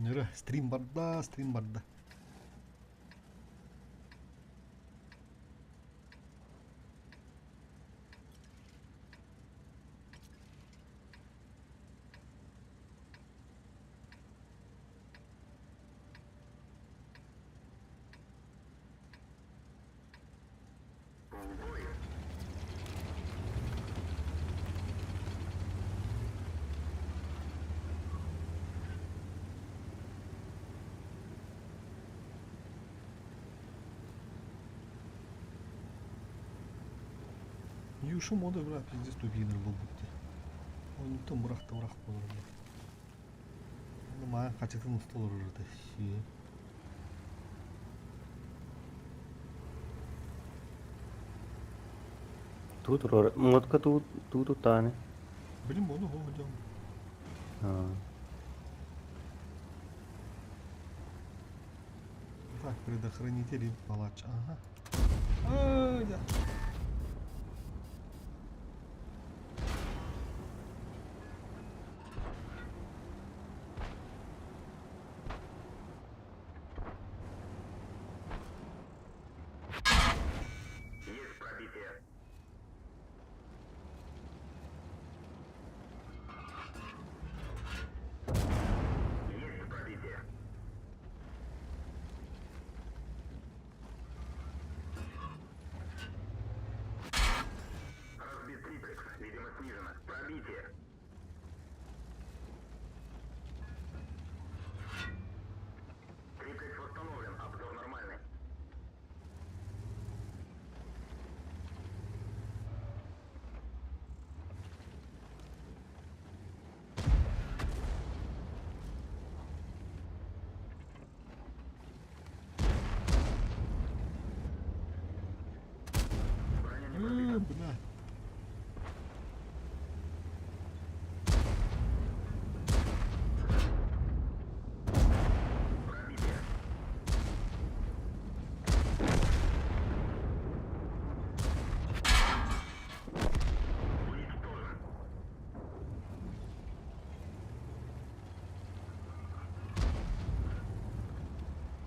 Нөрө, стрим барда, стрим барда. Юша мода бля, пиздец тупинер был будто. Он там бырахта бырах болар бля. Маа хачытын устолор это. Тут мотка тут тут таны. Блин, моду хоҕодьом. Так, предохранители палач. Ага. А, да. Есть пробитие. Есть пробитие. Разбит триплекс. Видимо, снижено. Пробитие. Триплекс восстановлен. Обзор нормальный. Броня не пробита. Бля. Пробитие. Уничтожен.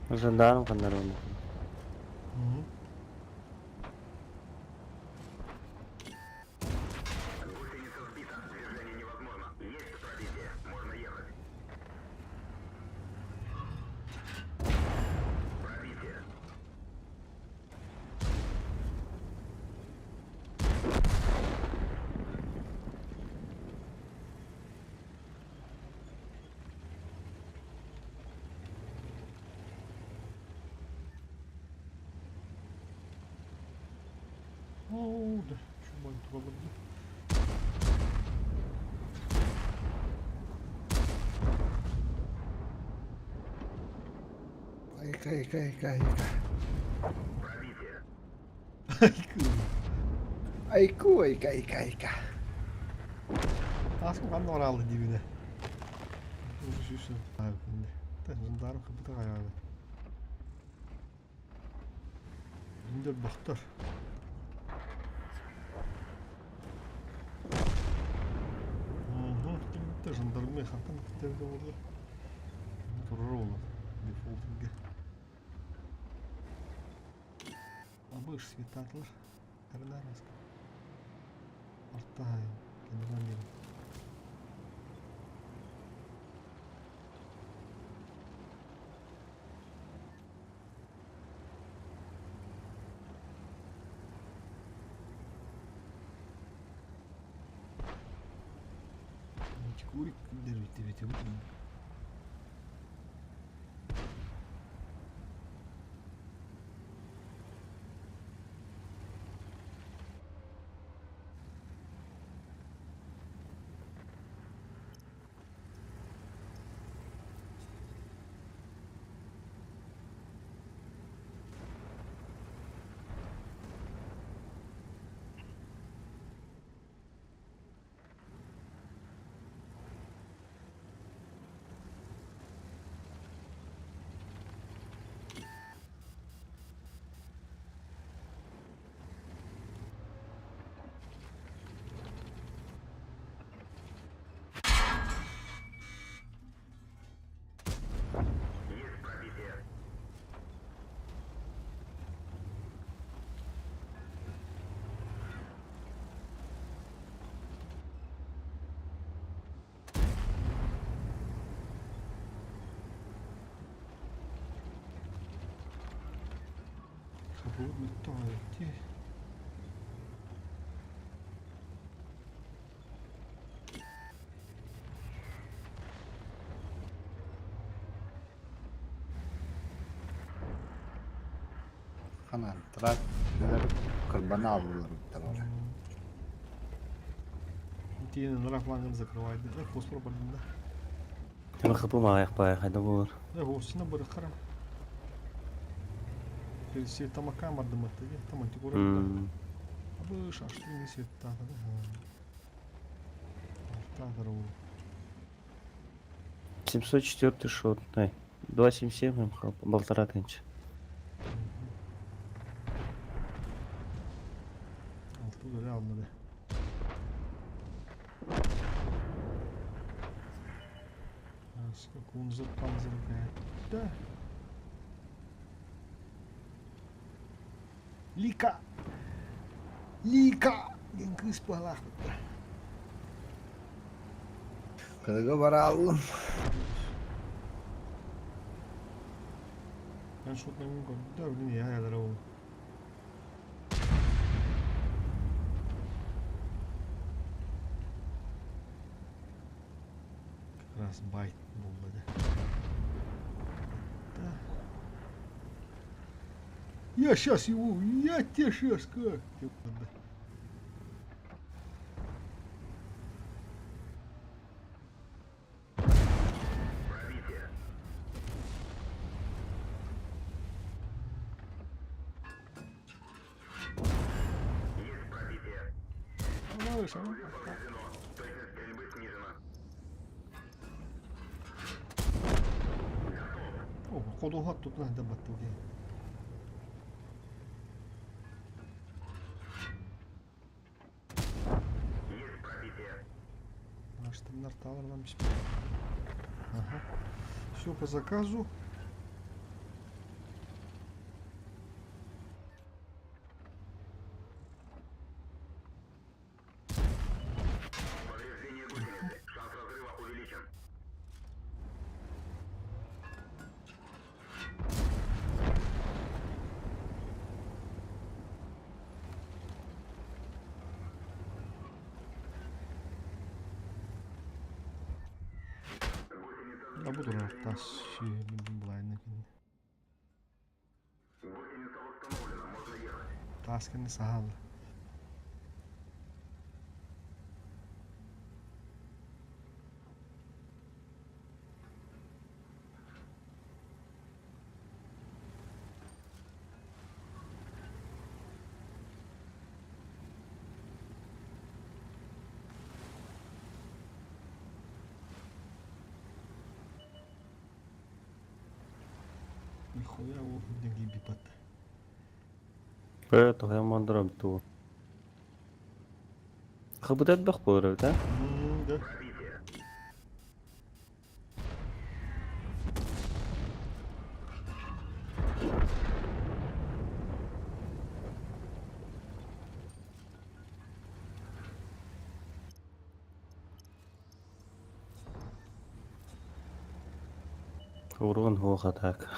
Жандарм канарон. Мгм. Гусеница сбита. Движение невозможно. Есть пробитие. Можно ехать. Пробитие. О, да. Чуман туралар. Айка, айка, айка, айка. Пробитие. Айку, айка, айка, айка. Аскы қанды оралды дибине. Жандарм хыбыта каяды. Индер бахтар. Угу, кимде жандармы хантан китерде болду. Турар болот. Дефолтинге. Абыш светатлар. Карнараска. Артай. Кендрангер. Курик дервите бите. Хапыбыт мөлтөх эбит дии. Ханаантара кырбана алларыттар ora. Итиэнэ нара флангын закрывает. Фосфор бардында. Тема хапы маайах баайах хайда буолар. Осина бырыхара. Перси тамака мардыматты. Там антикура. Абы шаштын светтата. Алтатар 704 шот. Ай, 2,77 МХ, полтора тысячи. Алты öyle almadı. Кунзер панзер Да. Лика! Лика! Диэн кыыс быһалаахпыт. Кыныгы бара аллым. Ben шотнамын да, блин, я ядра. Как раз байт буолла да. Да. Я сейчас его, я тебе сейчас как. Пробитие. Есть пробитие. А, малыш, а? Повреждено. Точность стрельбы снижена. О, ходуһат тут надо баттылги. Есть пробитие. Аштымнар таларлам. Ага. Все по заказу. Повреждение гусеницы. Шанс разрыва увеличен. А буду тас булайны. Гусеница восстановлена. Можно ехать. Тасканы сахал. Нихуя ол деньги бипат. Э, тоҕо мандырам ту. Хабытат бах буолар да? Да. Пробитие. Урон хоха так.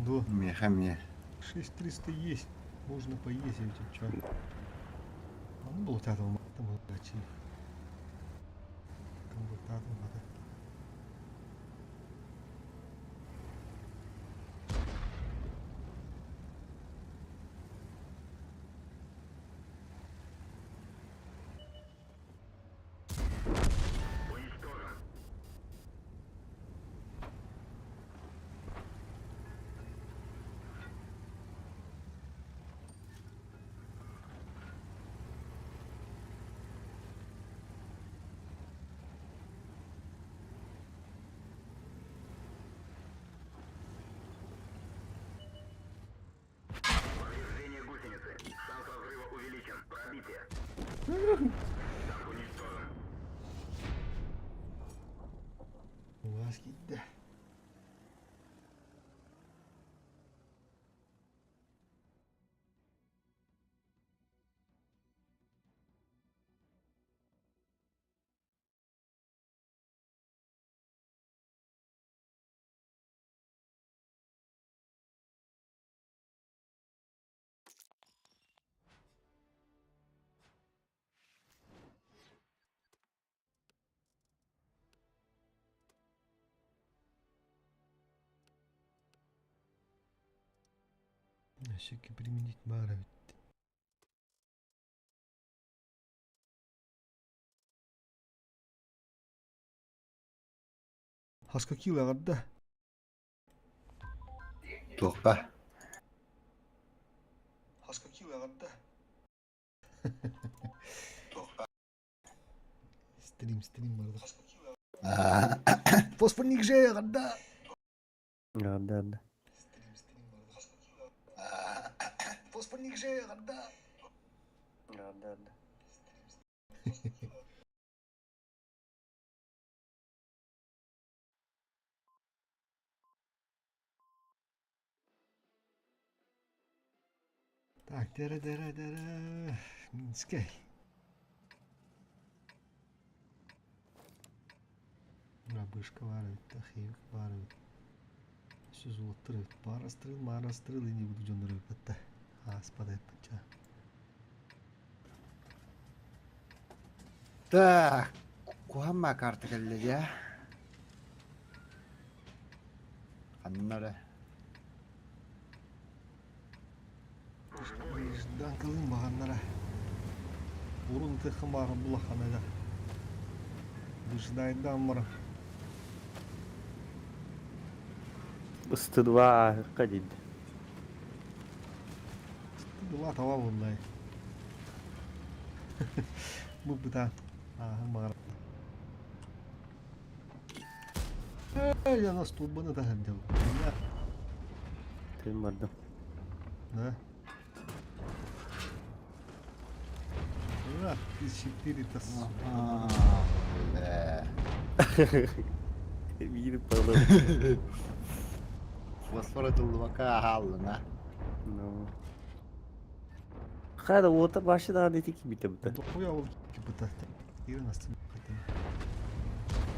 Да. Меха мне. 6300 есть. Можно поездить, чё. А ну был там там удачи. Там вот там вот. Уничтожен. Повреждение гусеницы. Шанс разрыва увеличен. Пробитие. Танк уничтожен. Ласки, да. Өссө применить баар эбит. Хаска киил эҕэрдэ. Туохха? Хаска киил эҕэрдэ. Стрим, стрим барда. Фосфорник же эҕэрдэ. Эҕэрдэ, эҕэрдэ. Стрим, стрим барда. Фосфорник же эҕэрдэ. Эҕэрдэ, эҕэрдэ. Так, дэрэ-дэрэ-дэрэ. Минскэй. Рабышка баар эбит, Ахиевик баар эбит. Сүз уоттар эбит. Баарастырыл, маарастырыл ини буду дьоннор эбит Ааспат эппитчэ. Так, куһаҕан карта кэллэ дьэ. Ханна эрэ? Жданкалыын баҕаннара. Урун ытыаххын баҕар булаххана да. Выжидайдаан баран. Ыстыдыба ааһыкка диид. Ыстыдыба таба буоллай. Бу бытаан. Ааһын баҕар. Эй, ана столбаны таһырдьа. Тыын бардым. Да? Ах, ты четыре-то, сука. Бля. Биир палып. Фосфор ытыллыбакка аһааллына. Ну. Хайда уота башы даҕаны ити кимитэ бута. Дохуя ол кипыта. Ирин астын хотим.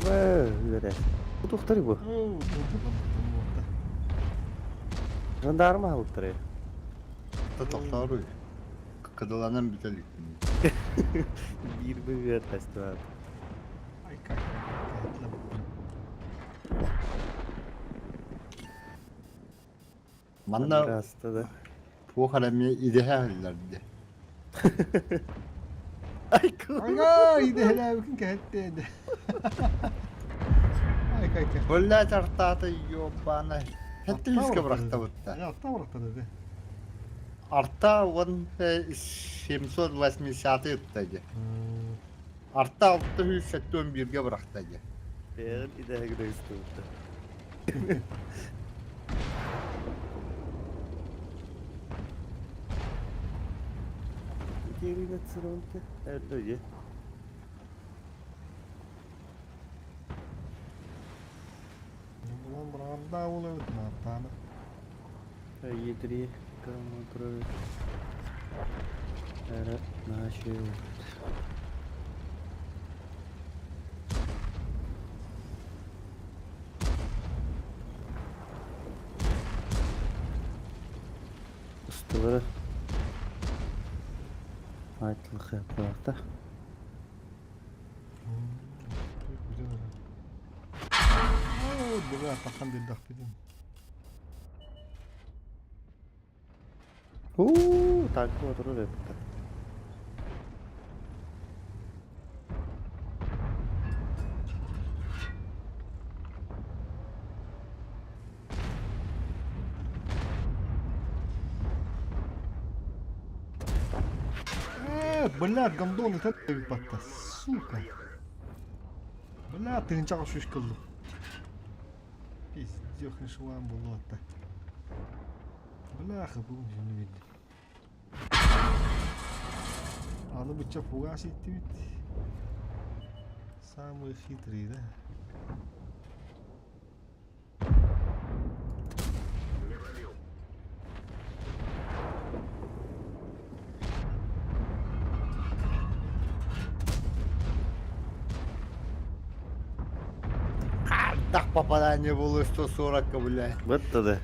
Үөрэ. Тухтары бу. Жандарма аһылыктары. Тохтооруй. Кыдыланан бүтэ иликпин. Биир быһыар фестиваль. Ай как. Манна Аста да. туох эрэ эмиэ идэһэ аһыллар дии. Айку. Ага, идэһэлээбикин кэһэттээ. Ай кай кай. Бөллөөт артаата ёбаана. Хэтти үскэ бырахтабытта. Арта бырахтады де. Арта он 780 ытта дии. Арта 671-ге бырахта дии. Бэйэҕин идэһэ гына истибитэ. Итиэринэ сыронты эрдэ Булан быраҕарда ол эбит наартааны. Едри километры начал. Усталары айтылыхыаппаахта. Быга атахан биэрдэхпитин. Уу, танка отырар эбит. Блядь, гондон это батта, сука. Бля, тыһыынчаҕа сүүс кыллым. Пиздёх шуан болуотта. Бляха, бүгүн дьону билдим. Аны бычча фугас иттибит. Самые хитрые, да? Не пробил. Так попадание было 140, бля. Вот тогда.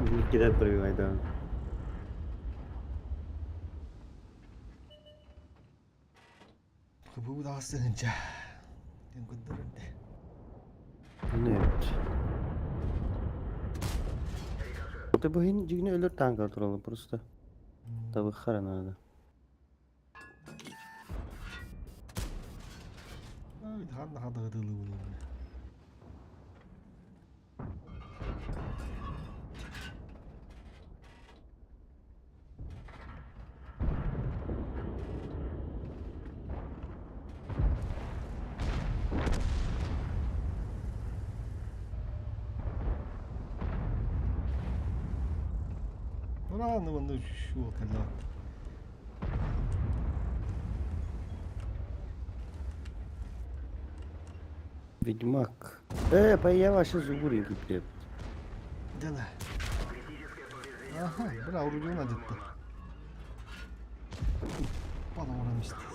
Никита пробивай, да. Бу даҕастыһынча. Диэн көрдөрөрдө. Нет. Это бу иһин дьиҥинэ өлөр тааҥка тураллар просто. Табыххара наада. Ай, ханна хадыгытылыбын инне. Рано манна үс уол кэллэ. Ведьмак. Э, я ваши зубы кипет. Дела. Аха, бля, орудион адетті. Бана исти.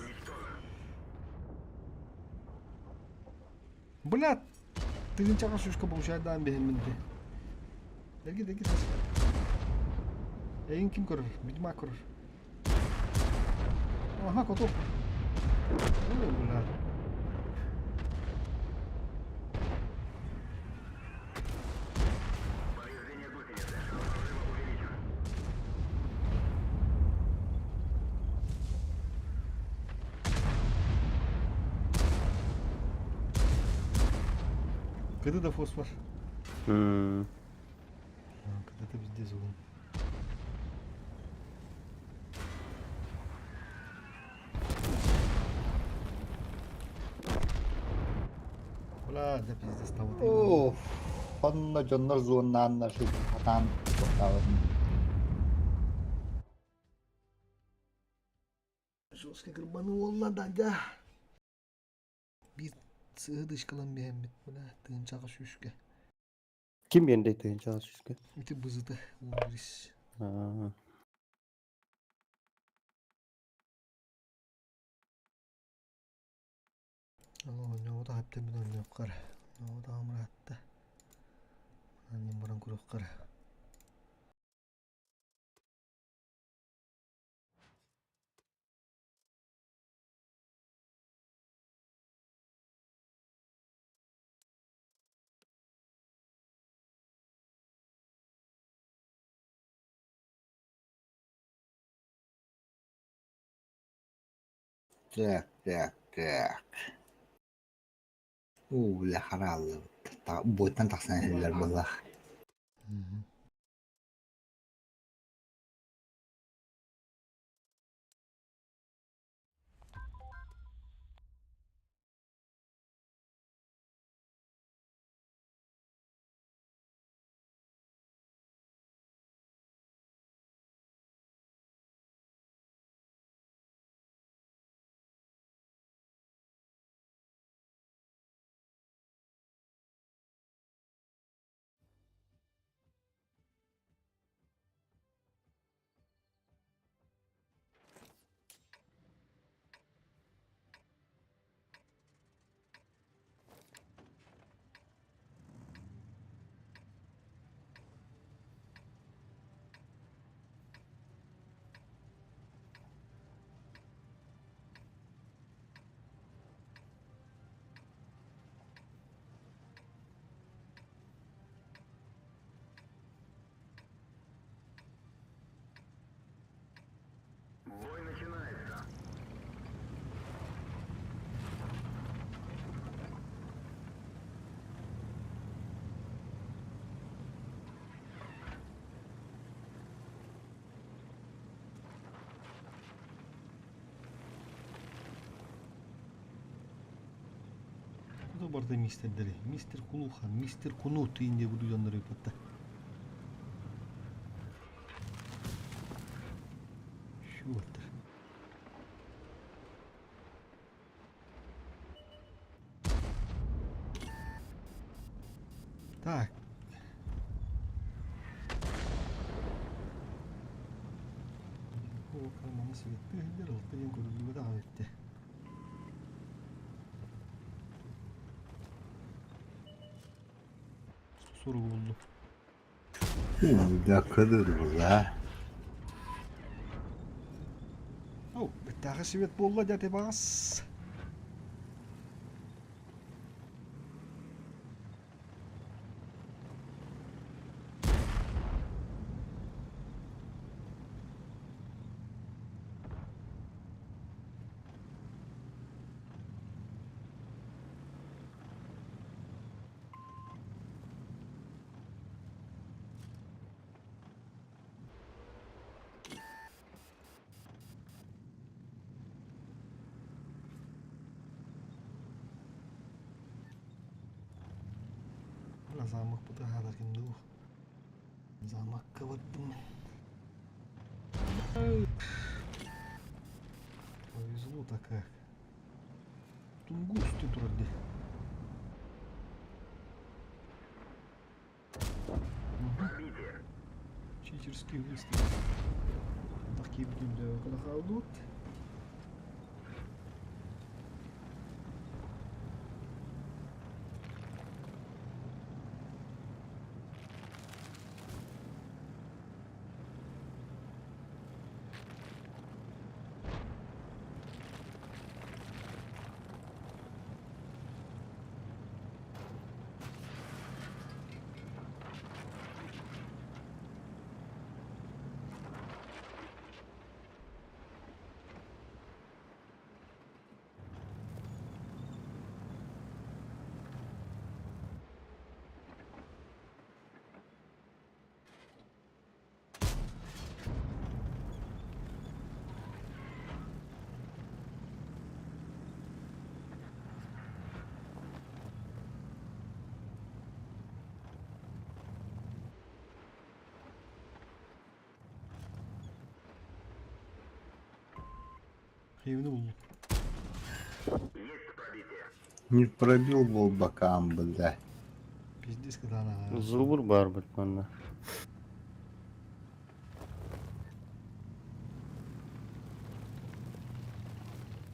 Бля, тыгынчаға шушка получайдан бехемминти. Дерги, дерги, Эйин ким көрөр? Ведьмак көрөр. Ага, котов. Ой, бля. Повреждение гусеницы. Шанс прорыва увеличен. Кыды да фосфор. М, Кыды везде зулым. Бля, да пиздец, там вот. Оф, онно дьоннор зоннааннар сатаан туохтаабытын. Жестко грыбанула, да, да. Биир сыһыдышкалан биһэммит, бля, тыынчаҕа сүүскэ. Ким биэрдэй тыһыынчаҕа сүүскэ? Ити бызыты уон Аа. Оонньообута хаптеммин оонньуоххар. Оонньообута амыраатта. Анньан баран куруоххар. Так, так, так. Уу, бля, харааллыбыт. Буоттан тахсан иһэллэр буоллах. Бой начинается. Куда барда мистердери? Мистер Кулухан, мистер Кунут инде буду дьоннор ыыппатта. Шуаттар. Так. Маны светты алта диэн көрүллүбэтэх эбиттэ. Соругу булдум. Бля, кыдыр була. Оу, бэттээхэ свет буолла дяте баҕас. Бля, замок бытыһаатар ким дуу? Замокка бардым. Повезло-то как. Тунгус ты турар дии. Пробитие. Читерский выстрел. Такие будем когда халдут. Хивни буллум. Есть пробитие. Не пробил был бокам, бля. Пиздец, когда она... Зубр баар бит манна.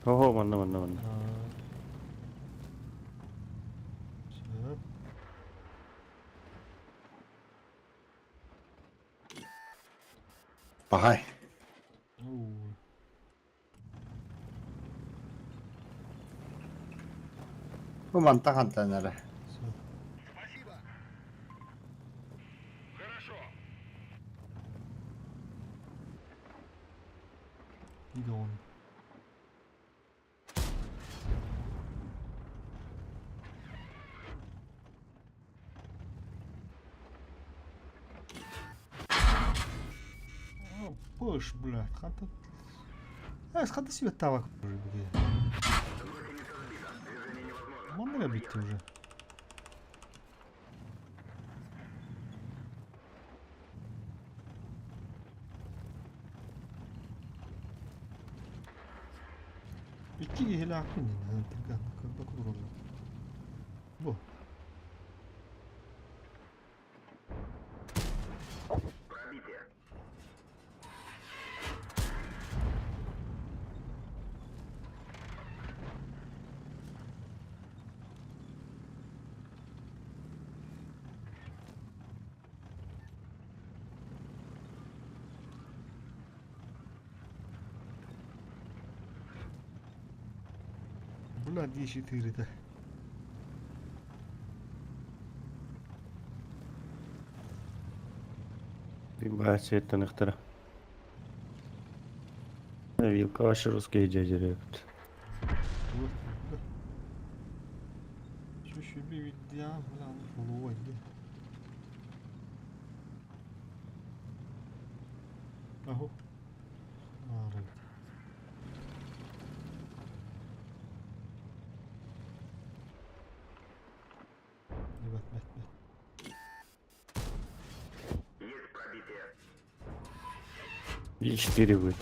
Оһо манна манна манна. Все. Пахай. Оу. Бу мантан хантан эрэ. Все. Спасибо. Хорошо. Идеон. Пыш, блядь, хата... Э, хата себе тавак уже, блядь. Гусеница сбита. Движение невозможно. Манна битти уже. Икки киһилээхпин көрбөк Бу. Пробитие. Бля, 2-4-да. Баасыаттаныхтара. Вилка вообще русские дяди репт. Вот. Чуть-чуть бля, бля, Аһу. Аарыт. Бэт, бэт, бэт. Есть пробитие. И 4 будет.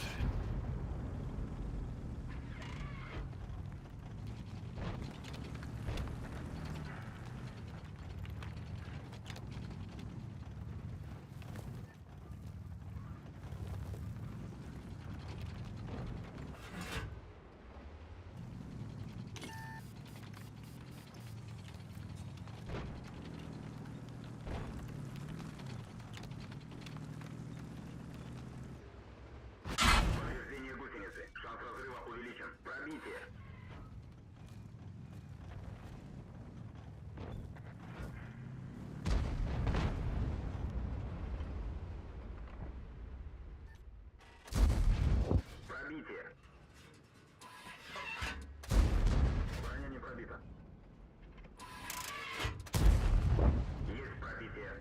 Повреждение гусеницы. Шанс разрыва увеличен. Пробитие. Пробитие. Броня не пробита. Есть пробитие.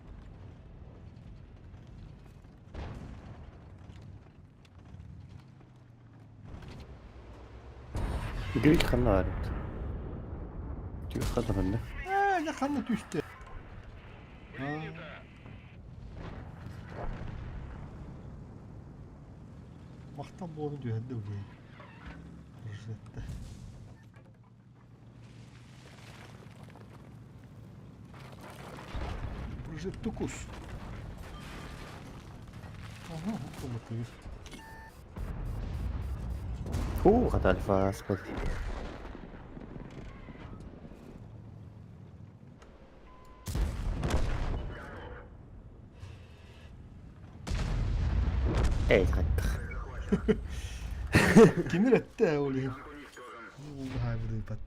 Грить ханарит. Тихо ханарит. Ээ, дьэ ханна түстэ. Арта буолан түһэрдэ үлэ. Ржетті. Прожектукус. Ага, автоматив. Уу, хата альфа аспыт. Эй, хаттах. Кимир этте ол иһин. Бу бат.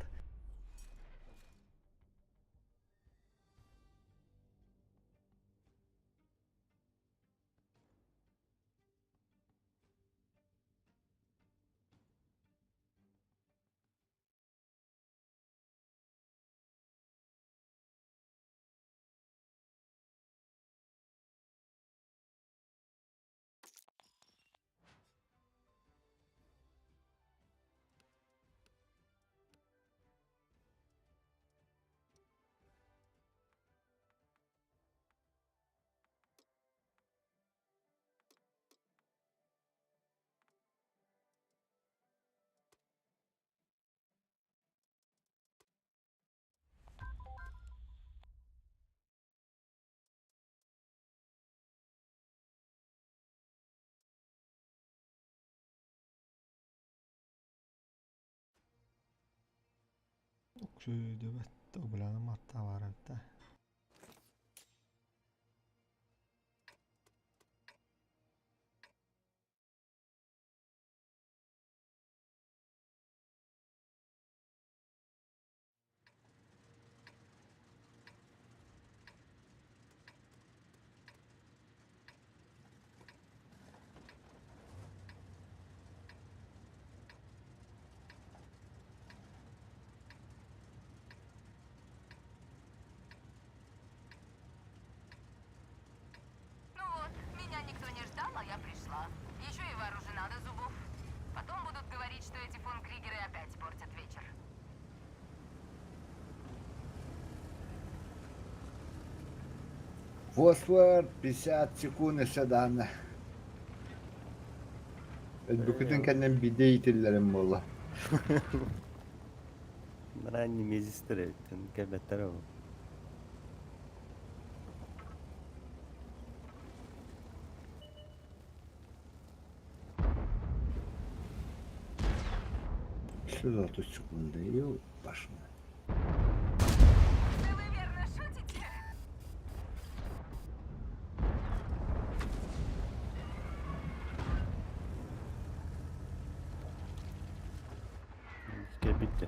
Сүйдөбөт обуланы марта барабыта. Ну вот, меня никто не ждал, а я пришла. Еще и вооружена до зубов. Потом будут говорить, что эти фон Кригеры опять портят вечер. Фосфор 50 секунд седаны. Өлбүкүтүн кэннен биде итиллерим буолла. Мына немезистер эбиттен кэлбэттэр ол. Сюда тут секунды и башня. Да вы верно шутите? Кэлбиттэ.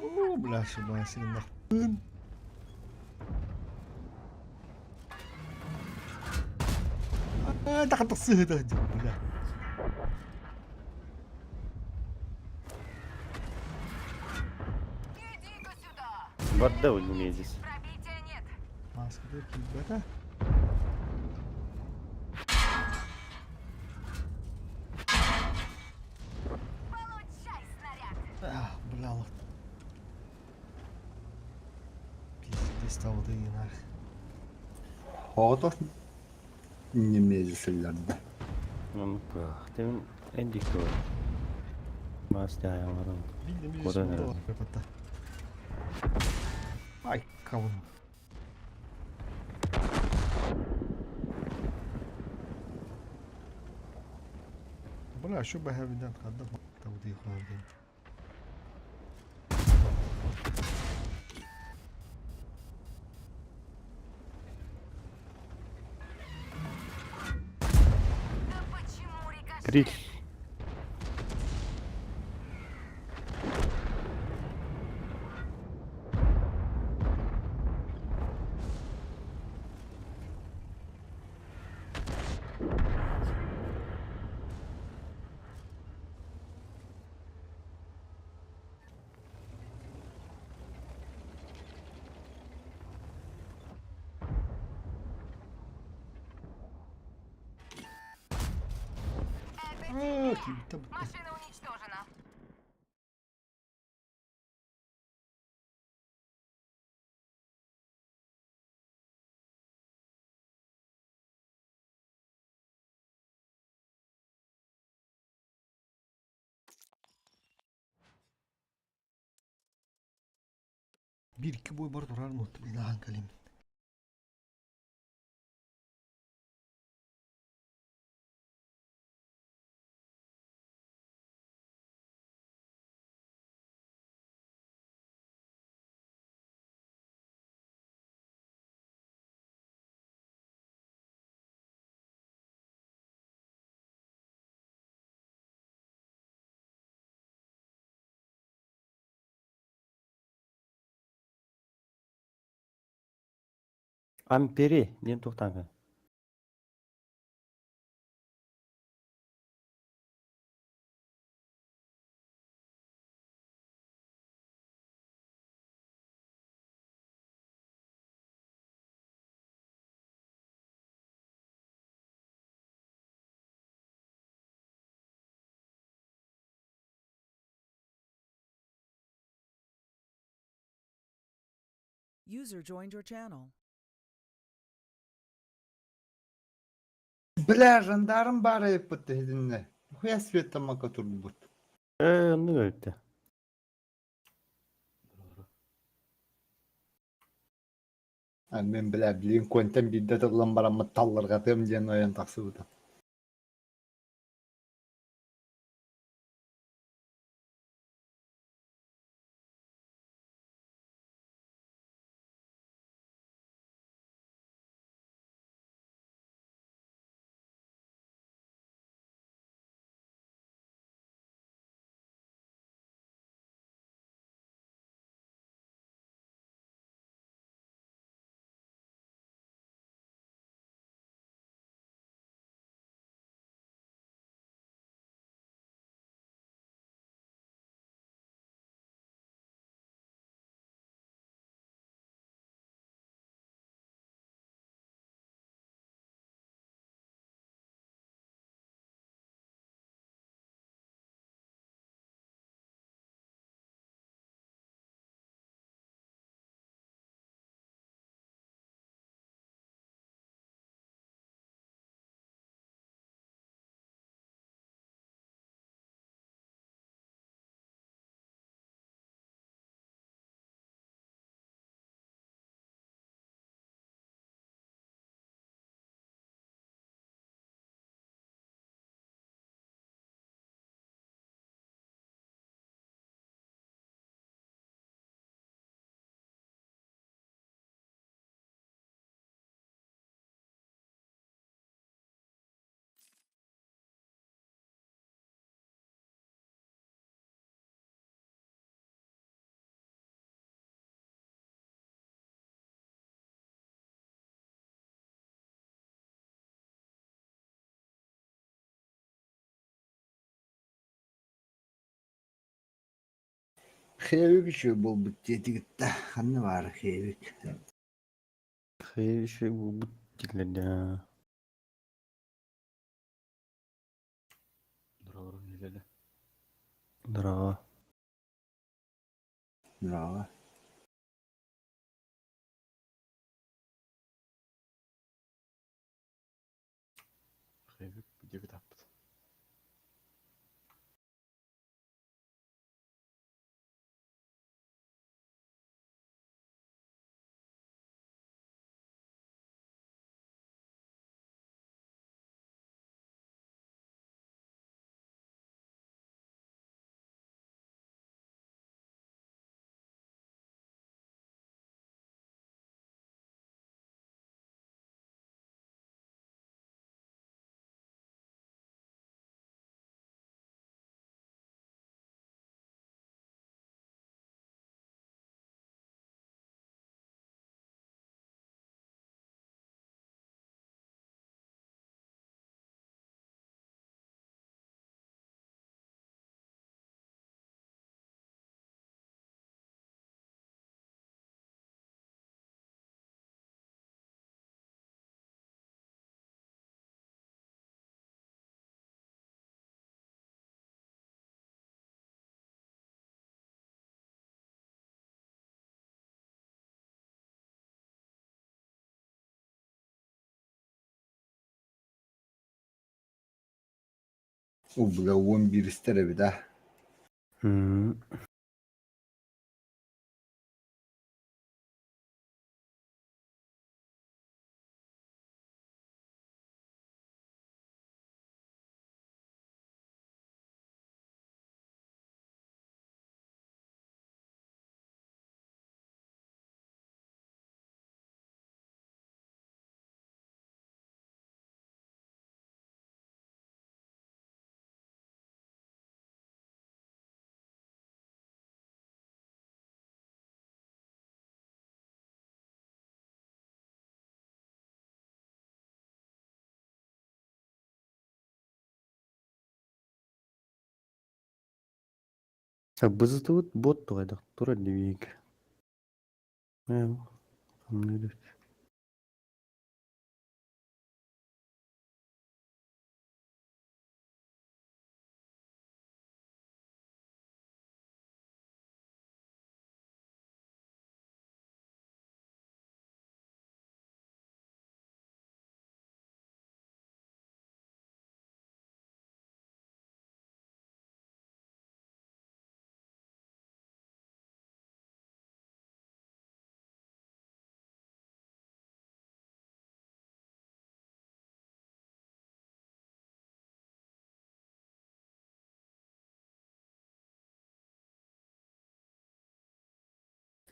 Оо, бля, шыбайсың. Тақытық бля. Иди-ка сюда! Барда ол немезис. Пробития нет. Маскада кийбэт. Получай снаряд! А, бля, лох. Пиздец, стало ты нах. Хоотох немезисиллерде. Оны бах. Тем эндик ол. Мас тайамарым. Билдим Куда наверное? Ай, кавун. Бля, шо бэхэвиден хадда тавды хавдын. Да почему рикошет? Крик. Это А, тебе! кийбитте. Машина уничтожена. Биир-икки бой бар турар нуут, мин ахан кэлим. Ампери диэн туохтаан User joined your channel. Бля, жандарм баар эбиппит иһитиннэ. Хуя света мака турбут. Ээ, оннук эбит. А мен бля, билигин контент биирдэ тыллан бараммыт талларҕатыам диэн ойон тахсыбытым. Хевик еще буолбут диэтигит да ханна баар хевик? Хей, еще буолбут дииллэр. Здорово. Браво. У бля, 11 истэр эбит аа. Бызытыбыт буот туһайдах турар дибиик. Хамныыр.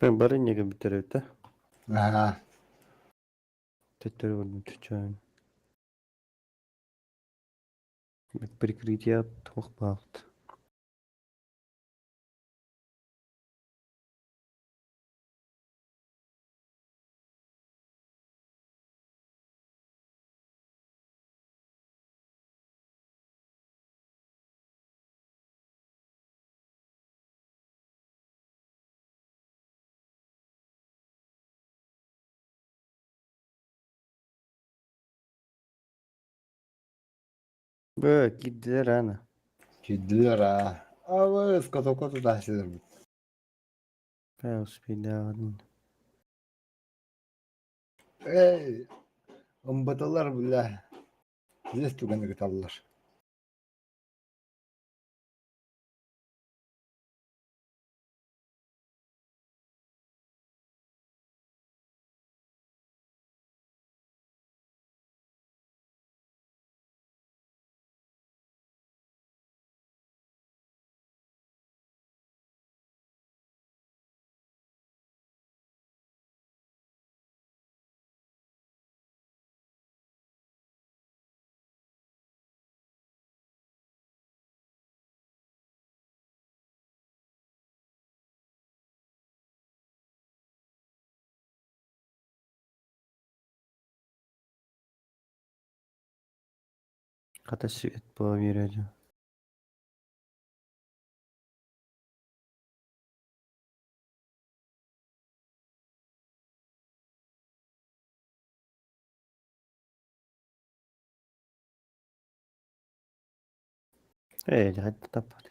Бары инньэ бүтэрбит да? Аһаа. Төттөрү барбыт чучаан. Прикрытие туох баалт. Бö, киирдилэр аана. Киирдилэр аа. Абыс котоко тутааччыларбыт. Бээ, успейдааҕын. Эй, ымбытылар бля. Здесь түгэни кыталлар. Хата свет буола биэрээччи. Ээ, дьэ таппат.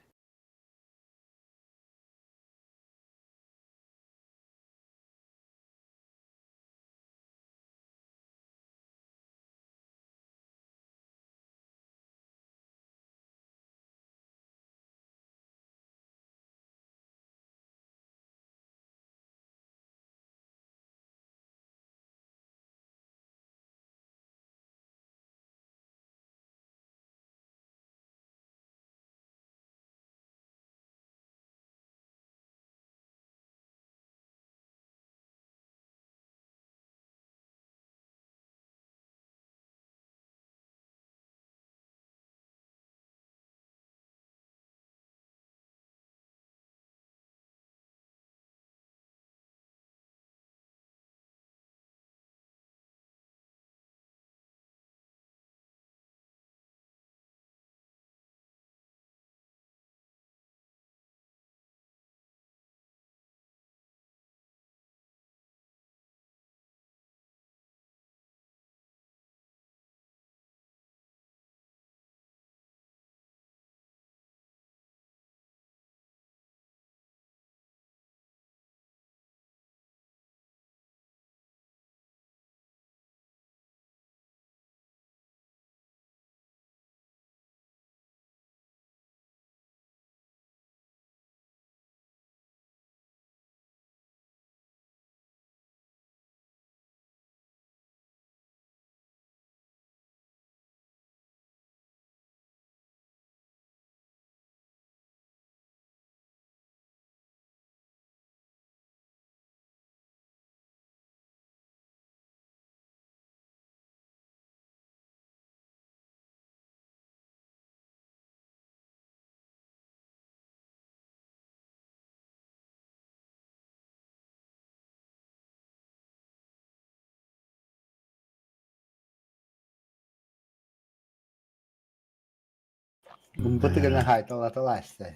Ымбыты гына хайталаталаастай.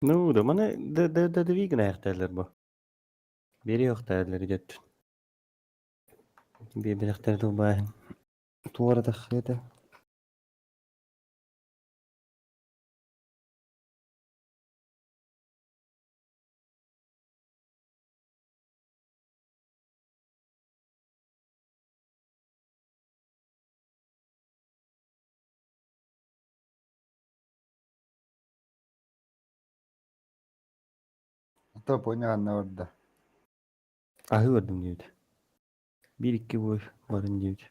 Ну, да маны да гынайахтааллар бу. Биэриэхтааллар идет. Биэбэлэхтэр тылбааһын. Туора таххыата. А то понял ханна барда. Аһыы бардым диэбит. Биир-икки бой барын диэбит.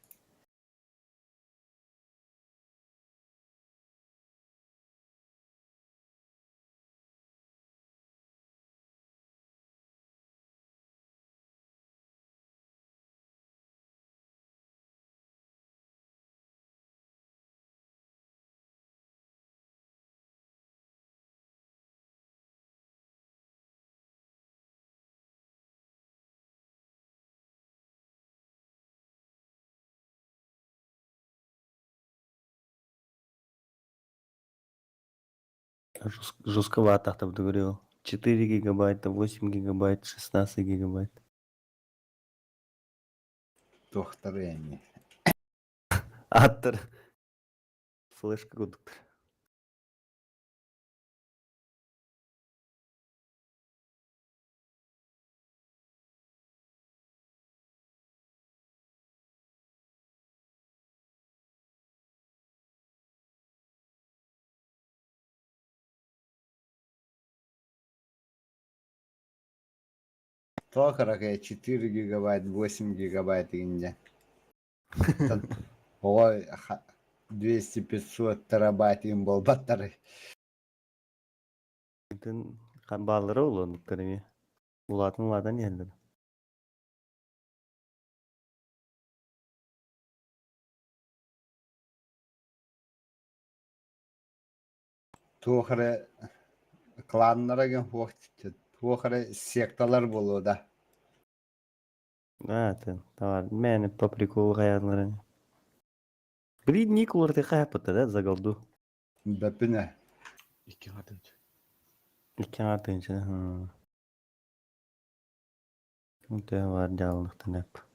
Жестковато там говорил. 4 гигабайта, 8 гигабайт, 16 гигабайт. Туохтары эми. Аттар. Флешка кудуктар. Тоқырақы 4 гигабайт, 8 гигабайт дегенде. Ой, 200-500 терабайт им болбаттары. Баллары олонуктар эми. Улатын уладан иһэллэр. Туохары кланнара ген хуох туохары секталар болуо да. А, тын. Давай, мени по приколу хаянларын. Блин, Николар ты хайпата, да, за голду. Бэппине. Икки хатынчы. Икки артынчы. Үтэ бар дьааллыктан эп.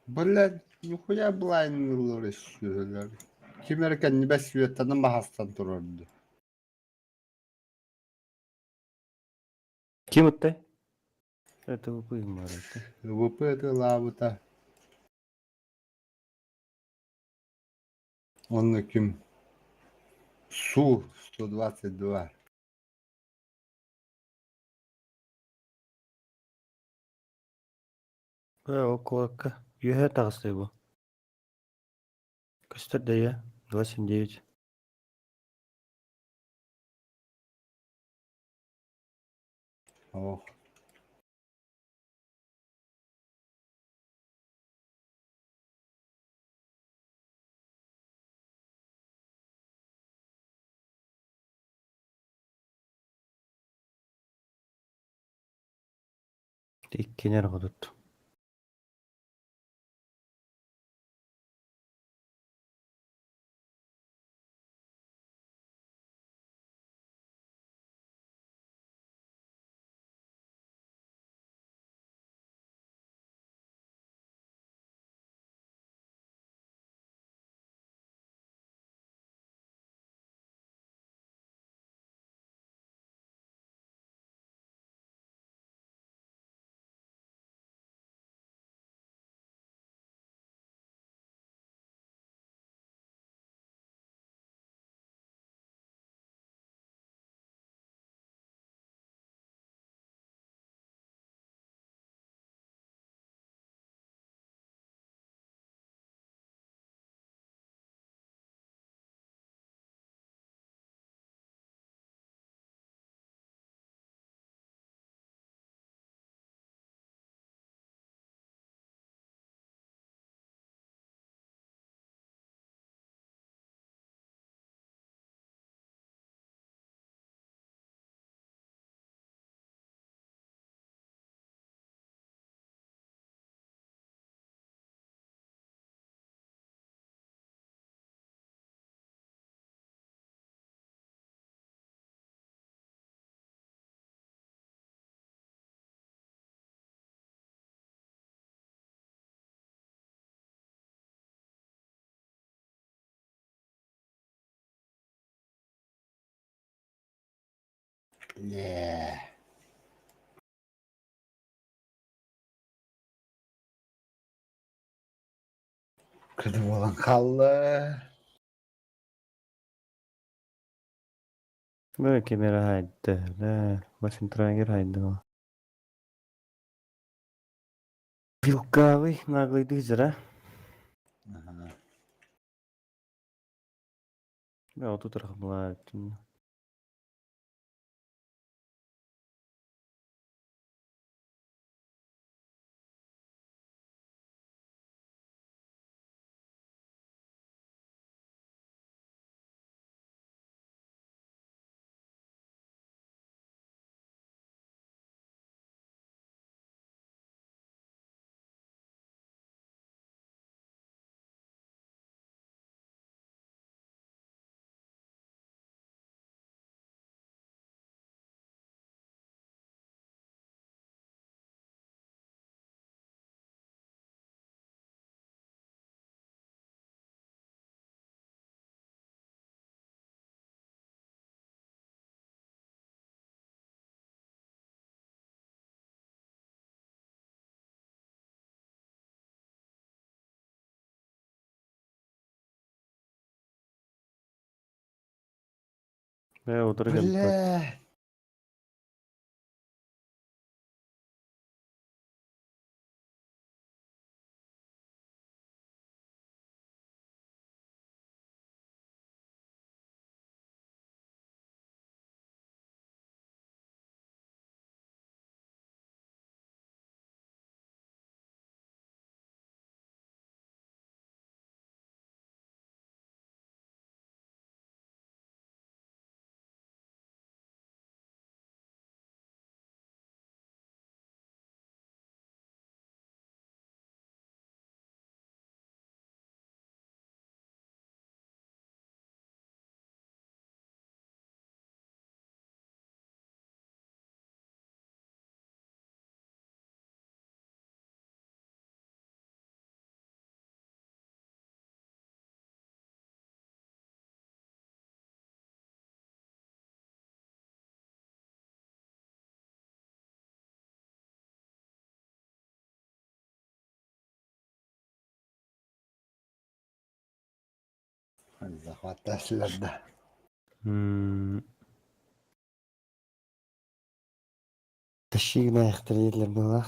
Блядь, нихуя блайн сүһөлөр. Ким эркен нибэ сүөттаны махастан турорду. Ким уттай? Это ВП бар. ВП это лабыта. Он ким? Су 122. Э, около Юхэ тағысты бу. Көстөр дәйе. 279. Ох. Иккинер ходут. Бля. Кыды буолан хаалла. Бу камера хайда, да, Васентрагер хайда. Вилкавый наглый дызера. Ага. Да, вот тут была. Бля, вот Бля. Захваташлар да. Тащи на трейлер была.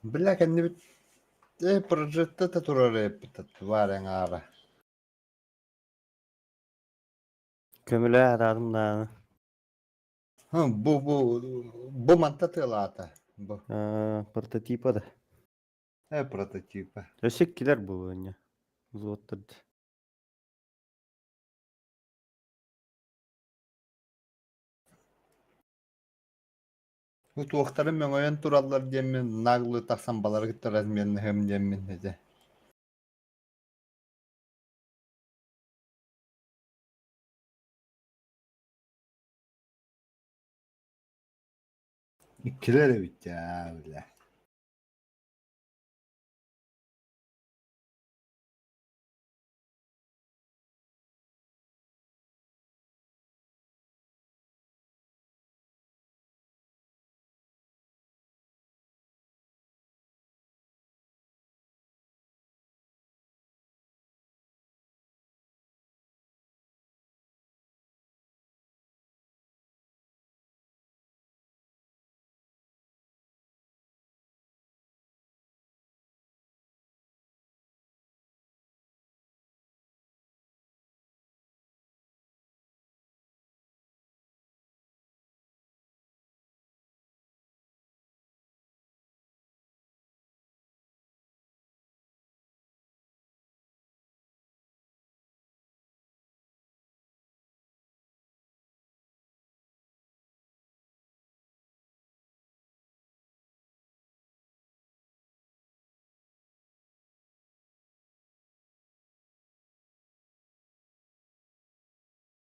Бля, кэннибит прожекта да турар эппит тварь аҥаара. Көмөлөө атаатым даҕаны. Бу бу бу манта тыалаата. Бу. Прототипа да. Прототипа. Өссө иккилэр буолуо инньэ. Взводтар. Бу туохтарын мөҥөйөн тураллар диэммин наглы тахсан балары кытта разменныһым диэммин этэ. Иккилэр эбит дьаа, бля.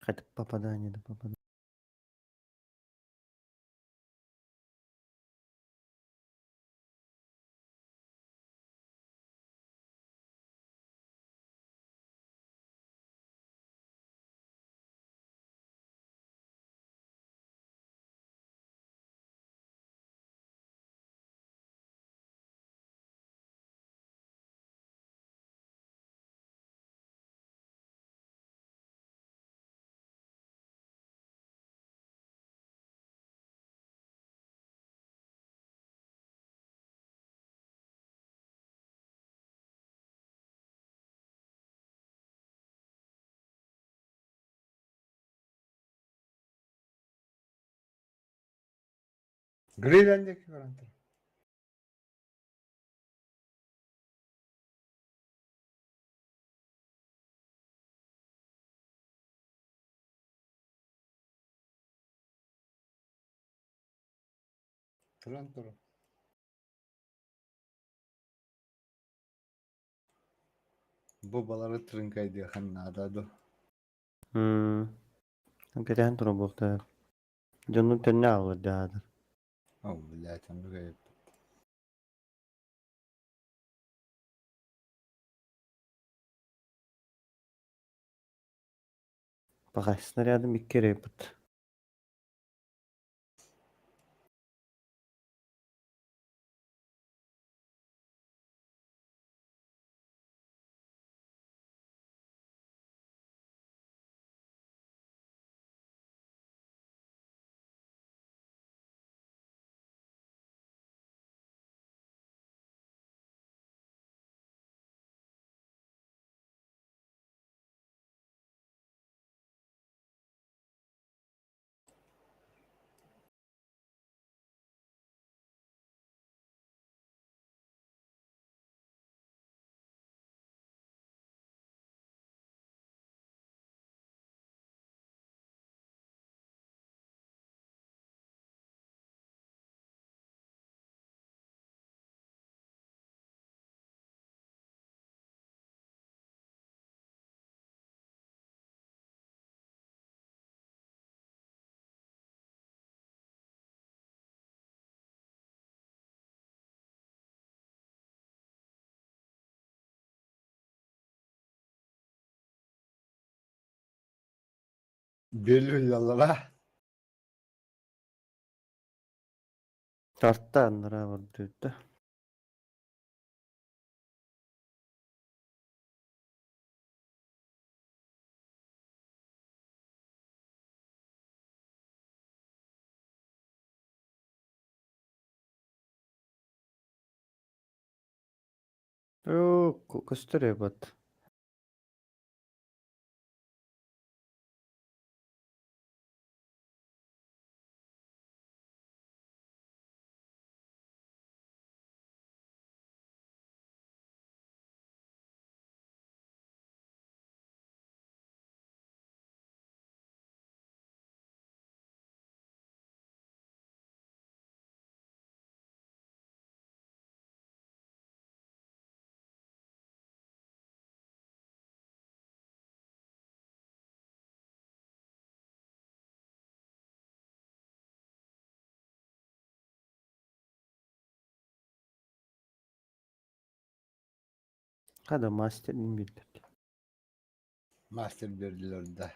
Хотя попадание да попадание. Грилян диэки көрөн турар. Туран турар. Бу балары трынкайдыахан наада дуо? Кэтэһэн турар буолуохтаах. Дьоннун төннө аҕалар дьаһаатар. О, блядь, оннук эбиппит. Пока снарядом икки эрэ ыппыт. Бүлүллалара. Тарта аннараа барбыт да. Оо, көстөр эбит. Хада мастер билбэт. Мастер бердилер да.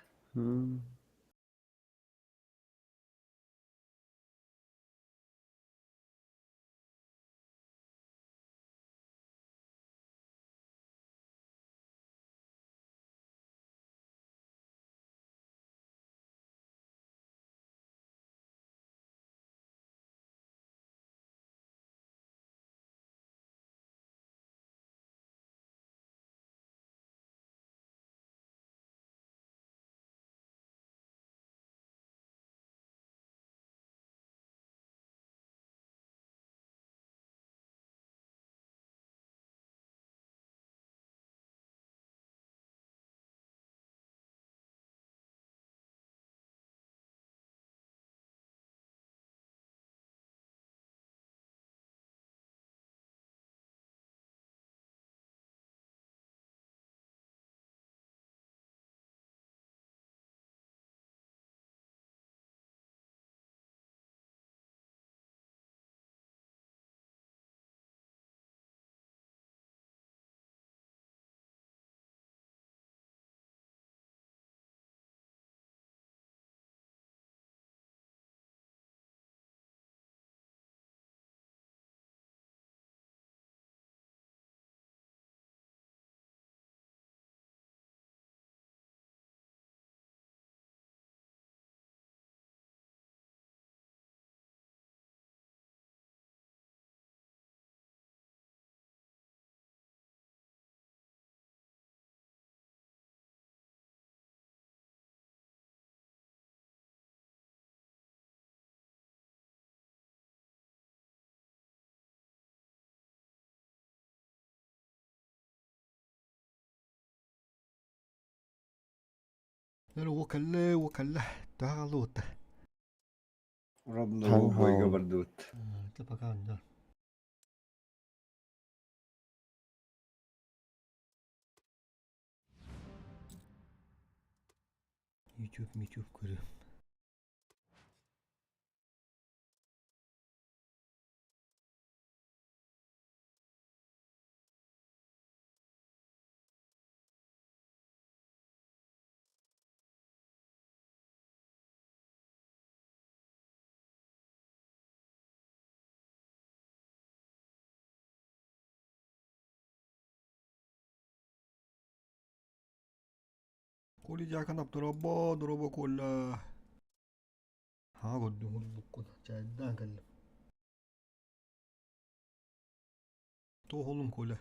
Кэллэ, кэллэ, төһө Робно бойга бардыбыт. Это пока да. YouTube, YouTube көрү. Коли дьааканап дорообо, дорообо Коля. Haa көрдүм урбуккун, чайдаан кэллим. Туох олум Коля?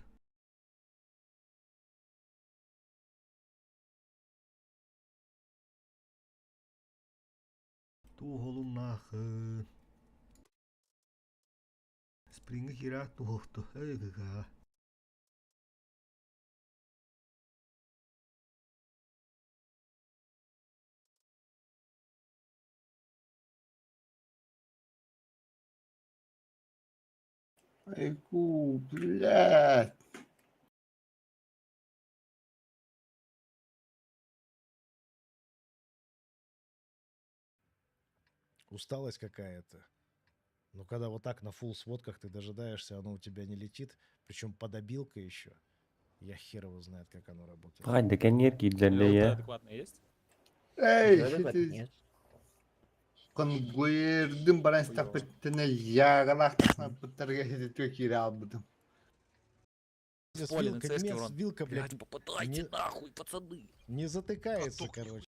Туох олуннаахын? Спрингэ киирээт туһуохту, эй кыгаа. Айгу, блядь. Усталость какая-то. Но когда вот так на фул сводках ты дожидаешься, оно у тебя не летит, причем под обилкой еще. Я хер его знает, как оно работает. Хайда кэнниэр киирдэллэ ЛТ ээ. адекватно есть? Эй, Адекватно ити нет. конвойдун баран истэхпиттэнэ яагалаахтаснаппыттарга хититүө киирэ албытым. Пиздец, Поле на Вилка, ЦСК нет, урон. вилка, блядь, Блядь, попадайте не- нахуй, пацаны! не затыкается, короче.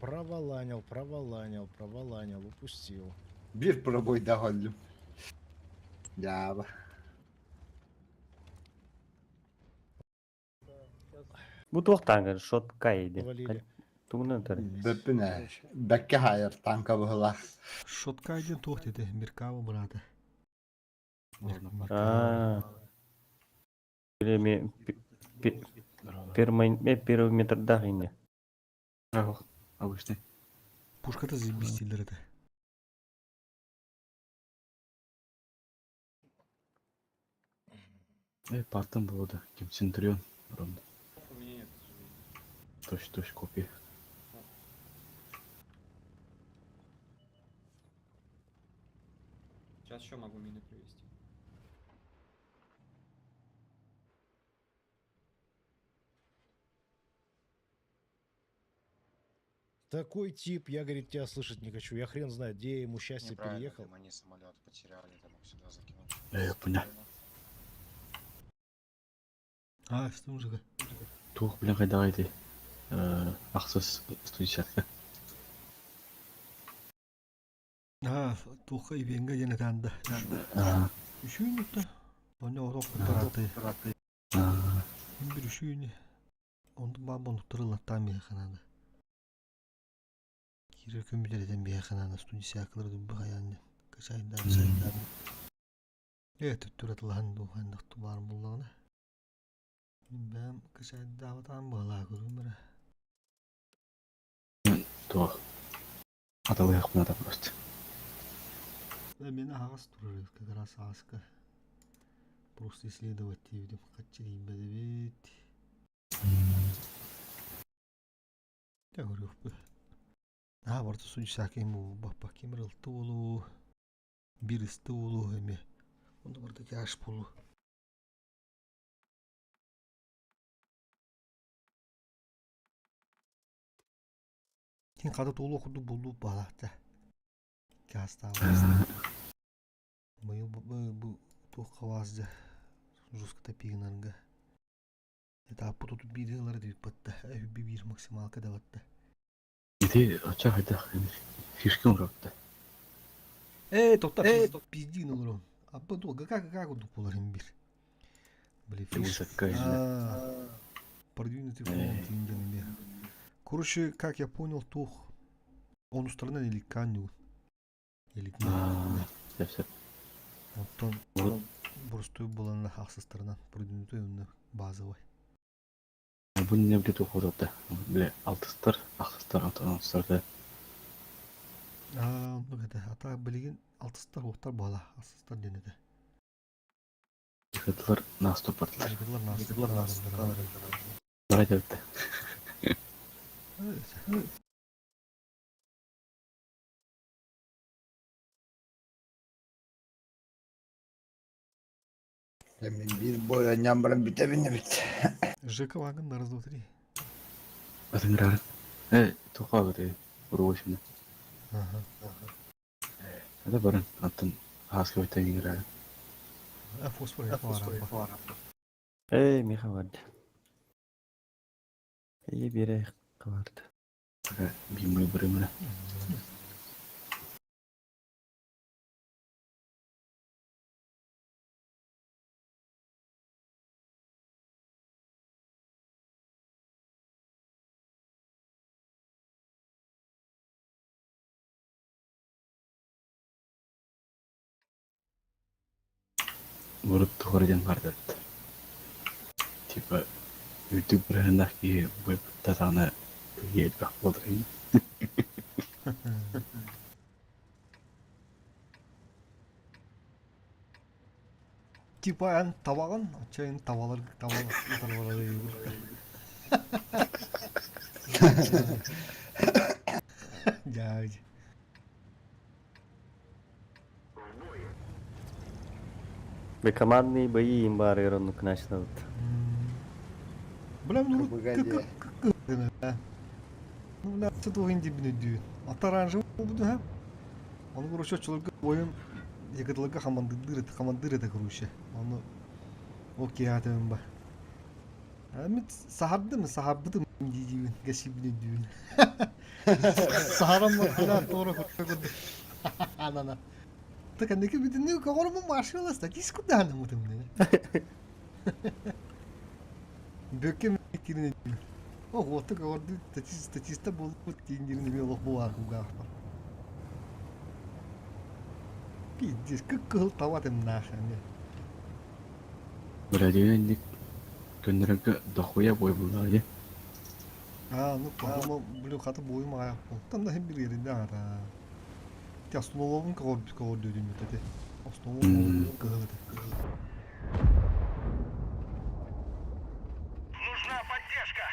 Проволанил, проволанил, проволанил, упустил. Биир пробойдаах оллум. Дьаабы. Бу туох тааҥкар шоткай диэн. Валили. Тугунан тарый? Бөппүн ээ. Бэккэ хаайар тааҥка быһыылаах. Шоткай диэн туох диэтэ? Меркава быраата. Аа. Первый метрдаах инне. Обычный. Пушката заебись дииллэр этэ. Партым было да. Ким Центурион. Ровно. У меня нет, к сожалению. Точь, точь, копия. Сейчас еще могу мины привезти. Такой тип, я, говорит, тебя слышать не хочу. Я хрен знает, где я ему счастье Неправильно, переехал. Дым, они самолет потеряли, ты мог сюда закинуть. Понял. А, что мужика? Туох бля хайдаҕай ити ахсыс 110 А, туохха ивенга диэн этаанда. Үшүүнүттэ. Онно орох кутараты. Бір үшүүнү. Онтун баан бонуктарылаттаан биһэханаана. Киирэр күммүтэр этэн биһэханаана студисякалар дубба хайаан качайдаан сайдаан. Э түттүр атылаһан дуу ханнах баар буллаҕына. Мин бэйэм качайдаабатаан баалаа көрүм эрэ. Туох аталыахпына просто. Мин аһаҕас турар как раз ааска. Просто исследовать диэбитим хаччы тиийбэтэбит. Дьэ көрүөхпүт. Аа барыта судьсааким баппа ким ырылты буолуу, биир ысты буолуу эмиэ. Онно барыта кэш буолуу. Кин хата туолуох курдук буллуу баалаахта. Каастаабас. Быйыл бу туох хабаас дьэ жестко топигынарга. Этаппыт отут биир ылар диэбит батта. Өһүбү биир максималка да батта. Ити оччо хайдах фишка оҥоробут Ээ, тоттор пиздин олорон. Аппа туга как как курдук буолар им бир. Били фиш. Продвинутый фронт индиан Короче, как я понял, тух он устранен или каню. Или Сөп Оттон боростуой буолан ахсыстарынан продвинутый онно базовый. Бу не биле туох буолуохта. Бile алтыстар, ахсыстар, алтыстар да. Аа, оннук этэ. Ата билигин алтыстар уохтар буола, ахсыстар диэн этэ. Жыгытлар наступаттар. Жыгытлар наступаттар. Давай деп. Мин биир бойа баран бүтэбин эбит. Жека вагон на раз, два, три. Атыҥыраар. Э, туохха бары уруошуна. Ага. Это баран аттан ааска битэн иҥираар. А фосфор я Эй, миха барды. Эй, бире кабарды. Биммэ барымына. Урут туһура диэн бардат. Типа үрдүк бырыһыннах киһи бу татаҕына киһи элбэх буолар Типа эн табаҕын, оччо табалар табалар табалар Дядь. Бе командный бои им бары оннук начнут. Бля, ну Погоди. Ну, бля, что туох инди бин дүү. Ата оранжевый буду, ха? Он короче чолорго бойын якытлыга хамандыр это хамандыр это короче. Оны окей атым ба. А мен сахардым, сахарбытым дийбин, гасибин дүүн. Сахарам бля, тора курдук. Анана. Уотта кэнники бүтүннүү көҕөрүмүн маршала статистика даһанаммытым дэнэ. Бөккө кирин О, уотта көҕөрдүү статиста буолбут диин эмиэ олох буолаар кулгаахпар. Пиздец, кып-кыһыл таба тымнаах эмиэ. Бля, инник көннөрөргө дохуя бой буллаҕа дии. А, ну, по-моему, блин, хата буойум аҕайах буолтан да иһин билэрин даҕата. Ти основовун көҕөрдүүдүн эти. Основовун кыһыл этэ. Нужна поддержка!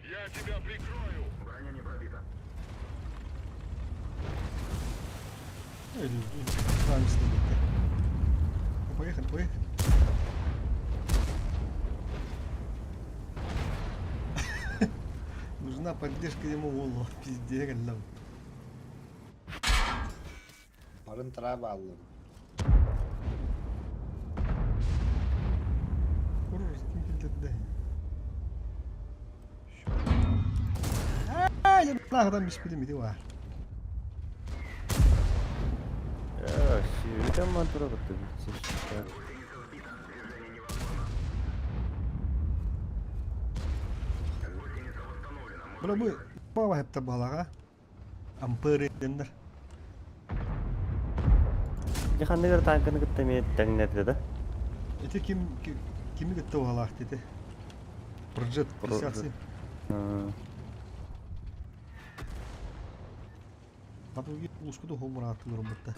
Я тебя прикрою! Броня не пробита. Поехали, поехали. Нужна поддержка ему голову, пиздец, галлам. Барын тыра бааллым. Нахрен биспитим ити баар. Сүүрүтэн мантыра кытта Бля бу баба хепте балаға. Ампер дендер. Дьэ ханныгар тааҥканы кытта эмиэ тэҥнэрдэ да? Ити ким кими кытта уһалаах дити? Проджет 57. Хатылги улускуду хомурааттылар бутта.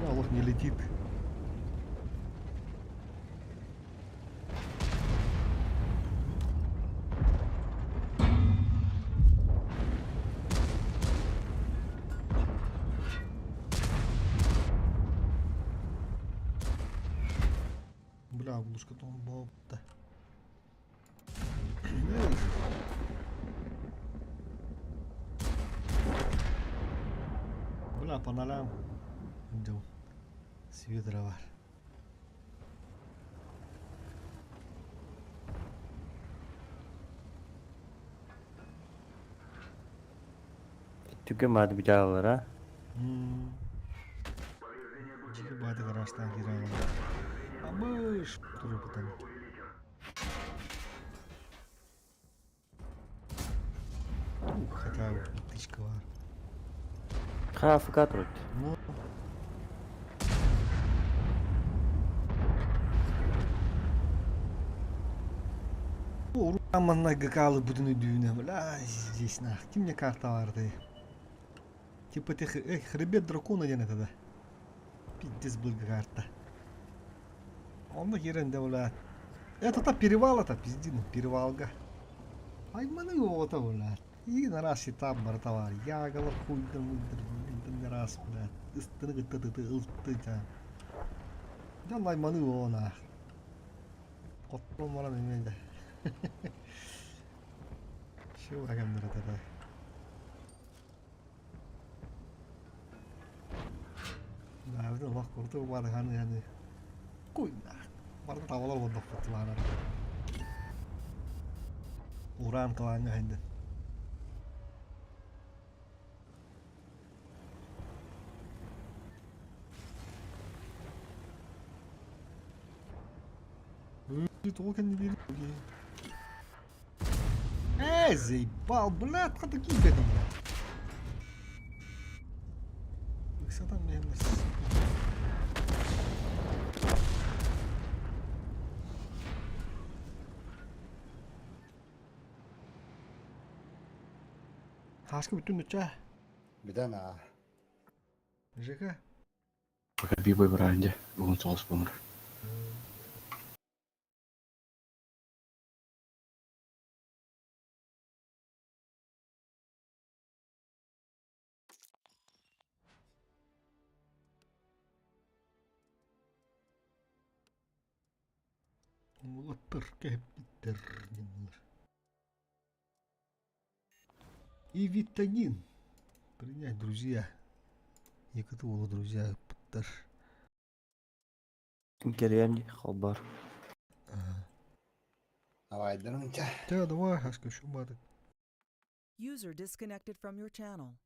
Аллах не летит. Бля, глушка там да. Бля, по нолям. Идем. Свитера бар. Түгэн баады бүтэ а? Баады гаражтан киирэн Абыш турбутан. Ух, хотя тычка бар. Ха, АФК турут. Ну. Манна гыкалы бүтүнү дүүнэ, бля, здесь нах. Ким мне карта барды? Типа ты эх, хребет дракона диэн это да. Пиздец был карта. Онно киирэн да бля. Это та перевал это пиздин, перевалга. Айманы оҕото бля. И на раз и там бартовар. Ягала хуйдыр мыйдыр не раз бля. Ыстыны гытты ты ылты та. Да айманы оҕона. Коттон баран эмиэ Шо агамнар это Да, олох курдук барыһан яны. Куйна. Барда табалар болдохпут Уран кылааҥҥа хайдын. Тоҕо кэнни биир Эй, заебал, блядь, хата киирбэтиҥ. Ыксатан наверное, Хаска бүтүн нуча. Бүтэн аа. ЖК. Пока бибой бараанде, угун соҕус буолар. Уолаттар кэһэппиттэр диэннэр. И витамин. Принять, друзья. Якут уола, друзья, ыппыттар. Кэлиэм дии, холбоор. Ага. Давай, дырынча. Чэ, давай, хаска шумады. User disconnected from your channel.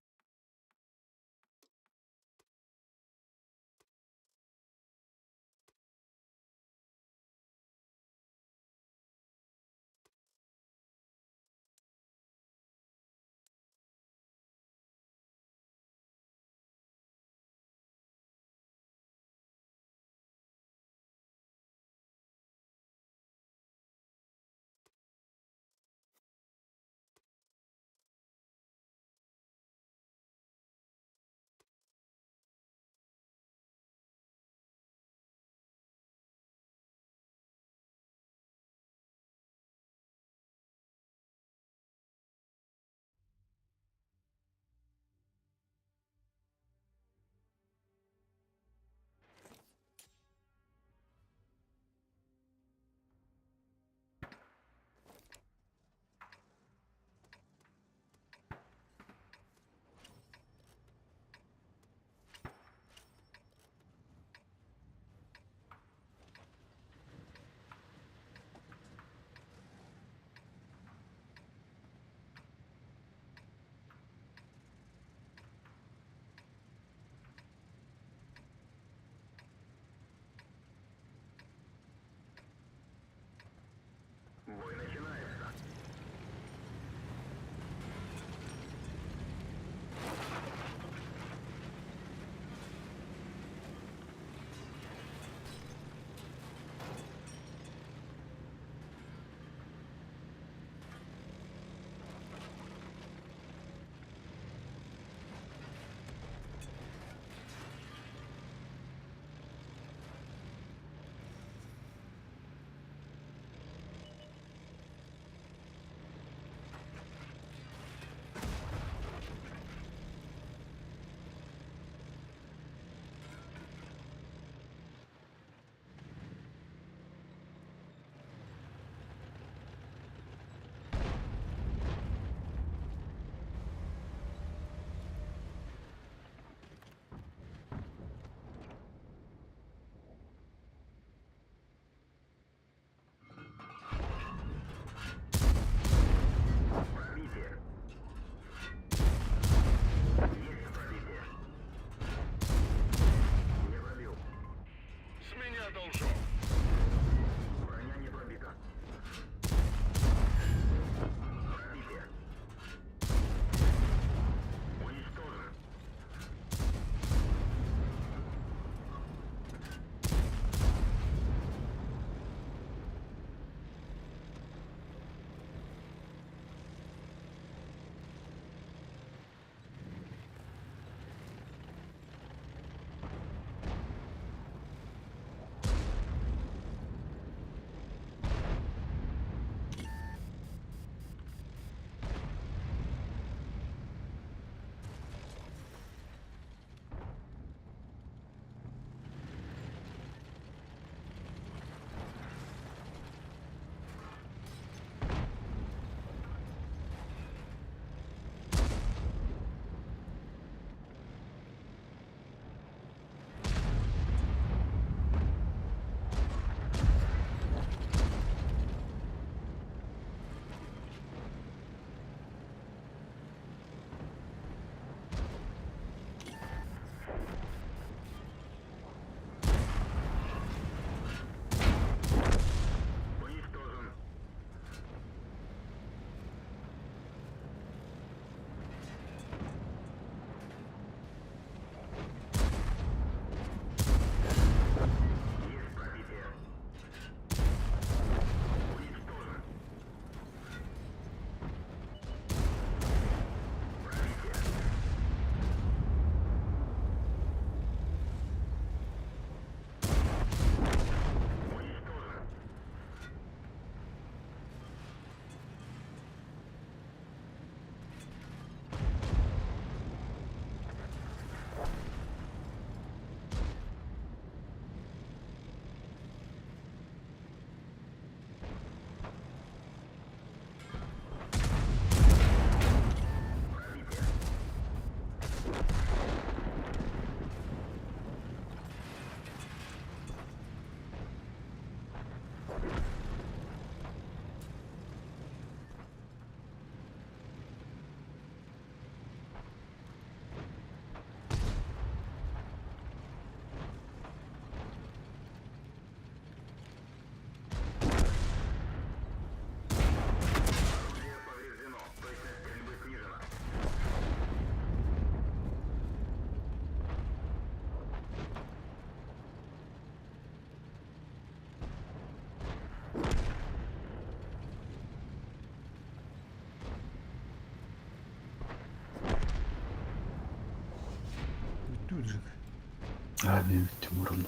А, мен Тимуровна.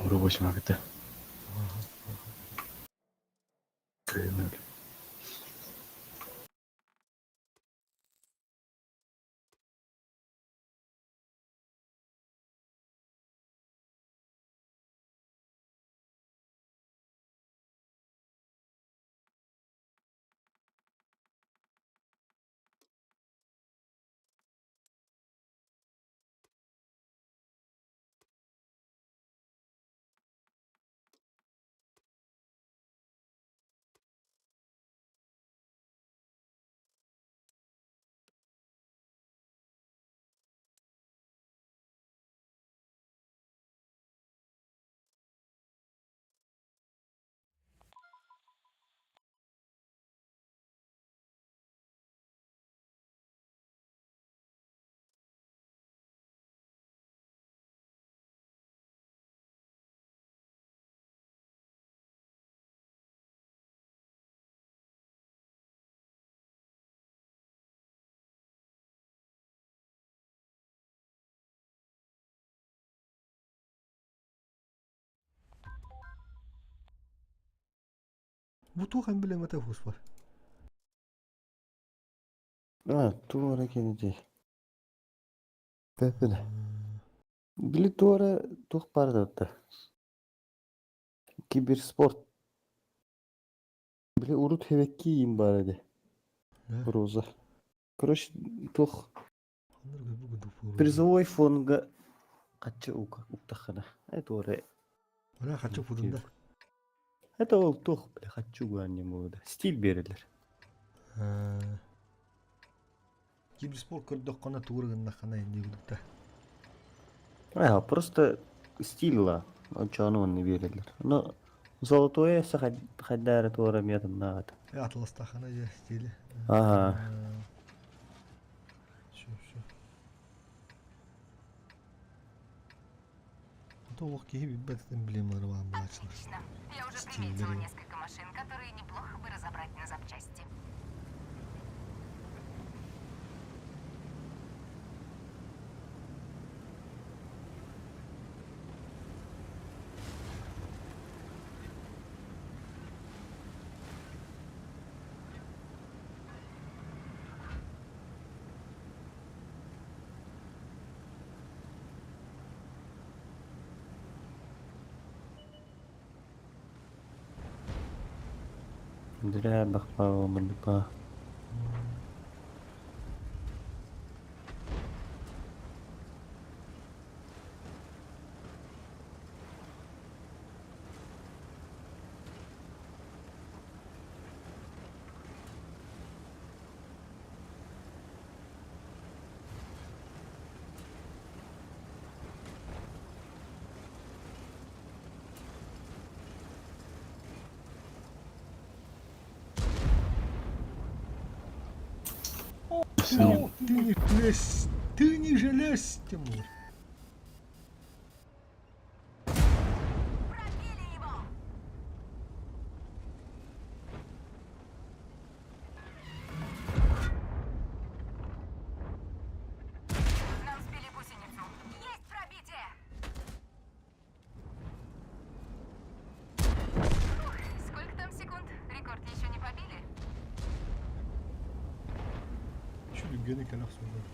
물어보시면 하겠다. 그, Бу туох эмблемата хуспар? А, туора кенеди. Пепене. Били туора тух бардатта. Киберспорт. Били урут хевекки им бар эди. Роза. Короче, тух призовой фонга каччы ука уктахана. Это туора. Бля, хочу фурунда. Это ол тух, бля, хочу гуанне молода. Стиль берилер. Киберспорт көрдөххөнө тугур гыннаххана инди курдукта. А, просто стиль ла. Очону он не берилер. Но золотое сахаддара туора метом нагат. Э, атластахана же стили. Ага. Все, все. Толық киһи билбэт эмблемалары баан булаачылар. Отлично. Я уже приметила Стильдери. несколько машин, которые неплохо бы разобрать на запчасти. Для бахпа мандыпа. О, ты не лезь, ты не железь, Тимур. Пробили его! Нам сбили гусеницу. Есть пробитие! Ух, сколько там секунд? Рекорд еще не побили? Шүлүггөнү кэлэх суолар.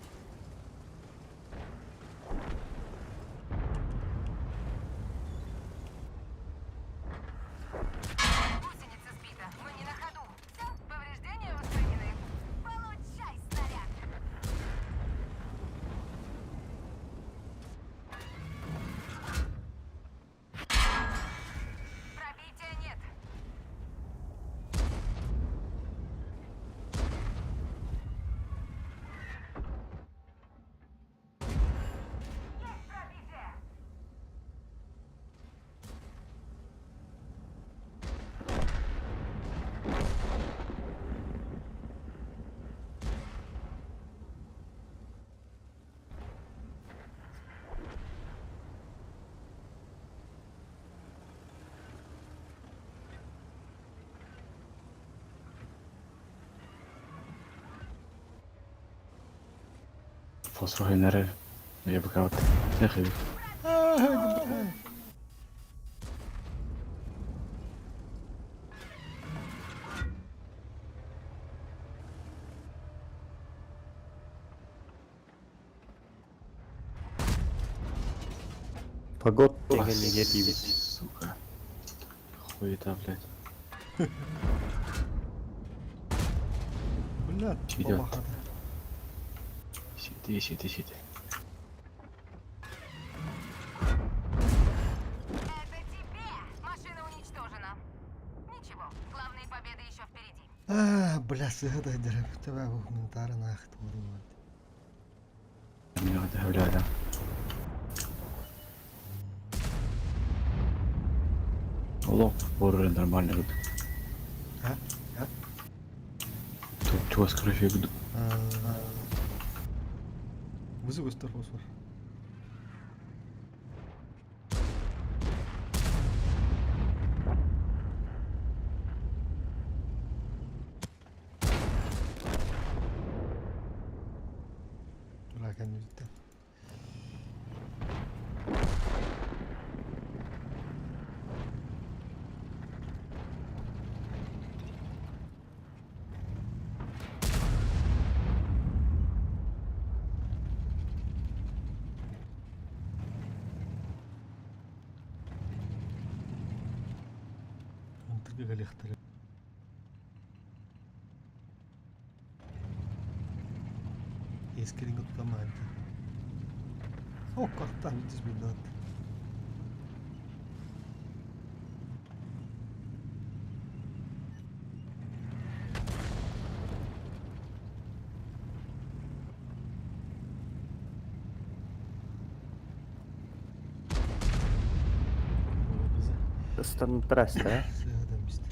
Гусеница сбита. Мы не на ходу. Все, повреждения устранены. Получай снаряд! Пробития нет. Фосфор Я пока вот. Эх, Погод деген тиийбит. Сука. Хуета, блядь. Бля, Идет. бабахата. Сиди, сиди, сиди. Это тебе! Машина уничтожена. Ничего, главные победы еще впереди. А, бля, сыгада дереп. Тебе гуманитары нахт буду. Меня добавляли. Лоб боры нормально тут. А? А? Тут чего с кровью буду. Вызов көстөр фосфор. Ракен yüzde. Мантыгы галехтары. Ескеринге тутамайды. О, картан здесь бедат. Стантрас, да? Сыгадам исти.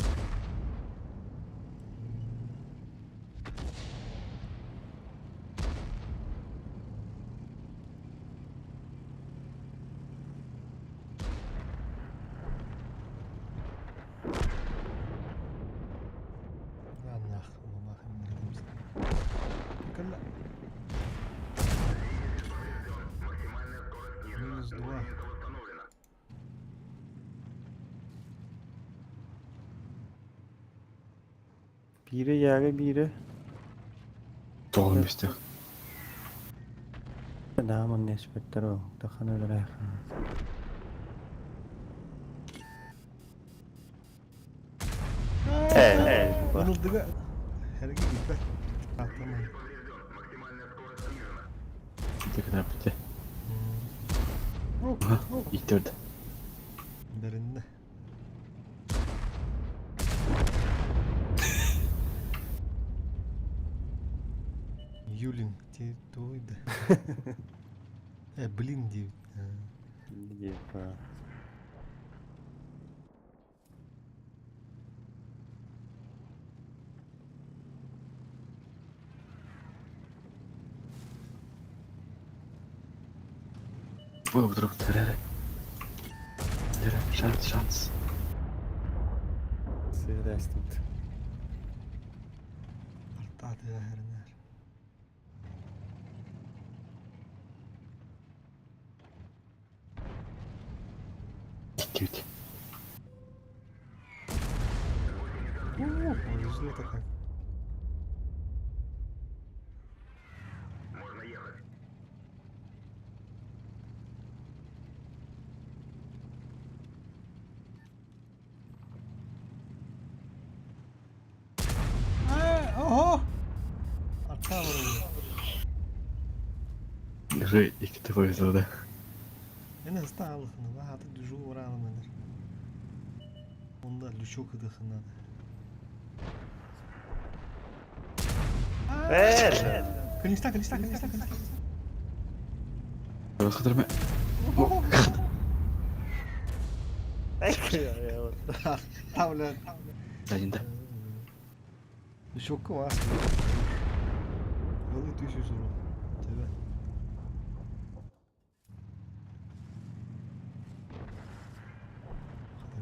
Нах, мамах, Калла. Минус 2. Бири яга бири. Тоғыз месте. Дамын неспеттер ол. Тахан өлөрәх. Анылдыга herge gitme. Tamam. Ты когда прийти? Иттерді. Беринде. Юлин, те туйда. Блин, девять. Депа. Ой, вдруг тереры. Шанс, шанс. Сыграстит. Артады herner. Кють. Повезло то как. Ого! Арта var Же, екі ты повезло, да? En hızlı ağlıqını da hatı düzü vuralımıdır. Onda lüşok ıdıqına da. Ver. Kılıçta kılıçta kılıçta kılıçta. Хадырма. Tavla. Дайында. Lüşoku var. Yolu tüysüz onu. Tövbe.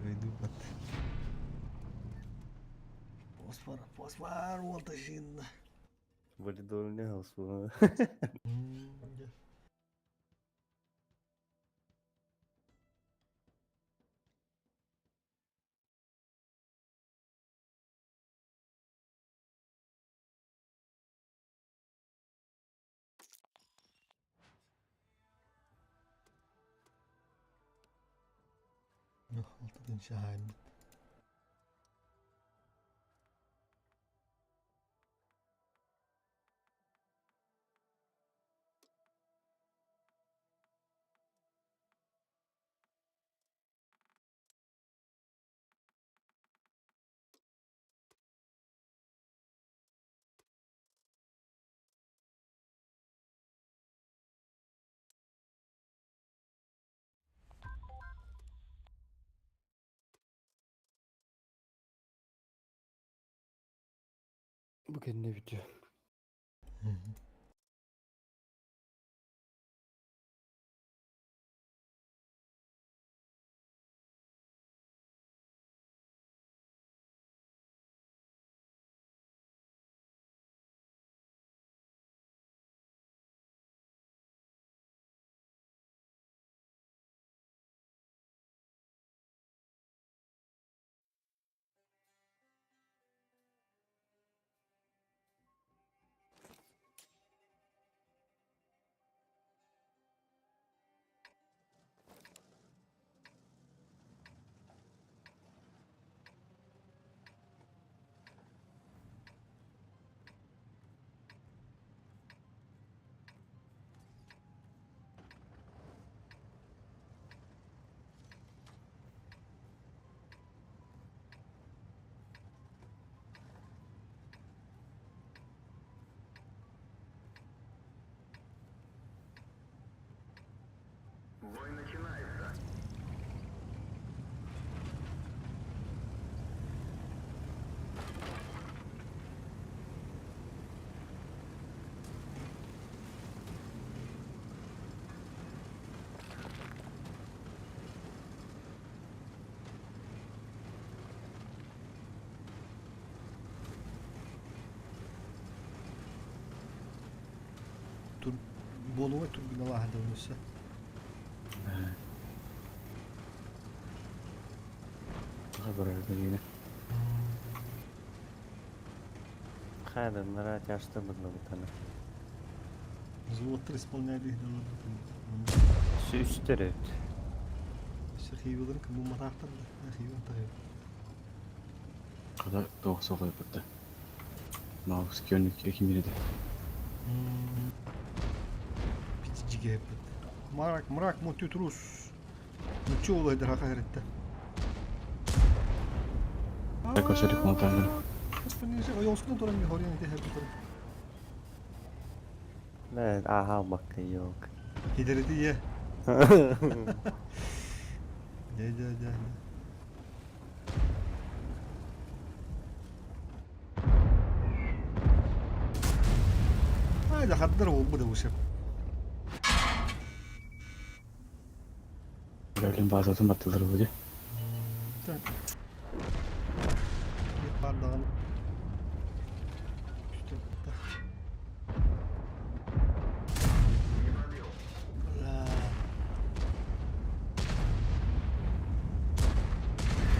Hadi bat. Fosfor, fosfor, voltajın. Валидол не голосула. Алтатын шаһайбыт. Бу кэннэ бүтүө. Бой начинается. Тур буолуой турбиналааһа дönүсэ. Хабар дегene. Хайда, нара тяжто быдлабытана. Взводтар исполняли Сүүстер өт. Сахииларын кым матаахтар да. Хиивен тахы. Kada doğ soğuk yaptı. Маус көнүк экимиреде. Битижиге бит. Марак, мрак, мотютрус. Нучу олайдар хака херетте. Такосарик монтажы. Ойоскун туран ми хорьян ите хеп туран. Лэ аха бакка yok. Хидереди е. Дэ дэ дэ. Ай да хаддар болбу да ушеп. Берлин базатын баттылар бу. Так. Бардагын.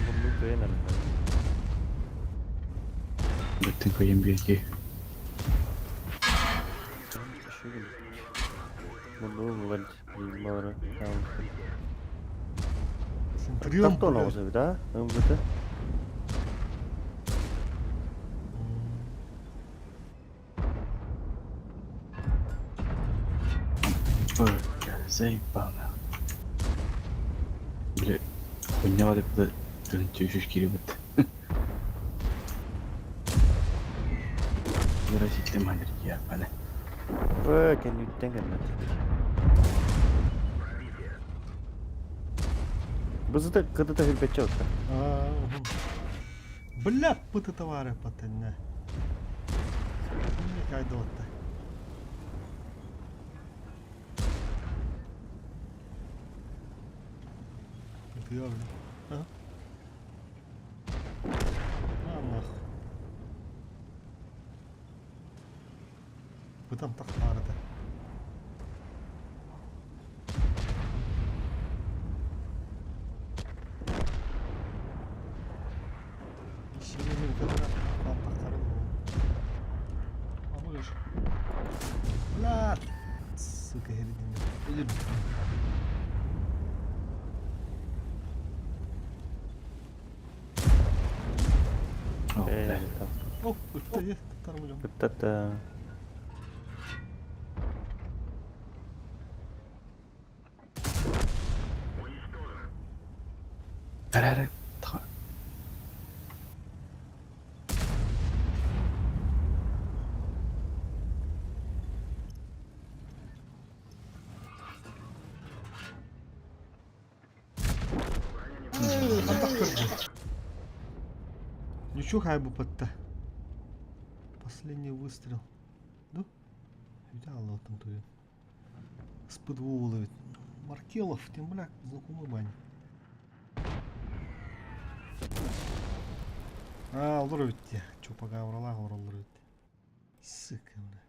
Bunu көйен Беттен көйен бирки. Bunu булар bilmem. Центурион. Картон оғызы да? Өмбіті. Заебано. Бля, хуйня деп да түнчү кирибит. Выразительный манер я, пане. Бö, кеннүттен кеннет. Бызыты кыдыта хүрбетче отта. Бля, пыты товары патынна. Не кайда отта. Нихуя, блин. А? На нахуй. Ыппытам тахсаарыта. Бля, сука, Или... О, Ыттата. Эрэ Ничего хай бы подта. Последний выстрел. Да? Видал там туя. С ПДУ ловит. Маркелов, тем бля, знакомый бань. А, олор эбит Чупага уралаах олороллор эбит. Сука, бля.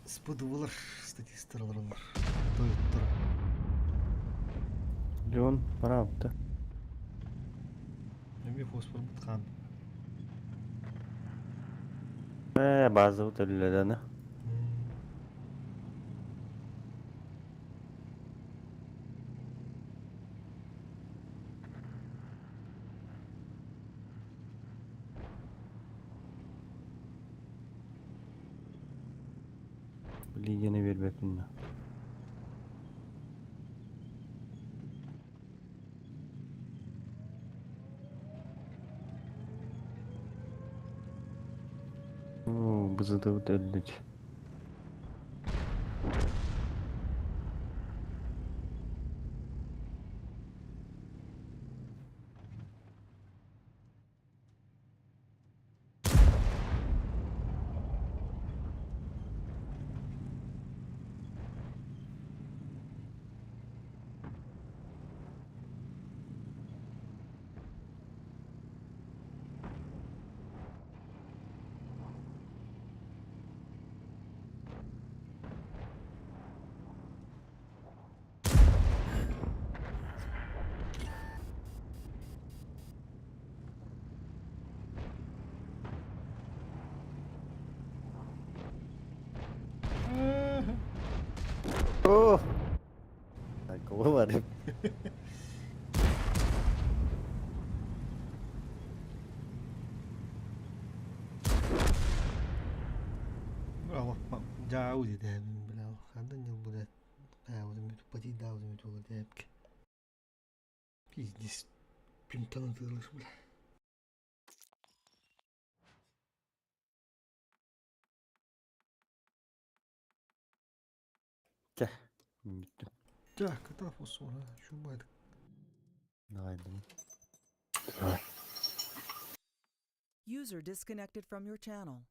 СПДУлар статистар олороллор. Тойуттара. Леон, правда. Эми фосфор бутхан. База төллөдөнө. Билигени бербеппин. Оо, бызыды өллүч. О! Такого бар. Дьаа диэтэбин бля хандан дьыл бля патийдаабытым диэпки пиздец пинтан ытыалар бля Чэ, бүттүм. Так, это фосфора, шубайт. Давай, давай. User disconnected from your channel.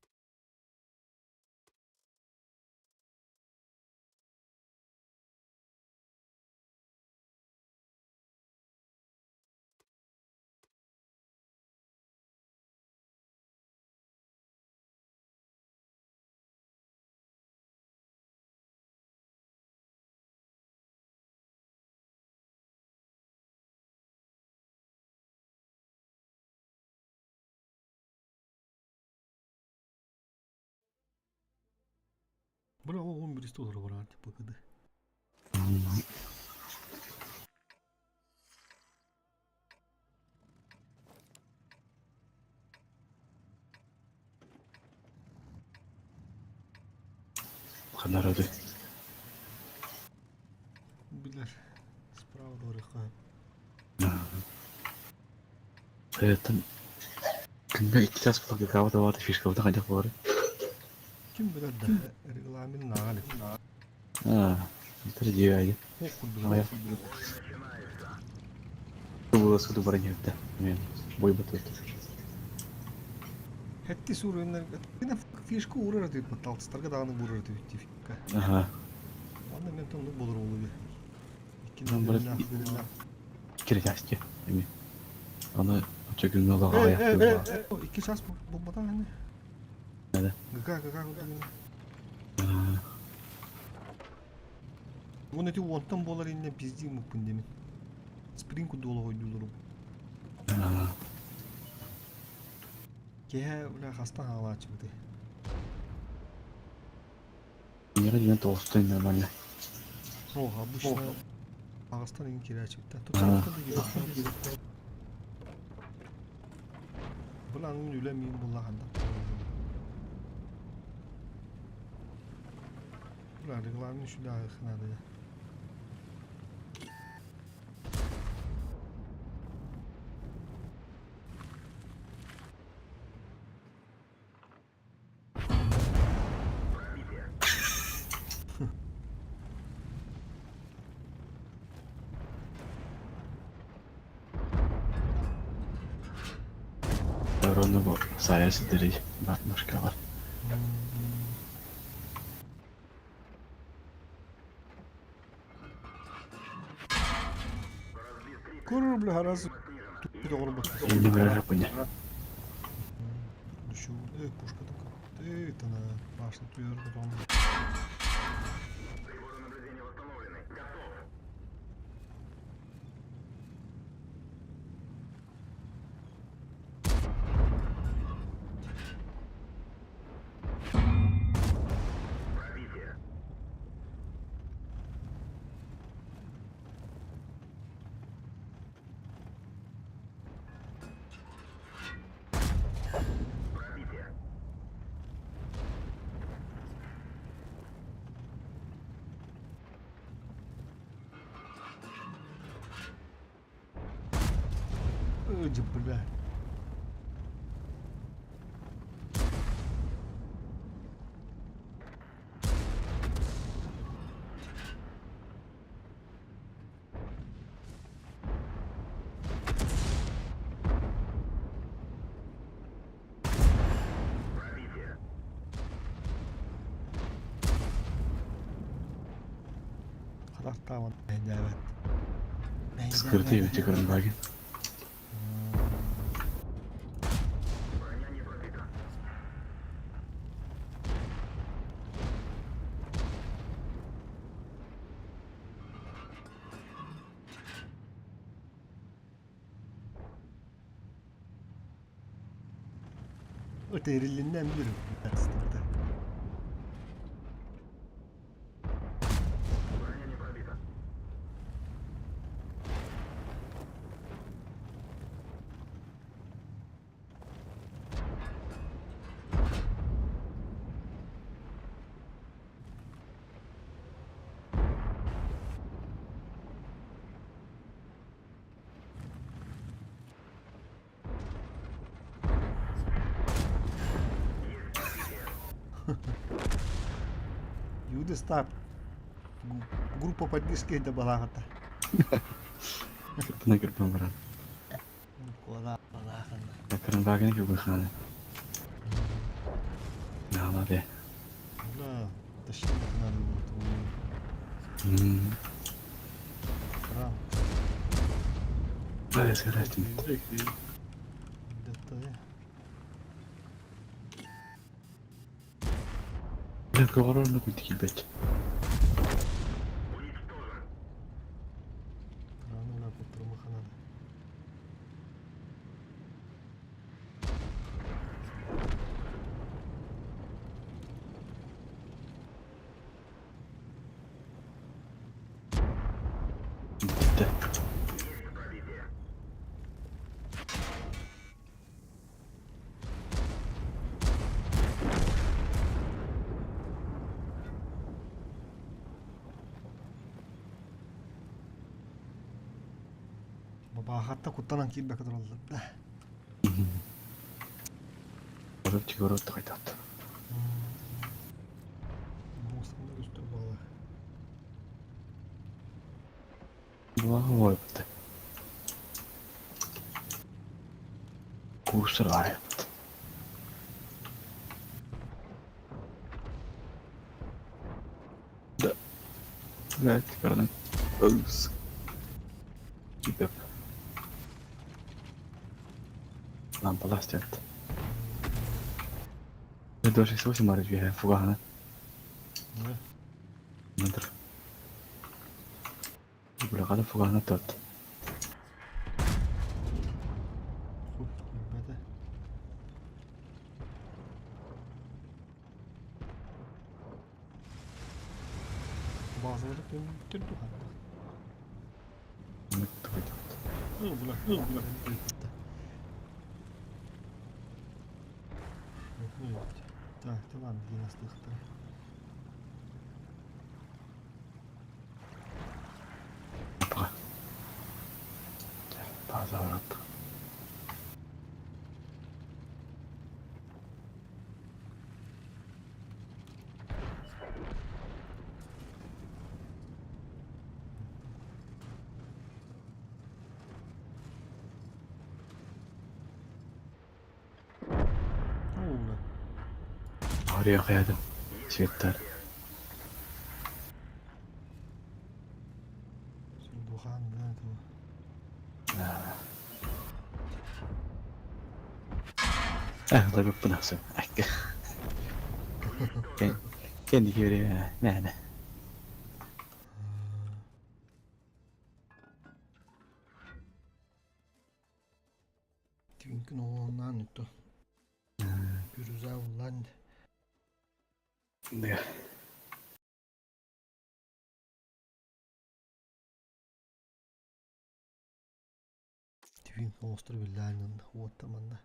Бля, он 11 бар типа КД. Ханарады. Билэр. Справа дорыха. Это күнгө икки час буолла кабата баата фишкабыта хайдах буолар. Ким билэр да регламент наали. Аа, это дьиэ Ох, курдук. Было суду бараньетта. Мен бой батут. Хэтти суруйнар. Фишка урар дип батталтыстарга даҕаны бурар дип фишка. Ага. Онно мен тоннук болор олуби. Ну, брат, Кирясти. Эми. Аны очо күнгө лагая. Икки час болбатан эне. ГК, ГК курдук. Уон эти уонтан буолар иннэ пиздии мукпун дэмин. Спринг кудуола хойдууларым. Киһэ бля хастан хаалааччыбытый? Миэхэ диэн толстой нормально. О, обычно аҕыстан игин киирээччибиттэн. Тупсарыттан да киирээччибит. Бу аны үлэ миин булла ханна. Бля, регламент сюда их надо. Рону бу сайа сидерий башкалар. Курur бля харас доҕор Или вража punya. Еще, пушка такая. Ты это на башню туйар потом. Ödü бля. Хатахтааман мэйдээбэт. Скрытый эти карамбаги. Öterilinden bilirim. Aslında. Юды стап. Группа поддержки это была это. Кырпына кырпын баран. Куда Карамбагини кырпын Нала бе. Да, тащи надо было. Храм. Да, я скажу. Бля, говорю, культики, блядь. Да. Бабахатта куттанан киирбэккэ тураллар да. Город қайтады. Муусанда көстөр буола. Була бітті. Курсор арай. Да. Блядь, короче. Кипеп. Лампаластет. 268 баар үһэ фугаһынан. Мындыр. Быраҕада фугаһынан тот. Билбэтэ. Базалары төммүттэр туханна. Так, tamam диэн астыахтара. База Oraya koyardım. Светтар. Лабыппын ахсын. Кэнди киирэ мээнэ. Түнкүн оҕоннаан үттө. Пүрүза уллан. Да. Түнкүн оҕустар биллээн уотта манна.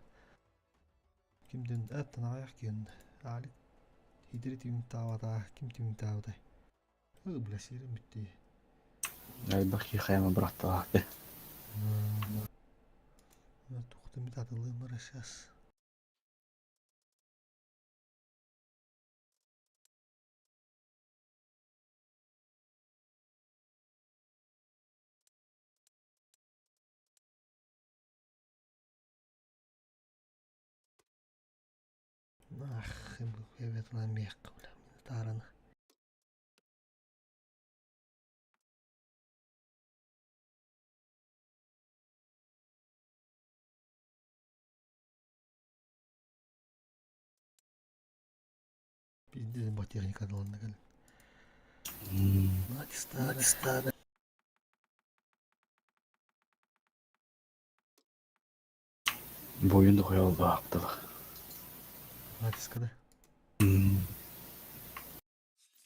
Кимден эттен аяқ кен. Али хидри түн таавата ким түн таавата. Ы бля сирим битти. Элбэх хайама бырахталаах. Тухтым бит атылым сейчас. Ах, evet lan мекка бля. Тараны. Пиздец, бо техника долна кэл. Натистары, стары. Бойун да хуялбаактылах. Натискада.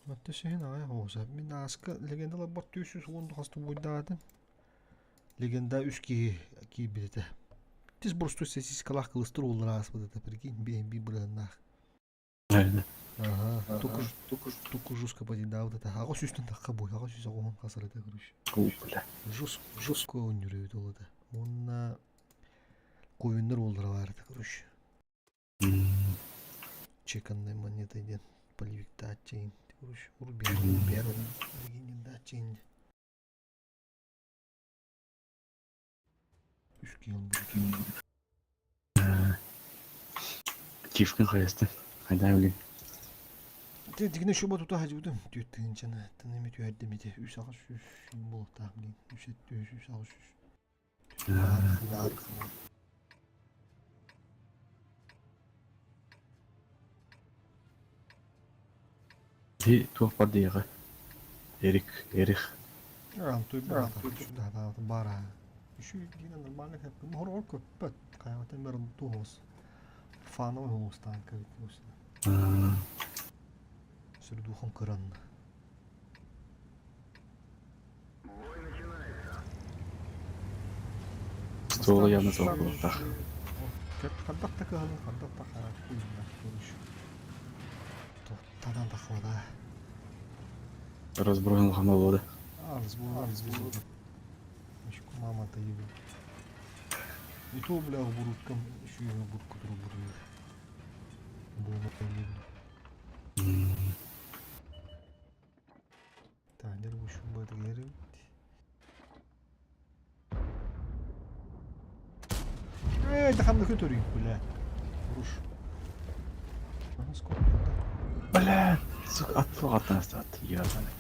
Матта сehen ая хоса. Мин аска легендалар бар 310 хаста бойдаатын. Легенда үс ки ки билете. Тис просто сосискалах кылыстыр олар аспыды прикинь, би би бырыннах. Ага, только только только жестко поди да вот это. Ага сүстен такка бой, ага сүс агон хасар это короче. Бля. Жестко жестко ойнур ол это. Онна коюннар олар бар это короче. Чеканная монета ден полевик датчейн. Короче, урбер, урбер, датчейн. Үс кил Чифкин хайасты. Хайда билин. Те дигне шуба тута хажыбытым. Түт тыгынчаны. Тыными түһәрдемите. Үс ағаш үс болуктаах билин. Үс эт үс үс ағаш үс. Ти туох бар диэҕэ. Эрик, Эрих. Антуй бар. Сюда бара. Еще дина нормально как мор ор көппөт. Кайватан бер тухос. Фановый голос танка ведь. Сүрдухом кыран. Ствола явно суох буолуохтаах. Хардах та кыһалын, хардах та харах Тадан тахвада. Разбросил хамалода. Арыз бу. Мишку мама та ебу. И то, бля, буруткам, еще и бурку туру буду. Так, нерву шумба дегерим. Эй, да ханна көтөрүй, бля. Руш. Ага, скоро, да. Бля, сука, аттылық аттан астат. Ебаный.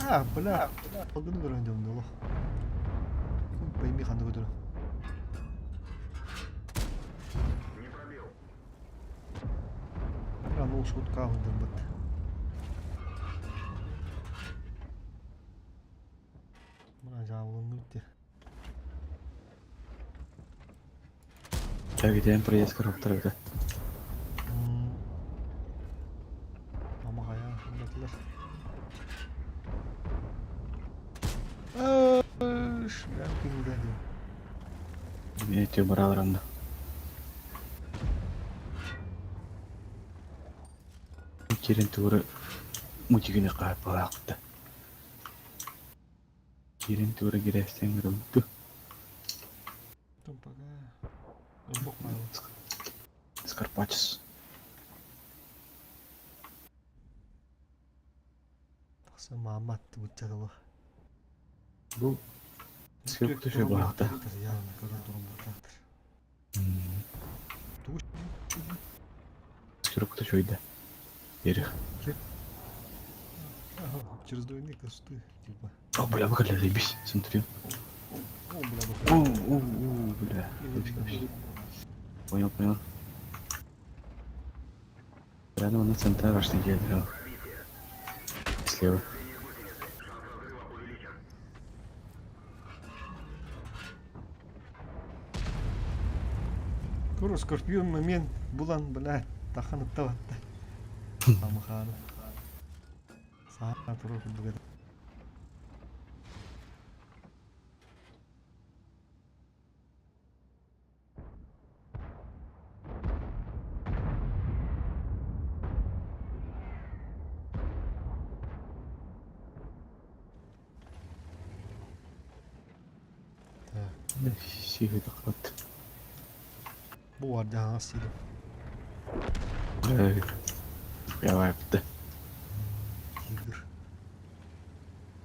А, бля. Алгыны көрөн дем олох. Хуй пойми ханна көтөрө. Не пробил. Ошут хаалларбыт. Мына жаалынныбыт дии. Чагитен проезд коробтар Ама хайа хандатылар. Эш, бля, кинде дии. Эти бараларында. Кирин тууру мутигини хааппалаахта. Кирин тууру кирээстен гырымту. Там пока. Бог мой. Скарпачес. Тахса маамат буччагылы. Бу Сколько түшө баахта. Явно көрөн турун бутактыр. Сколько түшөйдө. Берих. Ага, через двойник ты, типа. О, бля, выходи, заебись, смотри. О, бля, О, о, о, бля. Понял, понял. Рядом на центр важный делал. Слева. Куру Скорпион момент булан, бля, тахан ыттабатта. Амаханы. Саа туру курдук Так, Сиги доклад. бу бар жаңа сири. Я вайпты. Тигр.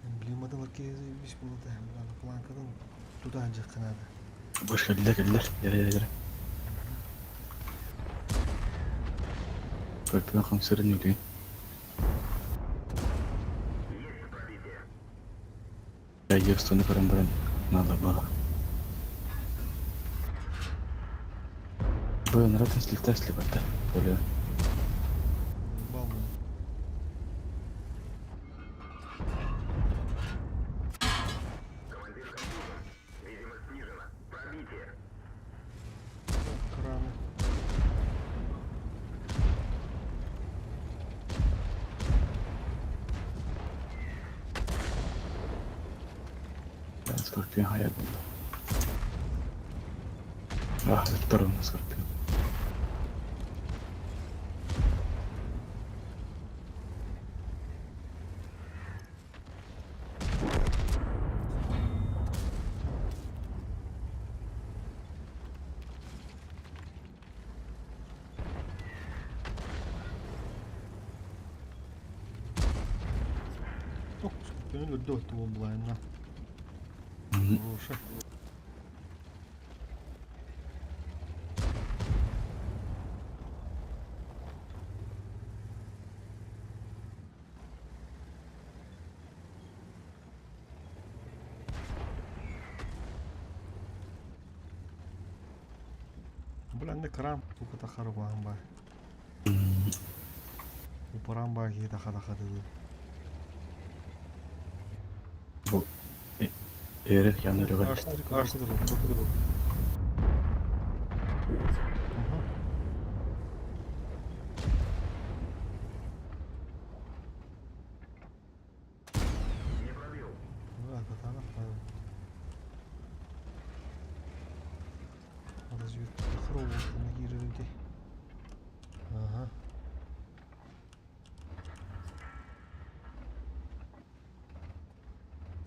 Эмблемада бар заебись было да. Бля, планкадан туда жакын надо. Бош келдилер, келдилер. Жара, жара, жара. Скорпион хамсырын үлгін. Я естуны көрін баран. Надо было. Б, нравится слегка слепота. Более. Балман. Краны. Скорпион хая болды. А, второй на Скорпион. О, Скорпион өлді өтті ол былайына. Хороша. Бля, не крам, сука, тахар ба. Упаран ба, ки таха таха dedi. Бу Эрих яны рөгәл. Аштыр, аштыр, Ага. Да, катана правильно. Разведка хрово. Ага.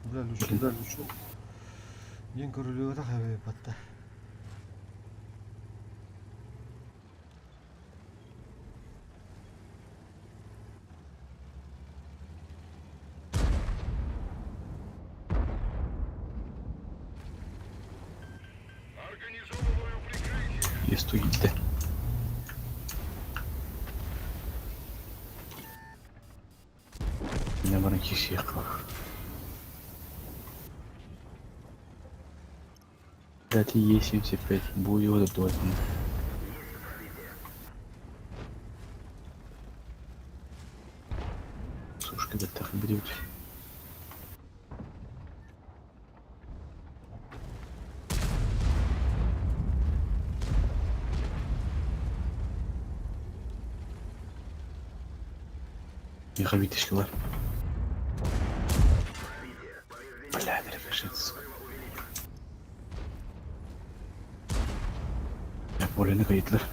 Бля, лучше, бля, лучше. Ден көрүлүгө та хабе батта. Организовываю прикрытие. Есту китте. Не баран киши якла. Кстати, Е75 будет дойден. Этибит. Миэхэ витишки бар. Бля, рикошет, сука. Полени кыйдылар.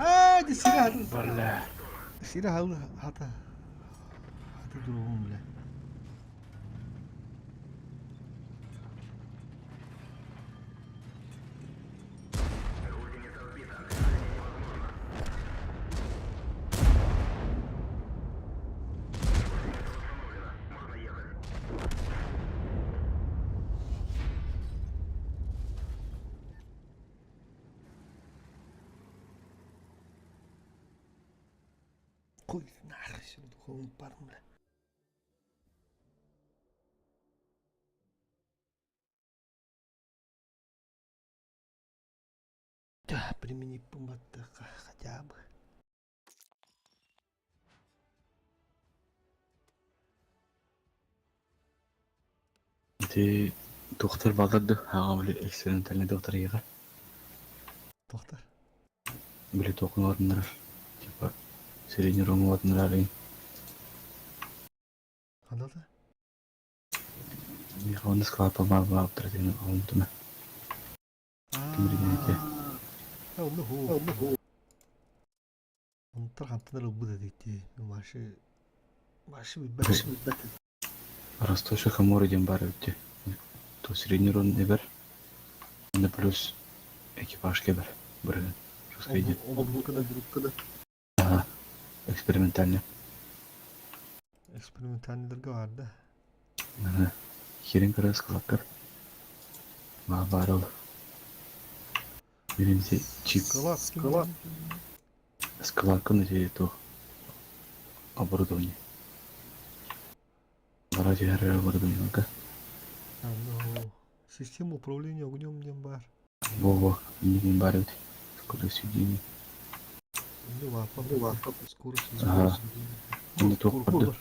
Аа, дьэ сири Бля. сири халы хата хата дуругум бля. Хуй нахуй все духовный парень, бля. Да, примени пумбаттаха хотя бы. Ити доктор баалар да аҕам били экспериментальный доктор эйиэхэ Доктор. били туоххун уотуннарар типа средний рому уотуннарар игин Ханна да? миэхэ онно склад баар баабыттара диэн оҥорбутум кимиригин ити Аа, онно хуу. Онтор хантан эрэ ылбыт этик дии. Маши Маши билбэт. Ростовша Хамора диэн баар эбит дии то средний рон эбэр уонна плюс экипажка эбэр бырыһын жесткай диэн Обрукка да. Аха экспериментальный Экспериментальныйдарга баар да. Аха хирин кыра складтар баа баар ол Билин ити чип Склад, склад. Складкын ити туох оборудование бара түһэр оборудованиеларга Ну, система управления огнем диэн баар. Во-во, иннигин баар эбит скорость сведения Ну, лапа, лапа, скорость Ага. Онно туох барда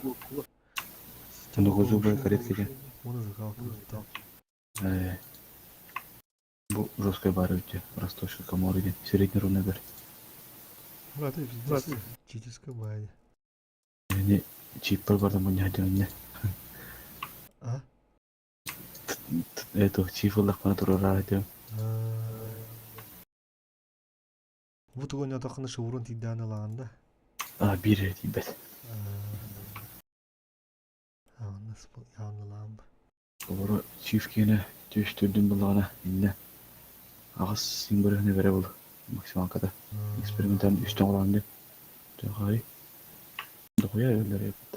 Система Онно зубы повышения, каретка диэн Оны закалка да. Э, бу жесткай баар эбит дии Ростовщик Камора диэн средний рон эбэр Брат, это пиздец. Читерская баня. Ини чиппар барда мунньаха диэн А? Это чип ыллахпына туруораары диэн Бу тугу отоххуна шеврон тиийдээн ылаҕын да? А биир эрэ тиийбэт. Аанналаан Олору чиф киэнэ түс төрдүн буллаҕына иннэ аҕыс син бырыһыны бэрэ был максималката. Экспериментальный үстэн оҥороон диэн. Дьахай. Дохуя өлөр эбит.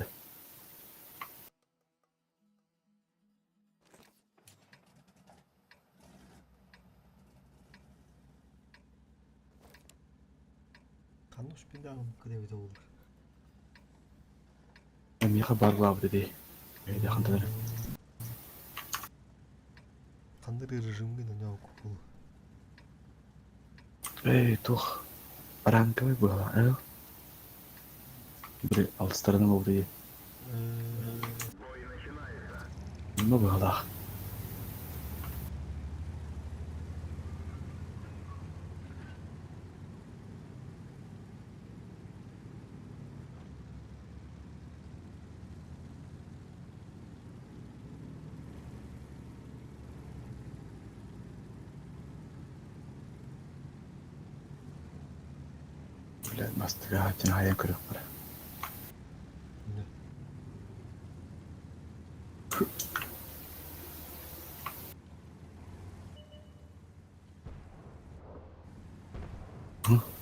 Ханна успейдаҕым кыдэбитэ буолар. Миэхэ баарлаабыт дии. Өйдөөхөнтөн Ханнык режимҥин онно оккул. Эй, туох ранковый была, э? Били алтыстарынан буолбут дии. Онно быһалаах. Бля, мастыга хааччын хайан көрөх бара.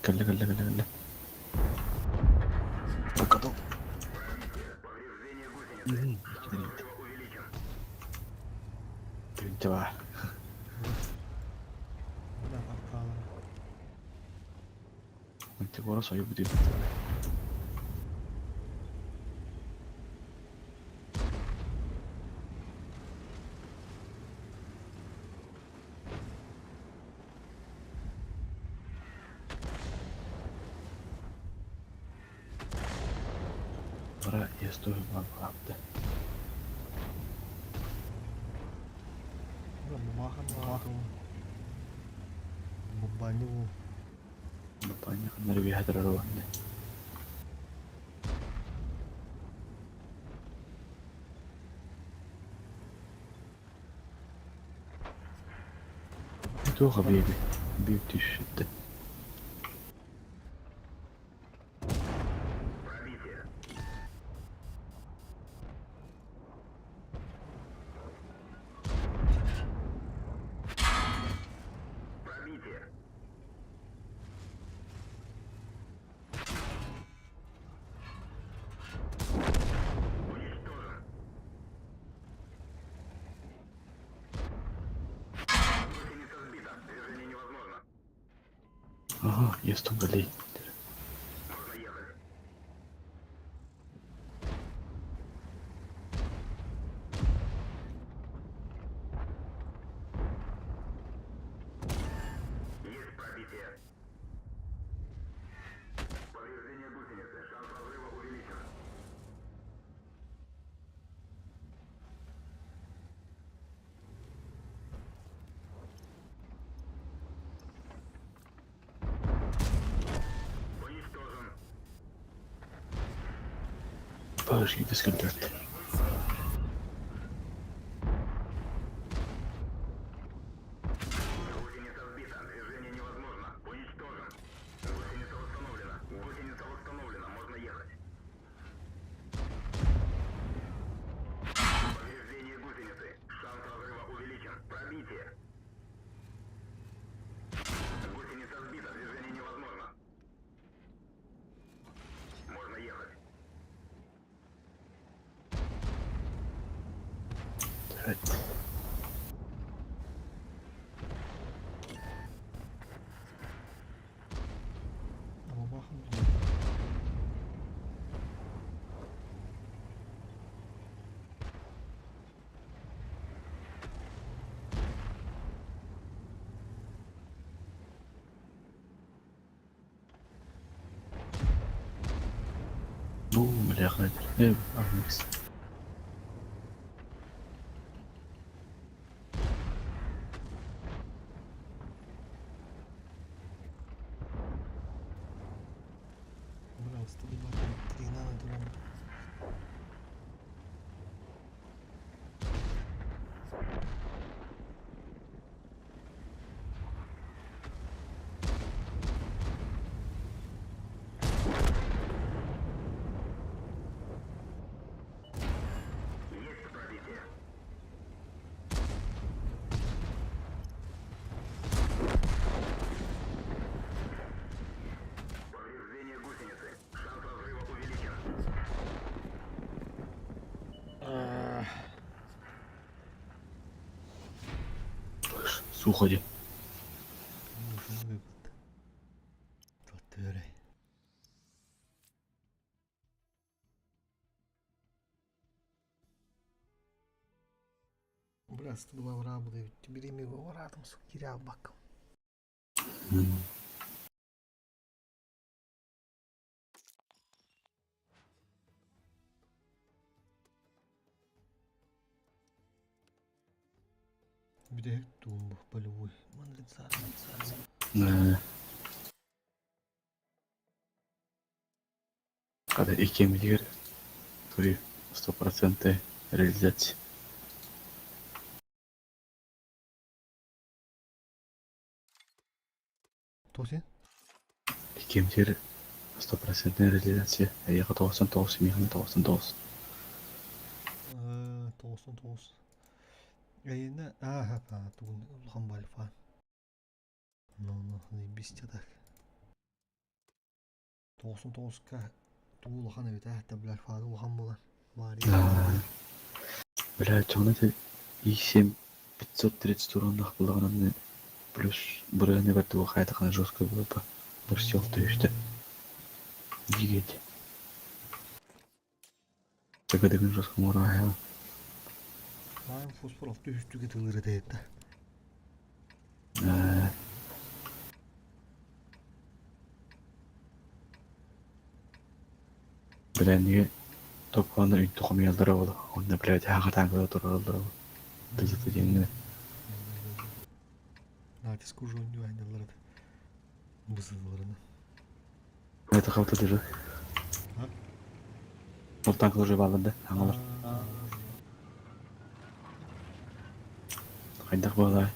Кэллэ, кэллэ, кэллэ, кэллэ. Покатал. Тыынча баар. сойбутун. Ара естуһу баалаапты. Бапаанньа ханнары үөһэ турар уонна. Туох биэби биир түшүттэ. Ага, есть уголей. Подожди, дисконтакт. Evet. Бу бляха. Алекс. Суходи. Бүтэһик туум бу полевой. Когда икемилигер тури 100% реализация. Тоси? Икемилигер 100% реализация. Эйэхэ 99 миэхэ 99. 99. Эйинэ ааха тугун улахан бальфа. Ну, ну, заебись так. 99-ка тугу улахан эбит ээ, бля альфа улахан буолар. Бля, чоҥно это И7 530 уроннах булаҕынан плюс бырыаны бэрт хайатахана жестко было бы. Бырсел түстэ. Офигеть. Тыгыдыгын жесткомура Маайым фосфор алты үстүгэ тылыр этэ этэ. Билэнниги топпону үнтү хомуйаллара буолуо, уонна блядь аһаҕатааҥҥа турараллара буолуо. Тыйыта диэҥҥэ. Натиск уже оонньуу айналлар этэ. Бысылларына. Это халта держи. Ол танк уже бааллар да, аҥалар. Хайдах буолай?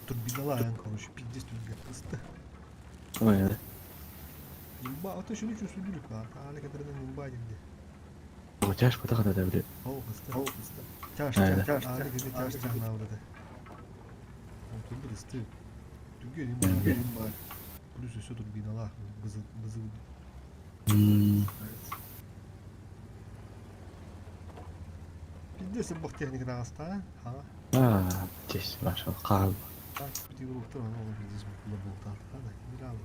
Турбиналаан, короче, пиздец түргэн кыста. Ой, Имба, ото шunu чувствую, аали кадарынан имба динде. Тяж потахата да блядь. Ол кыста. Ол кыста. Тяж, тяж, аали кеде тяж тяж наврады. Ол турбу дысты. Түргэн имба, имба. Плюс еще турбинала, бызы, бызы. Пиздец, бах техника аста, ха. А, здесь ваша хаал. Пятигруптар, ана ол пиздец букула болтат. Хада, генерал.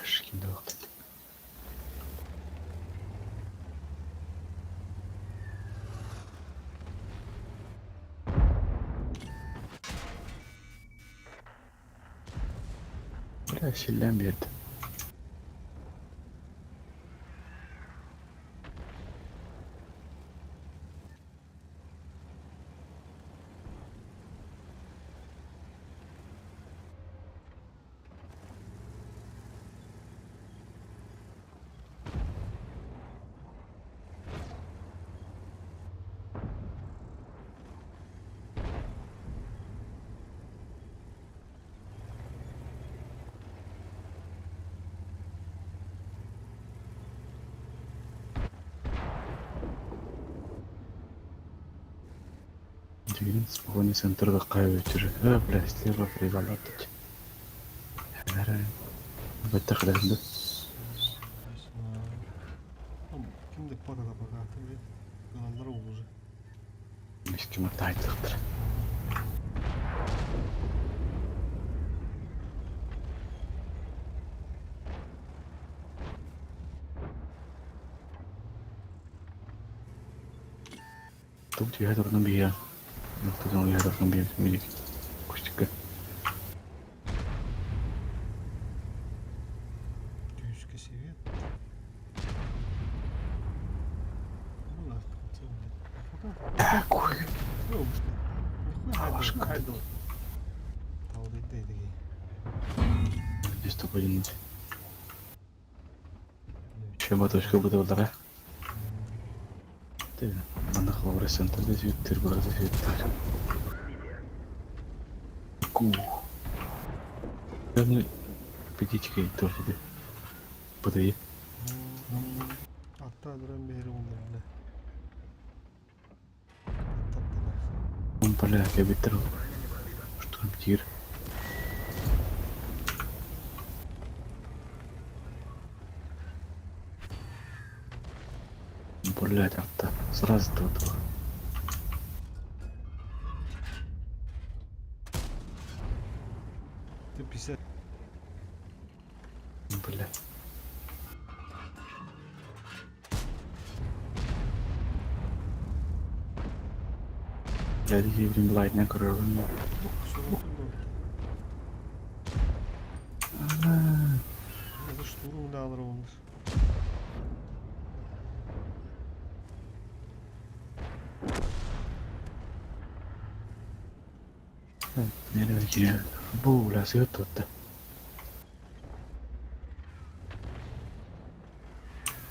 Шкиндоқ. Бля, силлээн биэрдэ. Дигин спокойно центрда кайып өтүр. Э, бля, слева привалатить. Баттахларында. Кимде патата пока, ты Каналлар уже. Миским тайтыктыр. Тут я должен бия. Тут я должен бия. Мидик. Кустика. Түйүскэ севет. Ну да, Какой? Нихуя Здесь только один. Чем точка буде удара? Ты, ана хлоры центр здесь тыр брат здесь Ку. Ну, птичка и тоже тебе. Подай. Hatta duran bir yeri oldu bile. Он бля, я битер. Штурм тир. Блять, атта. Сразу тут. Ты 50. Блять. Я дигибрин блайдня көрөрүн. Это штурм да олар. Нere кире. Бу бля сыт тутта.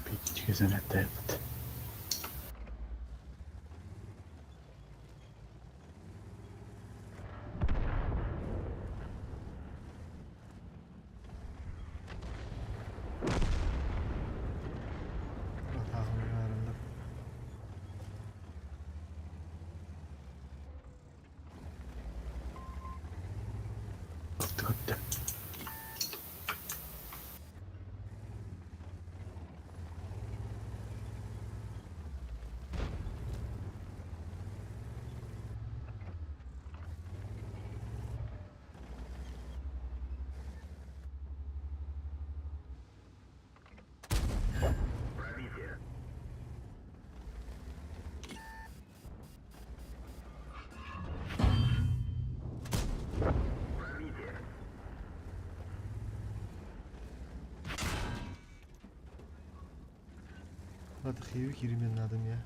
Пичке занятая. Tuttu. Аты хеви киримен надо мне.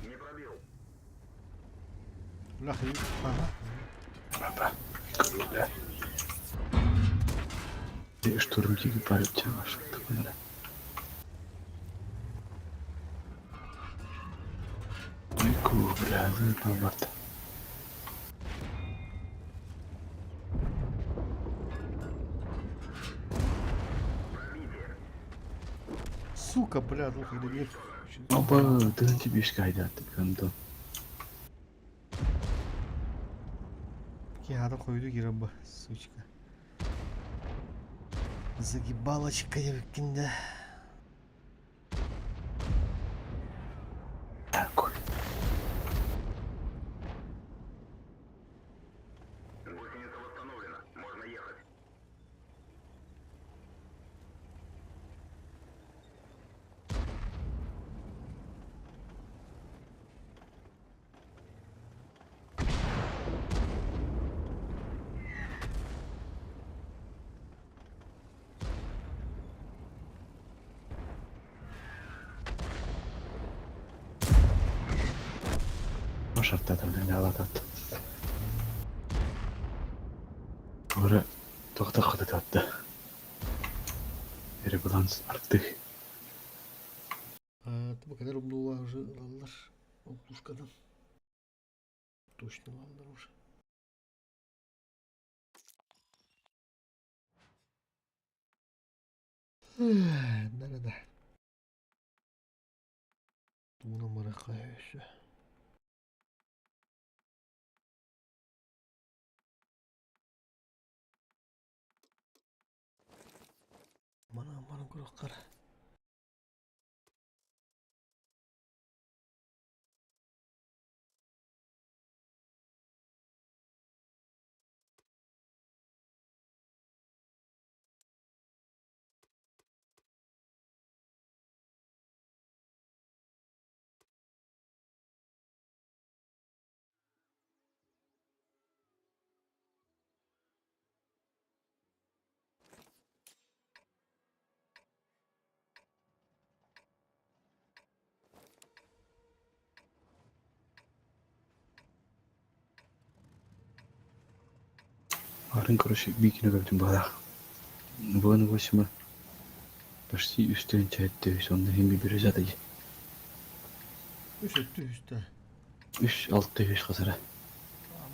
Не пробил. Бля, хеви. Ага. Папа. Да. Штурм тиги барып чаңаш. Ку, бля, барда. Сука, бля, ну когда нет. Опа, тыгын тебе кайда тыканды. Киһата хойду киирэн сучка. Загибалочка эбиккин да. Такой. Гусеница восстановлена. Можно ехать. Шартатар алатат. Тура тоқта қытатты. Эребаланс артых. Бу кадar умнулар уже ылаллар. Ол пушкадан. Точно ылаллар уже. Да-да-да. Тугунан барахха өссө. Мана мана көрөххөр. Арын, короче, бикини көрдүм бала. Бугун восьма. Почти үстен чайтты, сонда хими бир заты. Үс өттү үстэ. Үш алты үш кызара.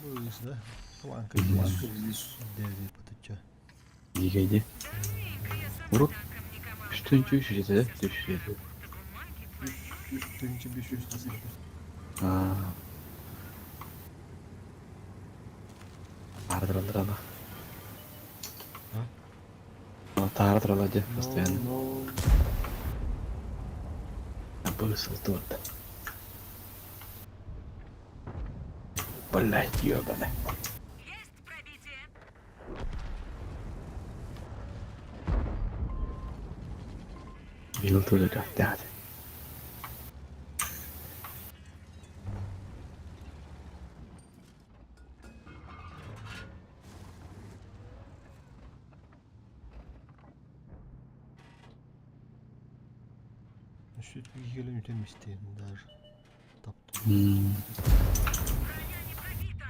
Бу үс да. Планка Дэви патыча. Дигейди. Урут үстен үш жети, үш жети. Үс тынчы беш үс тысяча. Аа. Ардыралар А? Тардырала же постоянно. Но, Бросил торт. Блять, ёбаный. Есть пробитие. Бил тоже как-то. Сүт киһилин үтэн истиэн даже. Таптым. Броня не пробита.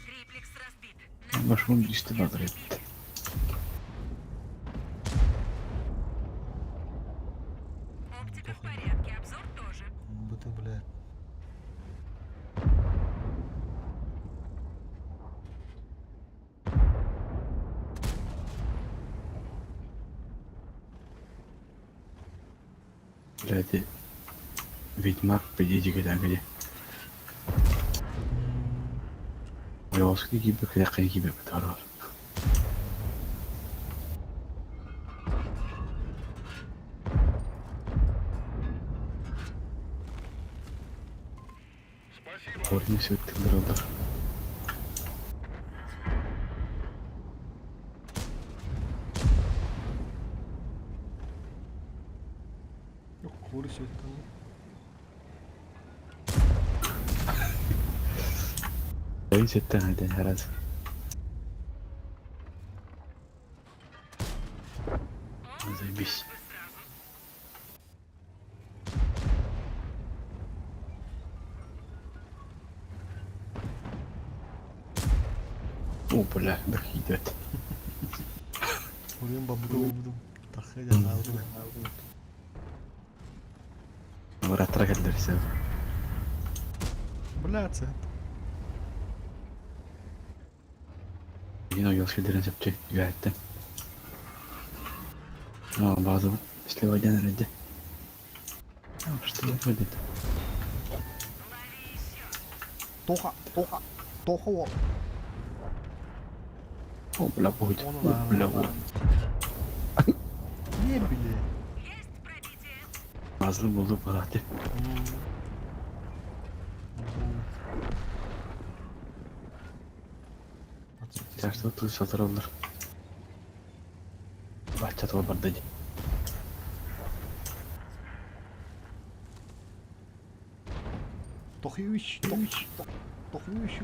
Триплекс разбит. Башым исти багырет. Оптика в порядке, обзор тоже. Быты, блядь. Блять, Ведьмак, подойди когда где. Yoski gibi kıyakaya gibi bir var. Корни сүттүлэр олор. Yok, kori söğütten. Өй сөттен хайдан хараз. Заебись. О, бля, идет. Oraya babuda babuda. Takha janavdu. Уратра келдерсе. Бля, це. Yine yol şeylerin yaptı. Güvenlikte. А, база слева один ради. А, что выходит? Тоха, тоха, тоха о. О, бля, будет. О, бля, вот. Не, бля. Назlı buldu parati. Тяжко тут сатыралар. Бачат барды. Тохующ, тохующ, тохующ.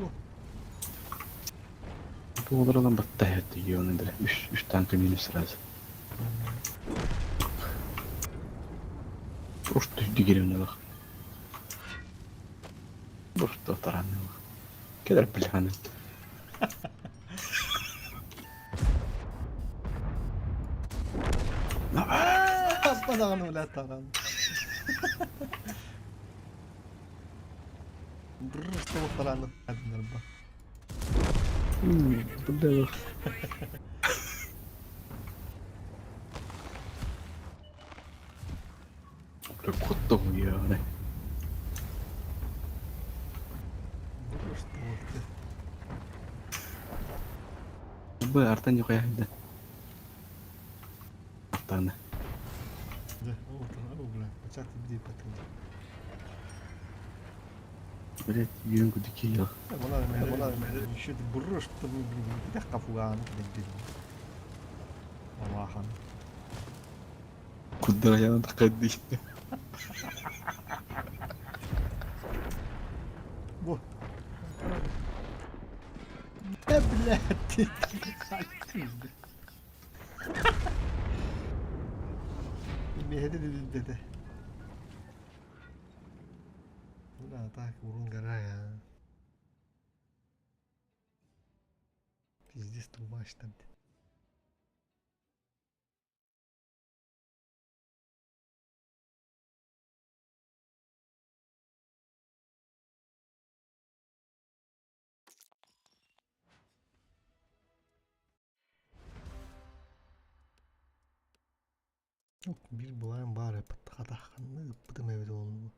Bu olur olan battı hayatı yiyor dire. Üç, üç tanka minus сразу. Просто дигерем лах. Просто таранны лах. Кедер бляны. Аппадаҕаны бля таран. Просто тараны адынарба. Бля. Бля, кот я. Просто Б, артан не хуя. Артаны. Да, вот, о, бля, почати бди потом. Блять, юнгу дикий я. Вона, еще ты бурро, что мы, блин, не кафуган, блин. Аллахан. Куда я надо ходить? Во. Да, блядь, ты Мehdi dedi. Бля, так, урон гора, я. Пиздец, тумаш там. Bir bulayım bari паттахатаханны ыппытым эбит олну.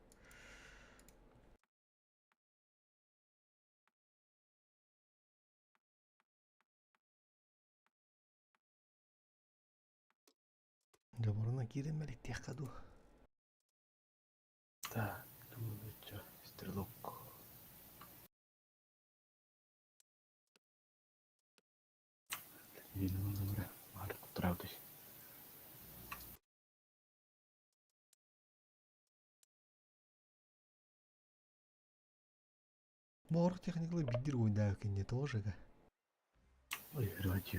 Жаборына киремелик тиякка ду. Так, думаю, что, стрелок. Видно, добре. Марк, правда. Мор техникалы бидир ойда кенде тоже га. Ой, рвать.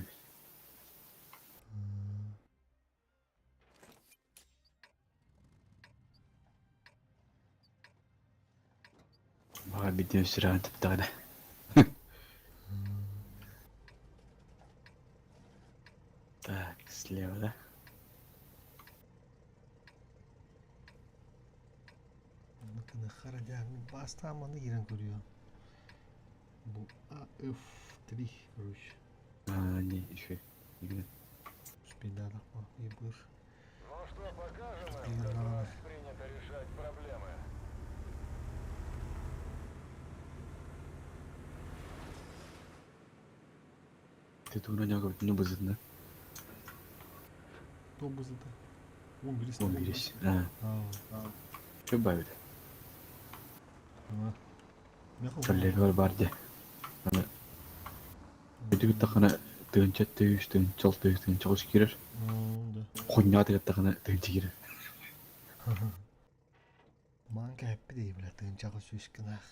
Бага бидем сиран типтагы. Так, слева, да? Bakın хара бастаманы кирен көрüyor. Бу АФ3 короче. А, не, еще. Игры. Спидада и быр. Ну что, покажем им, как у нас принято решать проблемы. Ты тут на него не бызытны. То бызыта. Он бирис. Он бирис. А. Что бавит? Коллегабар баар дии. Аны Өтүгүттэххинэ тыһыынча тыһыынча тыһыынча алта үс тыһыынча тоҕус киирэр. Хонньоҕо тыгаттаххына тыһыынча киирэр. Маан кэһэппит дии бля тыһыынчаҕа сүүс гынаах.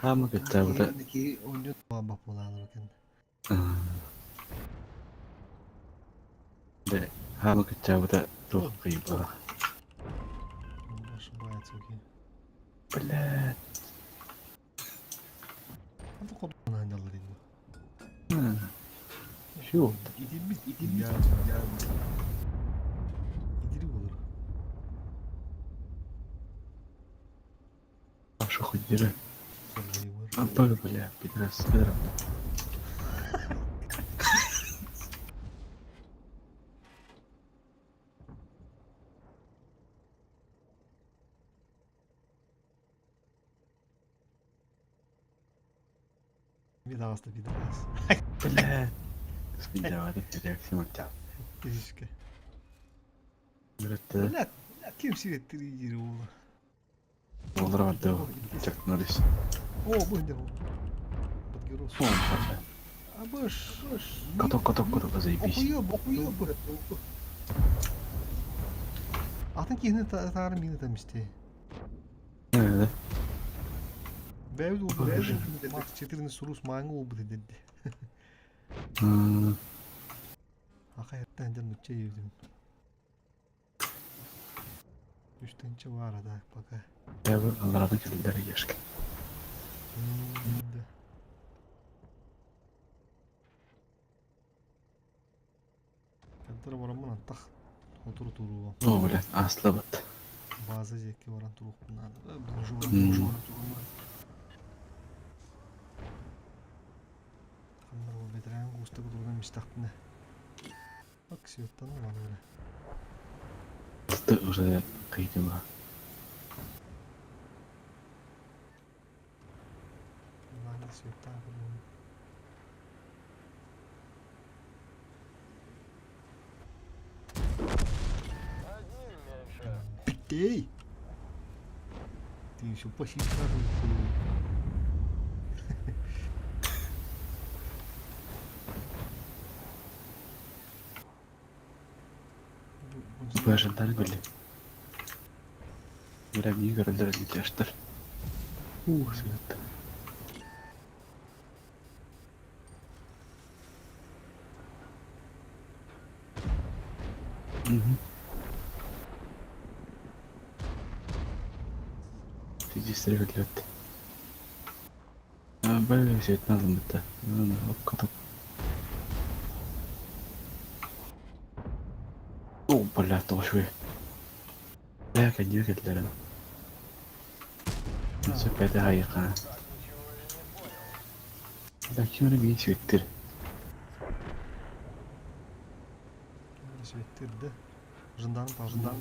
Хаама кэттээбитэ. Киһи онньут баппулаалар кэннэ. Дэ хаама кэттээбитэ туох кыйбалах. Ошибается, окей. Блядь. Все. Идирбит, идирбит. Идири olur. Паша хоть держи. А, бля, пидорас, пидорас. Видалась-то пидорас. Бля. Спидават, реакция мультя. Физически. Блядь, Бля, ким сиреттир игири уола. Олар барды Чак Норрис. О, бу инде бу. Подгерос. Абыш. Каток, каток, каток, заебись. Охуёб, охуёб. Атын киһини таары мини там исти. Да. Бэйбит уолбут Макс 14 сурус мааңы уолбут дедди. Аха эртэн ден нучча ебдим. Үстенче бар да пока. Я бы алараны кэллэр ешке. Да. Кантара бараммын антах отуру туругу. О, бля, аслабат. База жеке баран турук надо. Ханнар бу ветеран густа кутурган мистахпына. Аксиоттан улан бля. Ты уже кыйдыма. Надо света блин. Эй! Ты еще почти сразу. Бажандар были. Бля, мне городер летяштар. Ух, свет. Угу. Здесь ребят. А, бля, все это надо это. Каток. О, бля, тоже. Бля, конечно, для. Сөпәді айға. Да, кем мен светтер. Светтер, да? Жандарм, жандарм.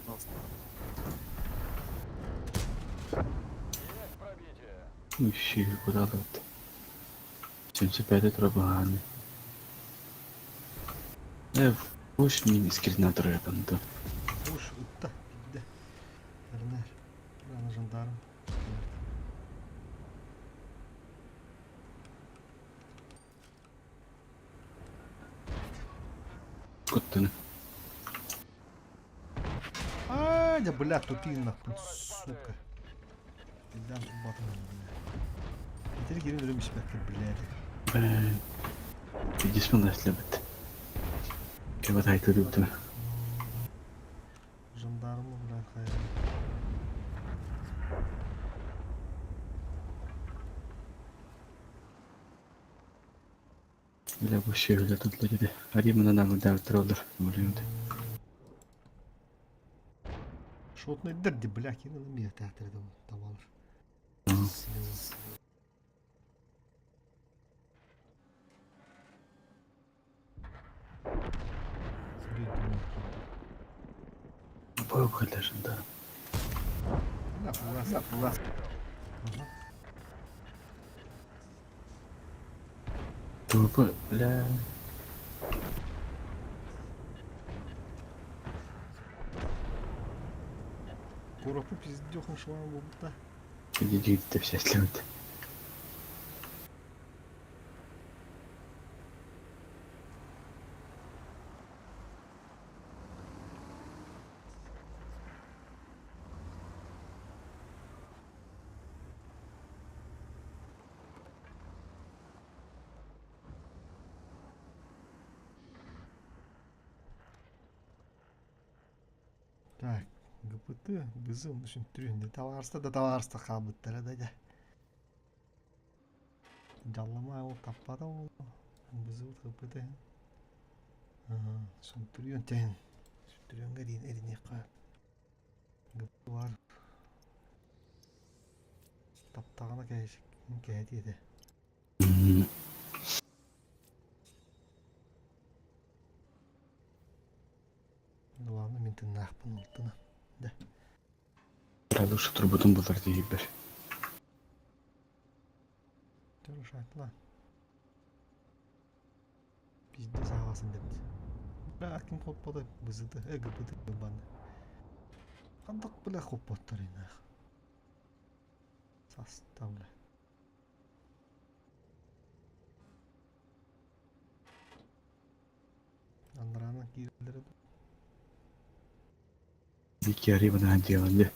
Еще куда тут? 75 трабаны. Уж мин искренне там. Уж, утта, да. Эрнер. Рано жандарм. Куттаны. А, да, бля, тупи нахуй, сука. Пиздан батон, бля. Теперь кирин өлөм испекке, блядь. Бля. Пиздец лебет. Кебет айтты деп. Жандармы, блядь, хайр. Бля, бу шөйлө тутлы деди. Аримына намы дәвтер олар. Блин. Шотный дерди, бля, кирин өлөм театр табалар. Бу кылышында. Да, да, да. Тупо, бля. Куропу пиздёхом швам бубта. Иди, ты все слют. Так, ГПТ, ГЗ, сүнтүрүн табаарыста да табаарыста хаалбыттара да дьэ. Дьаллама ол таппата ол. ГЗ ГПТ. Сүнтүрүөн тэһин. Сүнтүрүөнгө диин эриниэххэ. ГПТ бар. Таптаҕына кэһэтиэ этэ. Главное мин тыыннаахпын алтына. Да. Радуша турбутун булар диэбэр. Турушатла. Пиздец аҕасын депт. Бля, ким хоппотой бызыты, ГПТ банды. Хандак бля хоппоттор инах. Саста бля. Андараанан киирэллэрэ дуу? Диккиари банаан дьиэлэн дьэ.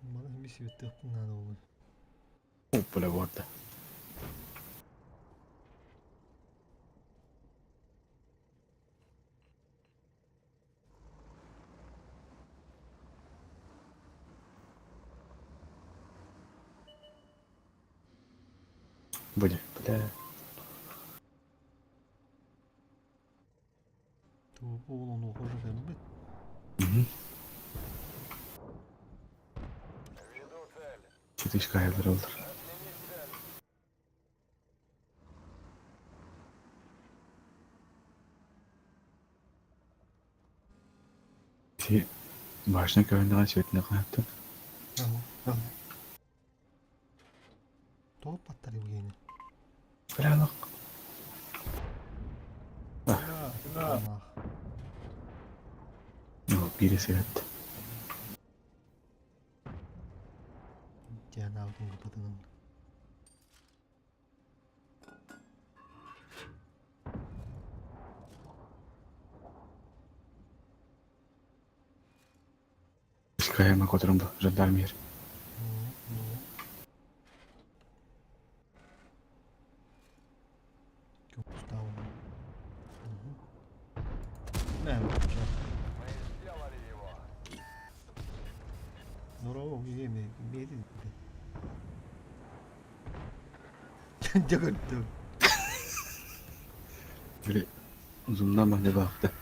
Маны би сибиттиэхпин наада буолуо. Бля буорда. Бля, бля. Тугу ону хожу кэлбит. Четышка айылар олар. Ти башня көрүндэҕин сүөтүнэ хаһыттан. Тоҕо паттар Евгений? Прянок. Биири сыһыт. Диана алтын кыпытынан. Скайма которым был жандармер. Дьэ көрдүм. Били узуннан манна баахта.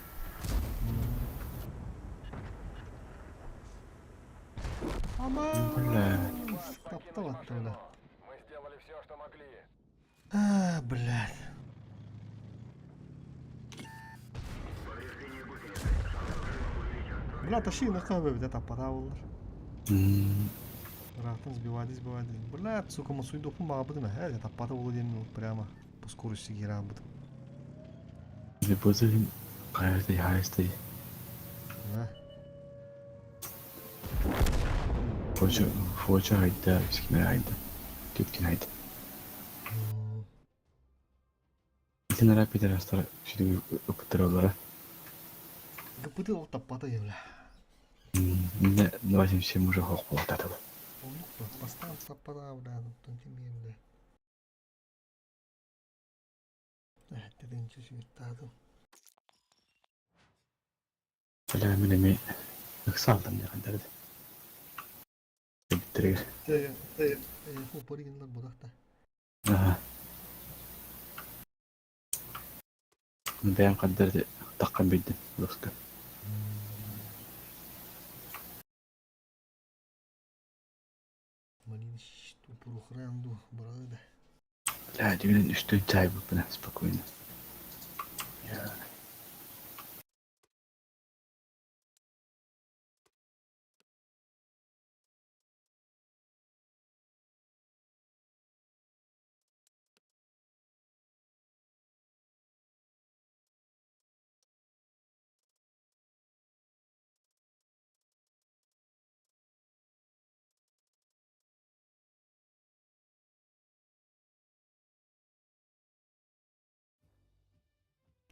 Ама! Бля. Таптал бля. Мы сделали все, что могли. А, блядь. Бля, тащи на хабе, это таппата боллар. Ыраахтан сбивали, сбивали. Бля, сука, масуйдуохпун баҕарбытым ээ, таппата буолуо диэн прямо по скорости киирээбитим. Бузын хайастай хайастай. Да. Фоча фоча хайда, скинер хайда. Түткин хайда. Итинара пидорастар сүдү ыпыттыраллара. ГПТ ол таппата бля. Не 87 уже хох болтатылы. Оннук бастаан таппата бля, оттон кимиэн бля. Эттеринчи сүттаатым. Бля, мен эми ыксалдым дегендерди. Биттирге. Хопоригинлар будахта. Ага. Бэйэм хаддарды таххан билдим доска. Малин упурухранду барада. Бля, дигинен үстүн чай буппuna спокойно. Я.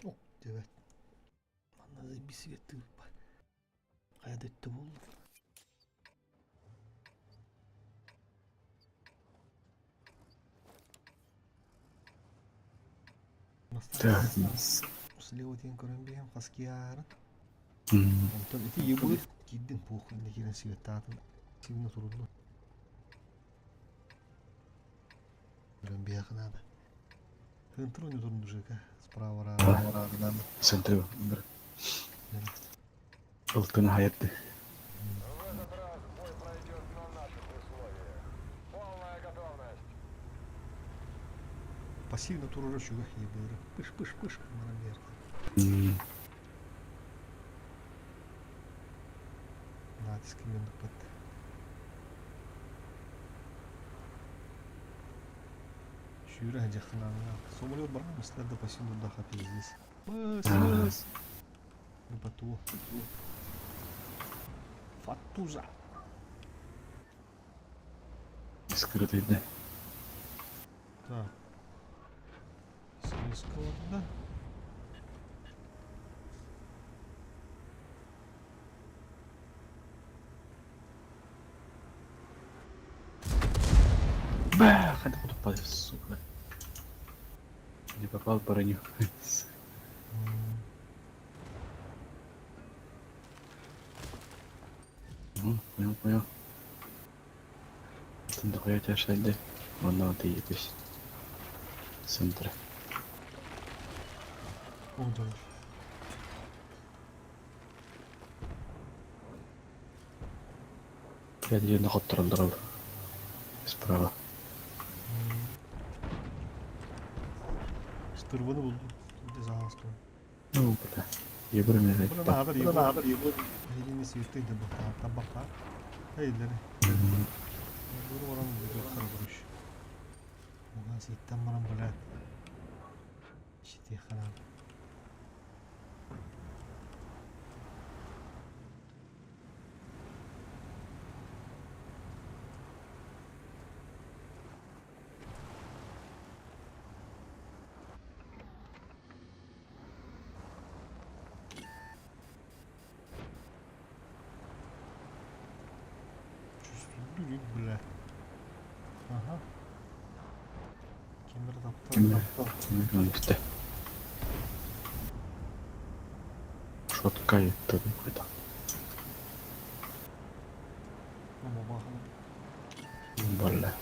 О, evet. Манна бисвет Хайа дөттө болду. Так. Слева тен көрөн биһем хаскиярын. Онтон ити ебыр киирдин пуох иннэ киирэн светтаатын сибинэ туруллу. Өлөн биһиэхэ наада. Центр у турун ЖК справа надо. Центр Ылтын хаятты. В этот раз бой пройдет на наших условиях. Полная готовность. Пассивно турара үчүгэй ебыры. Пыш-пыш-пыш гынан биэрдэ. Натиски үөннүкпэт. Сүүрэ сылдьаххынаана. Самолет баран мыстар да пассивно турдаха пиздец. Мыс, мыс. Бату. Фатуза. Скрытый, да. Так. Склад, Бах, это попал, сука. Не попал по броню. Ну, понял, понял. Там дохуя тебя шальды. Вон ты ебись. Центр. Oldular. Блядь, ее нахуй троллеров. Справа. Штырваны булду. Дезастр. Ну, бля. Ебры меня. Бuna наадыр, ебры наадыр, ебры. Эһигини светтый да бахта, табака. Эйлери. Ебры баран бүкөр буруш. Уган ситтен баран бля. Щити ханан. Чувствую, бля. Ага. Кемер таптар, таптар. Шотка это какой-то. Бля.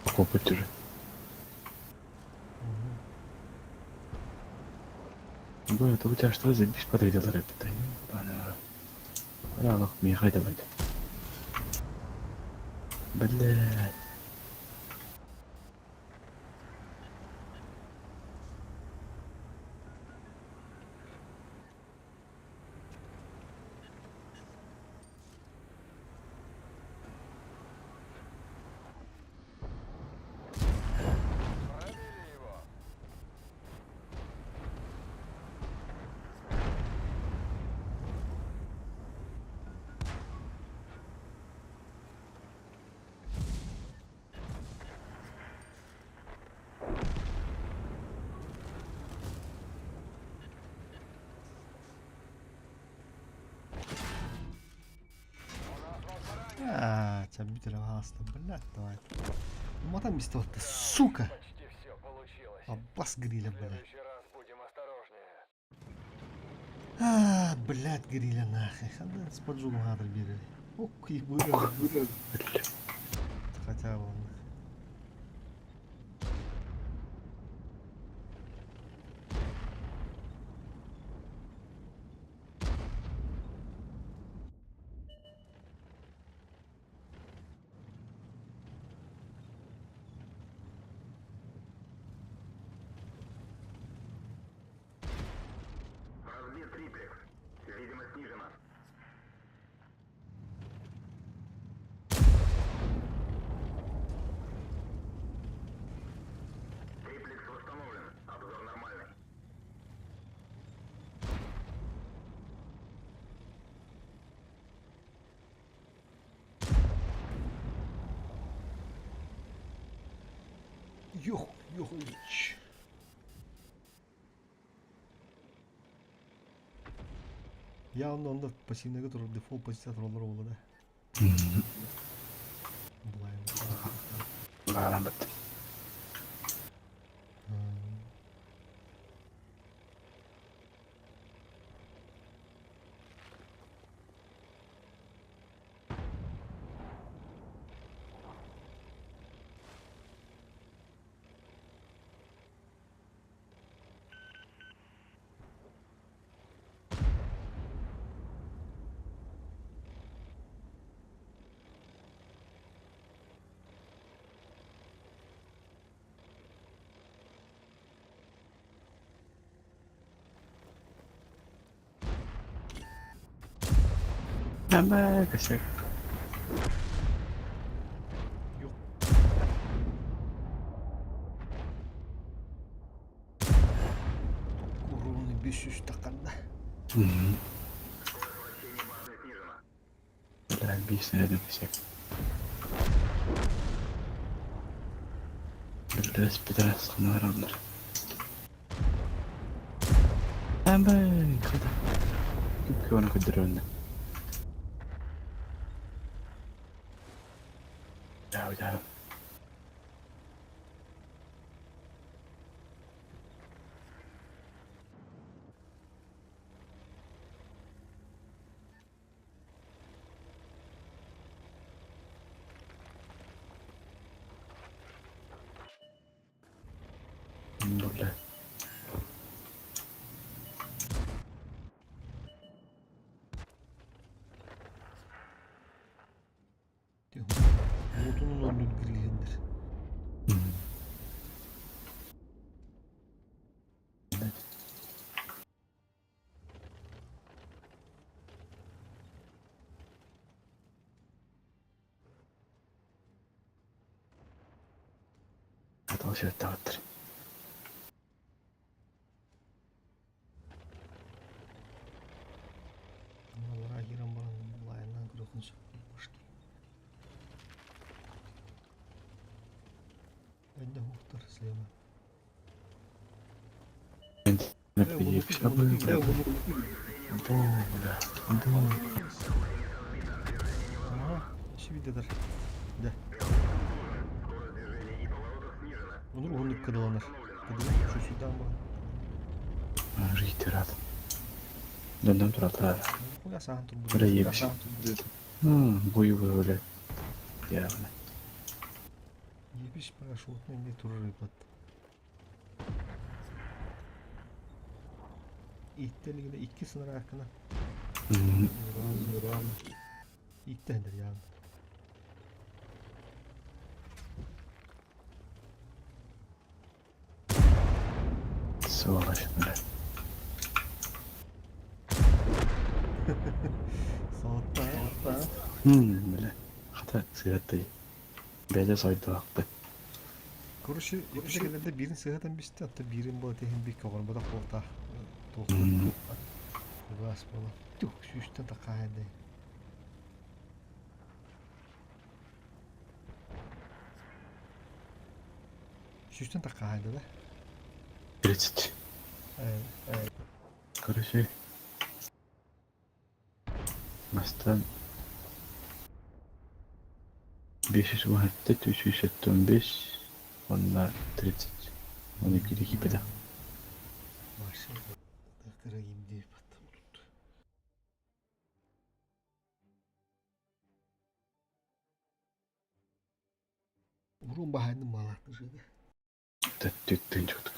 Покупать уже. Бля, это у тебя что за бис подойдет рэп? Бля, михай давай. Блядь. Пробили его. А, тебя битера гаста, блядь, давай. Мотан ты, сука! Почти все получилось. Аббас гриля, В блядь. следующий раз будем осторожнее. А, блядь, гриля нахуй. Ханда с поджогом гадр бери. Ох, ебыры. Хотя бы он. Разбит триплекс. Видимость снижена. Триплекс восстановлен. Обзор нормальный. Йох, йохович. Я онда пассивныйга турар дефолт позиция тураллар буолла да. Булайым. Ладно, бит. Ама косяк. Уруну 500 тахханна. Бля, биир снарядом косяк. Петрас, Петрас, ханаралар. Ама, хата. Күн көдөрөннө. Да, да. Бля. Уотунун оннун гирилиһиннэр. Атал сүөттәҕиттэр. Аллара киирэн баран лайынан көрүөххүн сөп башки. Энне хуктар слева. Бля. Ага, еще видеолар. Да. Онур уһуннук кыдаланар. Кыдалан şu сюда бар. Рейтерат. Дондан туратар. Хуя сахан турбут. Бля, ебись. Бою бля. Явно. Ебись парашютный не турары бат. Иттелигine икки сынара акына. Иттендер яғын. Сволочь, бля. Соотта. Бля. Хата сыгаттай. Бәле сойду акты. Короче, ипишекелерде бирин сыгатан бисте, атта бирин бола техин бик когор бада колта. Бас бола. Тух, сүүстен такаайды. Сүүстен такаайды да. 30. Короче. Бастан 517, 375, онна 30. Оны кири кипеда. Машина. Кыра имди баттым tuttu. Урун бахайдым малатты жыды. Түттүн чуктук.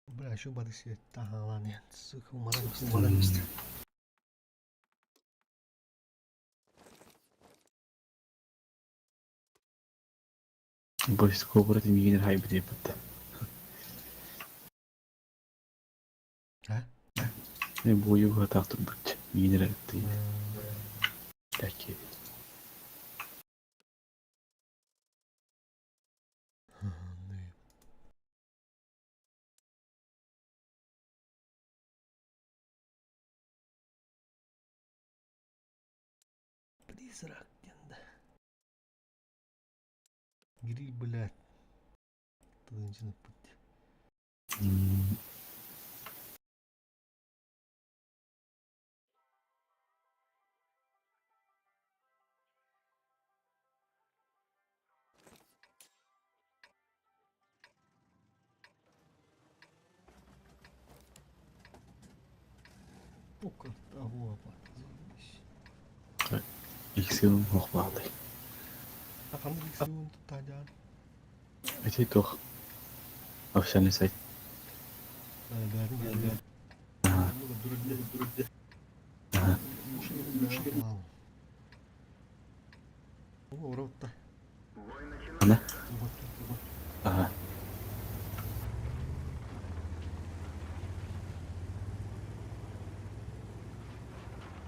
Бля, şu бадысы тахалан сука умаран исти. Бойс кобра тимигинер хайбы деп бутта. А? Не бою хатактыр бут. Мигинер айтты. Таки. Призрак денді. Гриль, блядь. Тыгынчынып бутты. Покарта хуапат. Иксим хохбалды. Ханнык иксиун туттаажаан. Эти тох. Официальный сайт. Бәрін geldi. Ана? Ага.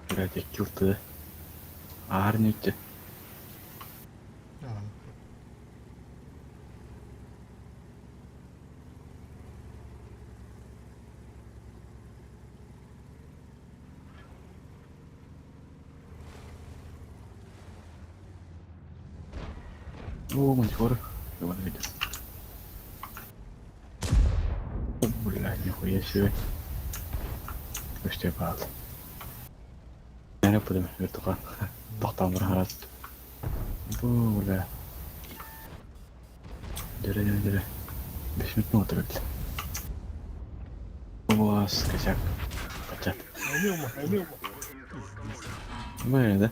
Блядь, я килл ты. Арните. О, монтикора. Давай, видишь. Бля, нихуя себе. Көстө баал. Näre подым, вертуха. Тохтаан барахарас. Бу, бля. Дере, дере, дере. 5 минут отырып. Вас, косяк. Хотят. Мы, да?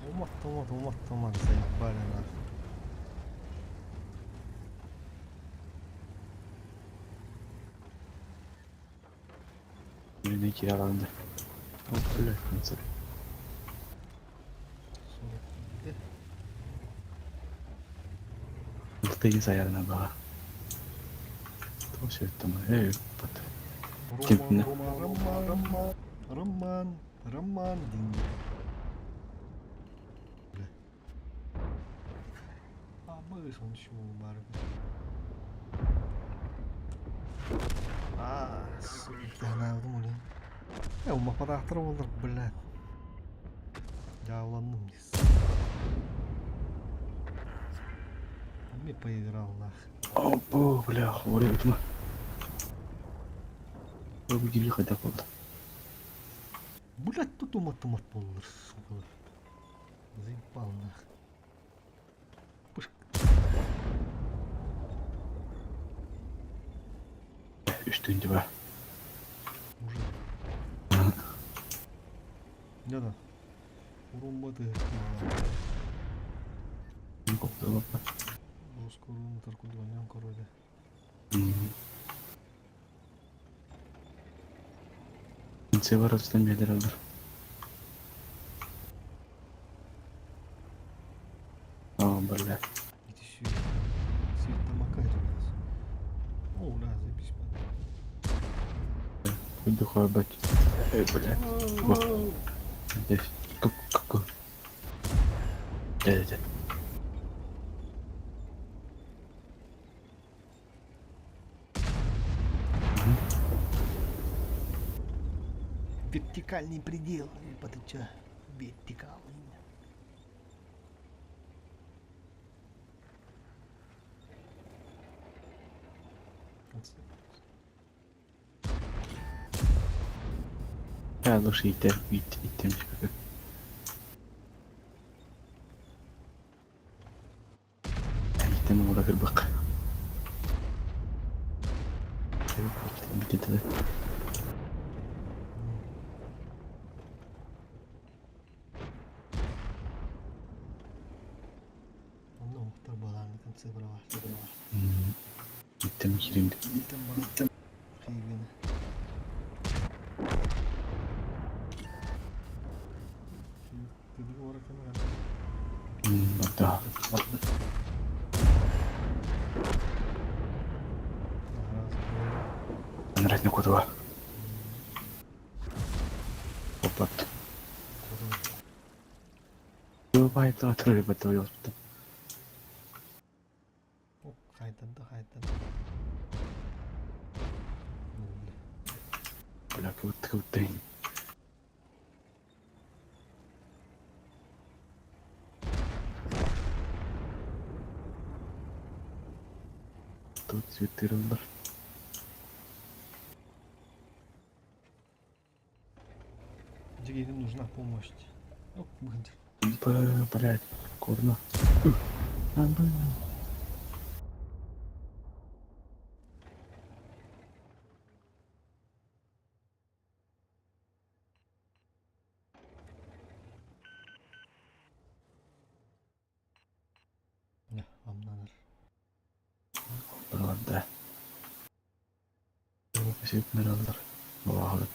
Умат, умат, умат, умат, заебали нахуй. Блин, кираланды. О, бля, концерт. Ты заярна баҕа. Туох сүөттэ эй ыппат. Роман, Роман, Роман, Роман, Роман, дин. Бля. А мышь он чего бар. А, сука, она думали. Я ума подахтар болдыр, блядь. Жауландым здесь. Мне поиграл нах. Опа, бля, хворый утма. Бу хайдах буолла. Блядь, тут умат умат болдыр, сука. Заебал нах. Пышк. Үстүн ба. Уже. Да-да. Урумбаты. Коптолоппа. Оскорун таркудуанян короле. Севаростан медер алыр. О, бля. Иди сюда. Свет там макает у нас. О, да, заебись, man. Хуйду хуй, Эй, бля. Вот. Здесь. Ку ку Дядя. Вертикальный предел. Ебать, ты чё? Вертикальный. Я лучше итер, ит, итемиш как. Итем ола кырбак. Битете. Ну, тарбалан, конце брала. Итем кирим. Итем баран. Хейвен. Ты договор Да. Нрать кудова. Опат. Бай та тры бата ёспта. Хайтан да хайтан. Бля, как будто Тут цветы разбор. Им нужна помощь. О, блин. Блять, курно. А, бля. Не, вам надо. Правда. Сүтмөр алдар. Баҕалар.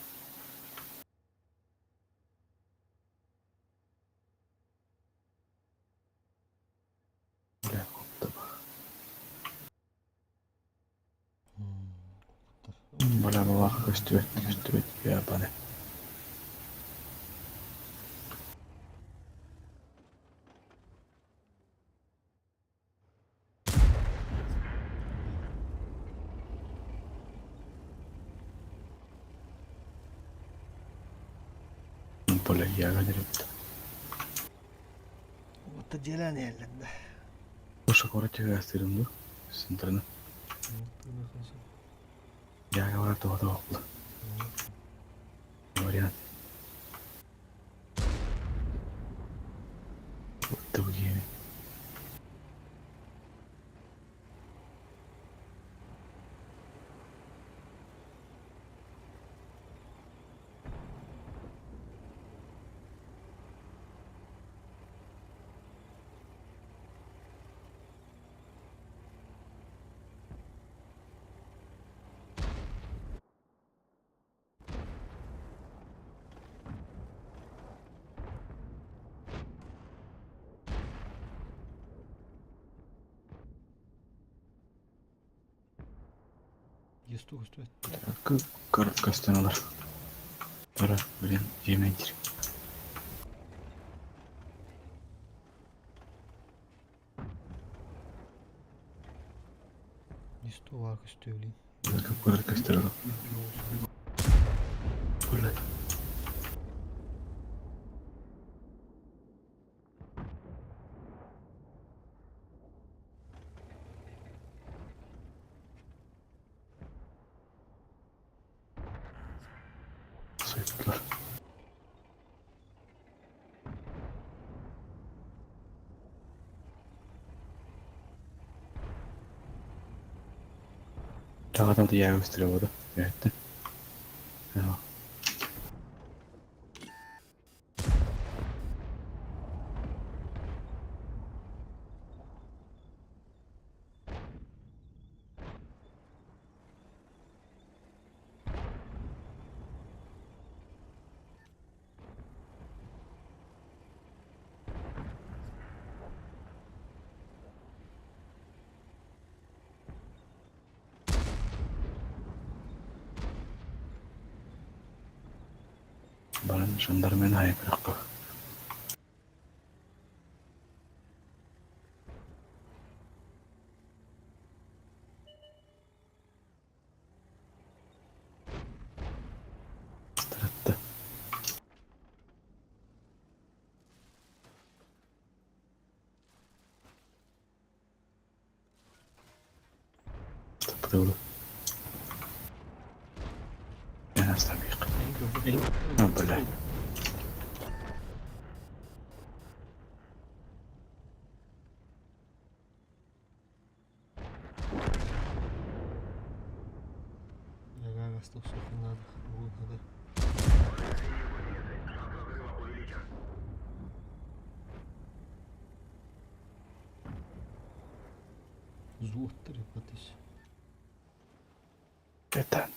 Бля, бабаха көстүбэт, көстүбэт, ебаны. Бля, я говорит. Ота дьиэлээн иһэллэр да. Слушай, короче, я сырым, центрны. Я говорю, то то Вариант. Другие. Есту көстүбэт. Короткостаналар. Пора, блин, жементир. Есту бар көстүбүлин. Короткостаналар. Бля. Сойттылар. Тағадан да яғы өстірі болды. Өтті. Баран жандармен айбыраққа. Стратты. Тапты Я оставил. А, бля. Яга надо. Надо. Зуоттар ипатыс. Это.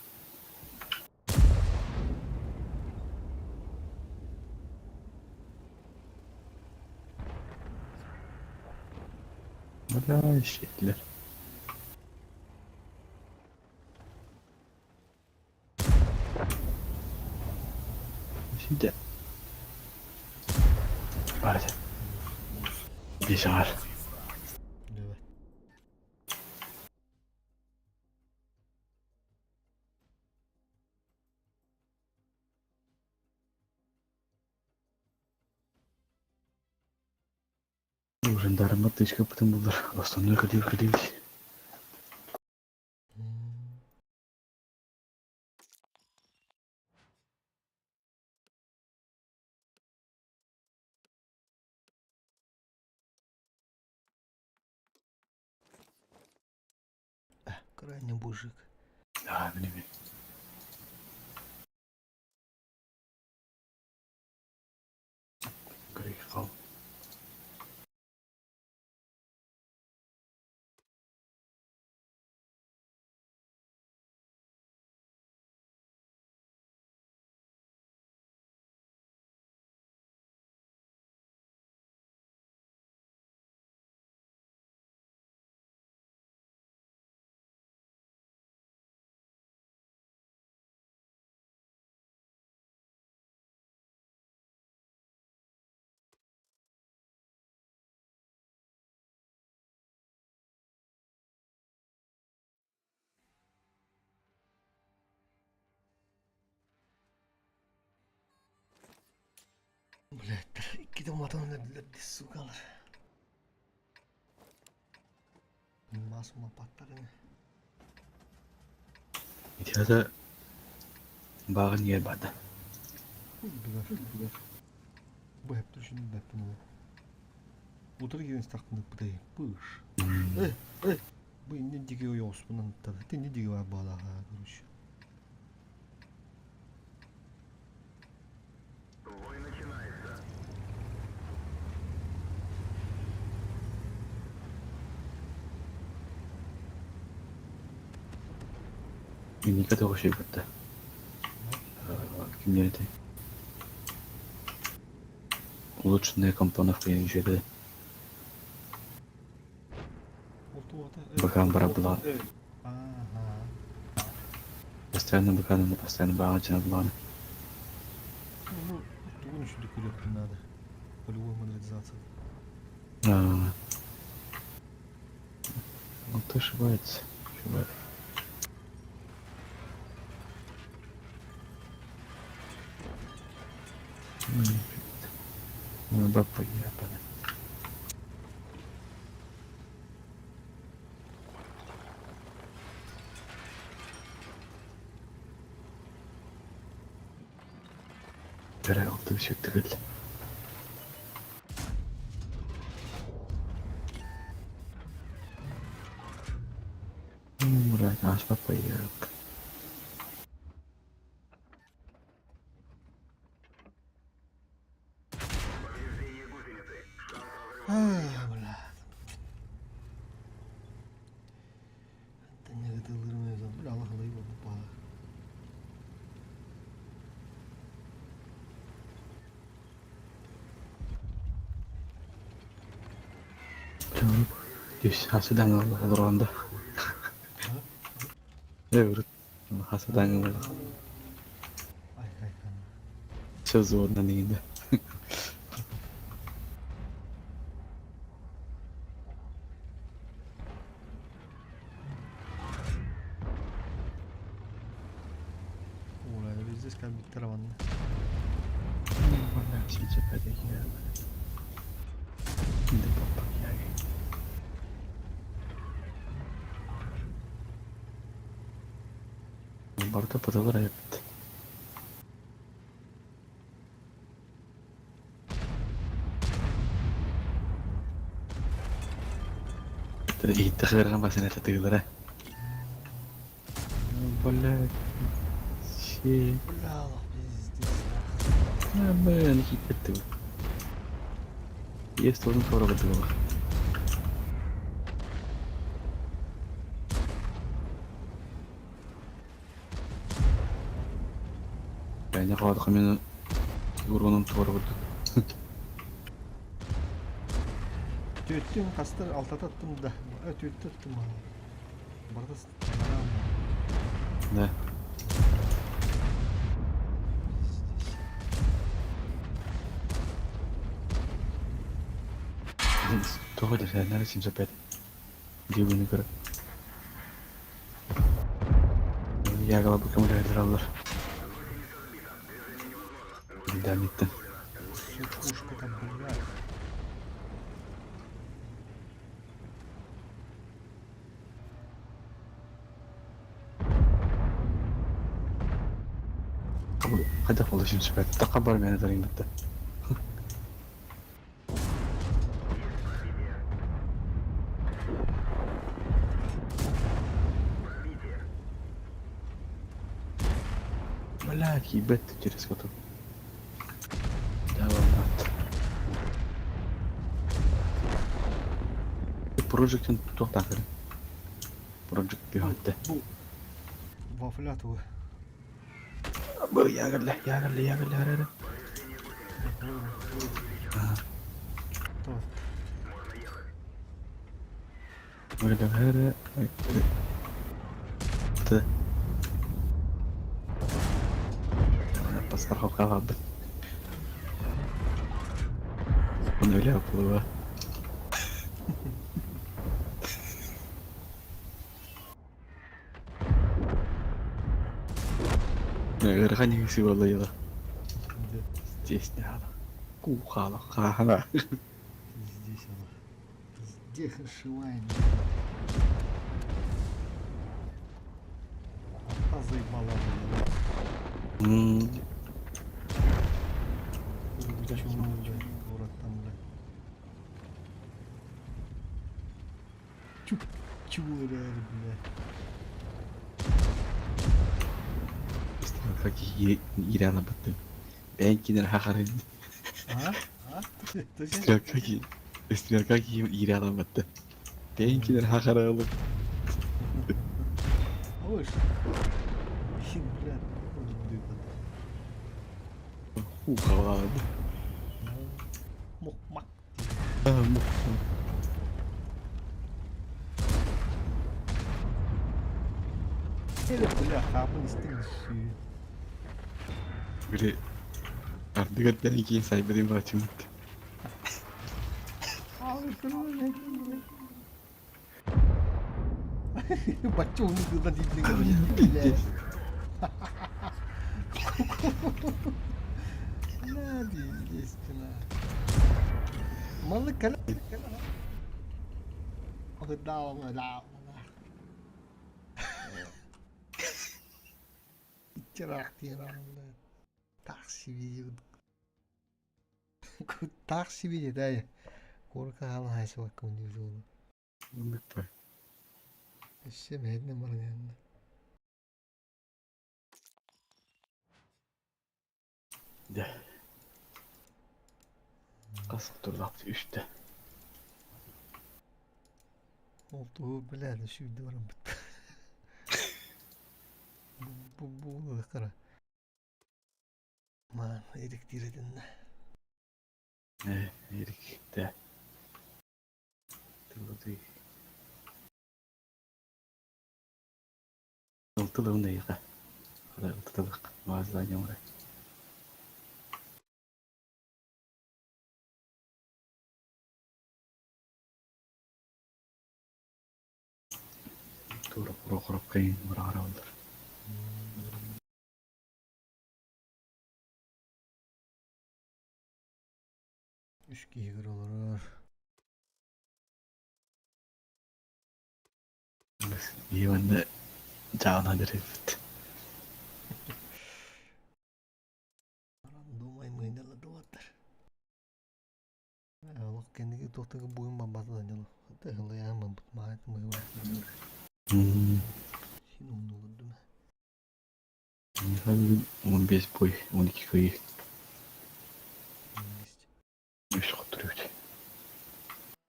Бля, щитлер. Şimdi. Hadi. Güzel. Evet. Жандарма тычка потом был. Основной ходил, ходил. Крайне мужик. Да, блин. Грехал. Блядь, иккитэ уматан өлөрдүлэр дии сукалар. Мас умаппаттар ини. Итиата бааҕын иһэр баада. Билэр. Бу хэптэр шүнү бэппин ол. Утары киирэн истэхпин ыппытай. Пыш. Э, э. Бу иннин диги ойоҕоспунан ыттар. Ити диги бар баалааха, короче. Инника тоҕо үчүгэй Кимнэр этэй? Улучшенная компоновка үчүгэй. Бакаан барабылаан. Постоянно бакаан, постоянно бааҕа дьаналлаан. Ну, тугун үчүгэй көрүөхпүн наада. Полевой модернизация. Он то ошибается. Ошибается. Ну, бабка ебаная. Бля, алты түгел. Блядь, аж попоек. Ай, бля. Тэннэгэ Бля, Аллах алай баала. Түс, хасыдан олоргондо. Э, хасыдан олор. Ай, ай, ай. Все взводно негенде. Оля, везде калбиттер манна. Барыта пыталар эбит. Ииттэхлэрин басын этэ тыгылара. Блядь. Щи. Бля, пиздец. Блин, хитти. Есть тоже скоро было. Бэйне қаладық мен уронум туора курдук. Түөттүм хастар алтата аттым да. Түөттү аттым. Бардас. Да. Тоҕо десэннэр 75 дибини көрө. Ягала бу көмөлөһөлөр аллар. Дамиттен. Сушка там, блядь. Хайдах болду 75? Такка бар мени тарыйын битте. Блядь, ебать ты через коту. Давай, брат. Project'in туохтаахыр. Project бихатты. Бу вафля тугу. Бу ягылла, ягылла, ягылла, ягылла. Tamam. Ягылла, Ты. Подстраховка бит. Он өлө буолуо. Ыарахан иһи буолла. Здесь не надо. Куухаала хааһана. Здесь она. Здесь ошиваем. А заебала меня. Город там, блядь. Чуп, чего реально, блядь. Как Ирана баттым. Бәйкинер хахарын. А? А? Стрелка ки. Стрелка ки Ирана батты. Бәйкинер хахары алып. Ой, блядь, Ухалады. Мохмак. Эле, бля, хапын истин сүй. Бiri ардыгар бәйкин сайбырын бачымыт. Бачу, он куда блядь. На, естественно. Малы кала. Да, да. Такси видео, да. Корка хала хайсы ваккун дюжула. Өссө мэһэдне баран Да. Қасық турлапты үшті. Ол туһу билээт сүүрдэ баран бит. Бу бу кара. Ман эрик диредин. Эрик, да. Тылыды. Ылтылығын да иға. Ылтылық. Мазда нямра. Тура құра қайын мұра олар. Үш киһигер олорор. Иванды жағына деребит. Думай мыйнала дуаттар. Олох кэнниги туохтага буйун бамбата дьоло. Тыһылыйаан бут маат мыйва. Син умнулурдум. 15 бой, 12 кый. Үш құттырып.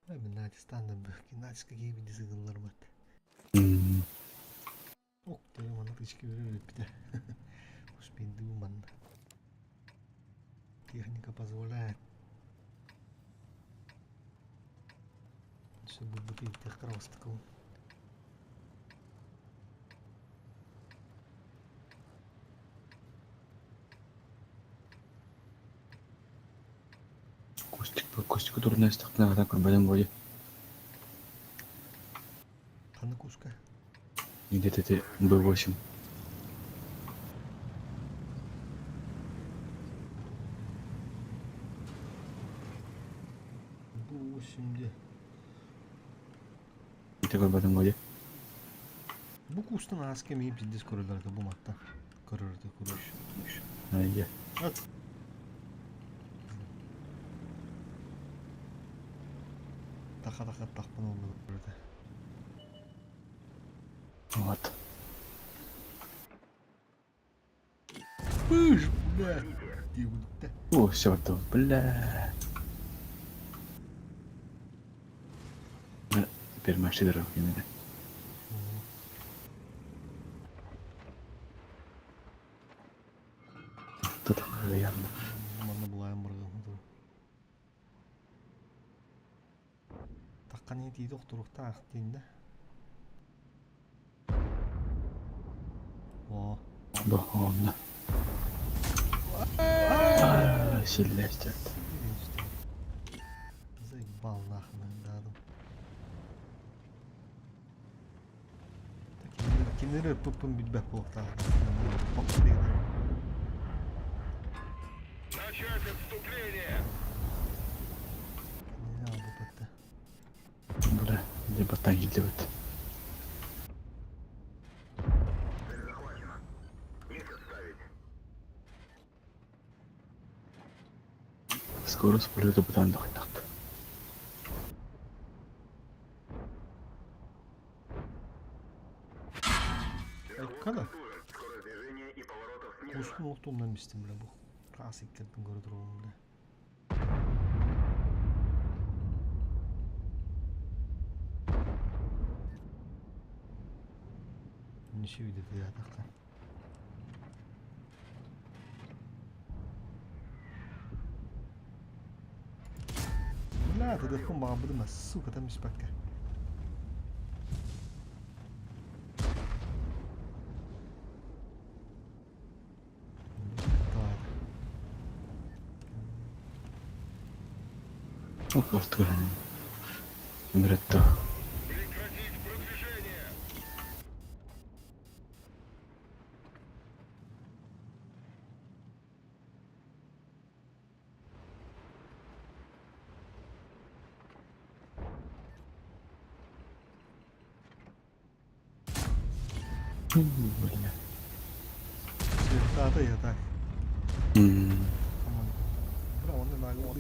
Мен натистан да бөхки натиска кейби дизыгыллар бат. Ок, тебе мана тычки берер бите. Успейду манна. Техника позволяет. Все будет бутыль тех кростыков. Костик, Костик турна истақтына ата көрбәден бойы. Қаны куска. Неде тете Б8. Б8 де. Ите көрбәден бойы. Бу кустан аска ми пиздец көрөлөрдө бу матта. Көрөрдө көрүш. Айя. At. Таха таха тахпан oldu burada. Вот. Пыш, бля. Диудта. О, все, бля. Теперь машина именно. Тут явно. Манна булайым барган. Таккан ити докторукта ак дейм да. О, Бу, онна. Силлестет. Заебал нахрен, дадым. Кинери пупун билбек болуп Начать отступление! Дьэ баттаан киирдибит. Скорость полета бытаан дохайдахт. Айккана. Куспун олохтуумнан бистим бля бу. Хаас иккэрдин көрө туруом бля. Ничего видит я так-то. Бля, тыдыхпын баҕарбытым да, сука, там испэккэ. Өмүрөттө. Прекратить продвижение! Бля. Светата я так. М. Бра, онно наага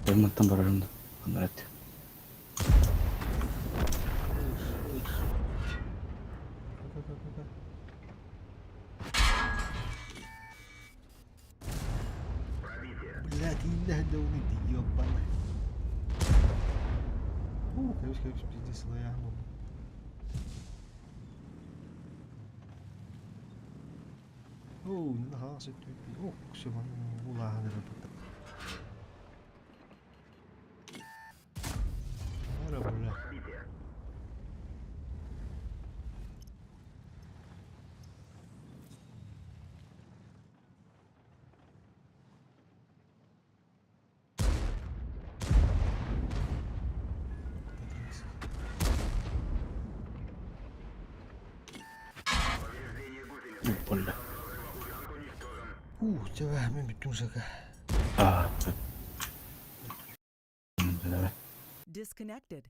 Ремонттан барарым да. Өмүрөттө. Блядь, инна дауны ты ёбаный. У, короче, короче, пиздец, я Оо, наһаа сөптүүт. О, сөбөн улааһын эрэ Ара, бля. Болла. Уу, чэвэ, мен бүттүм сака. Аа. Давай. Disconnected.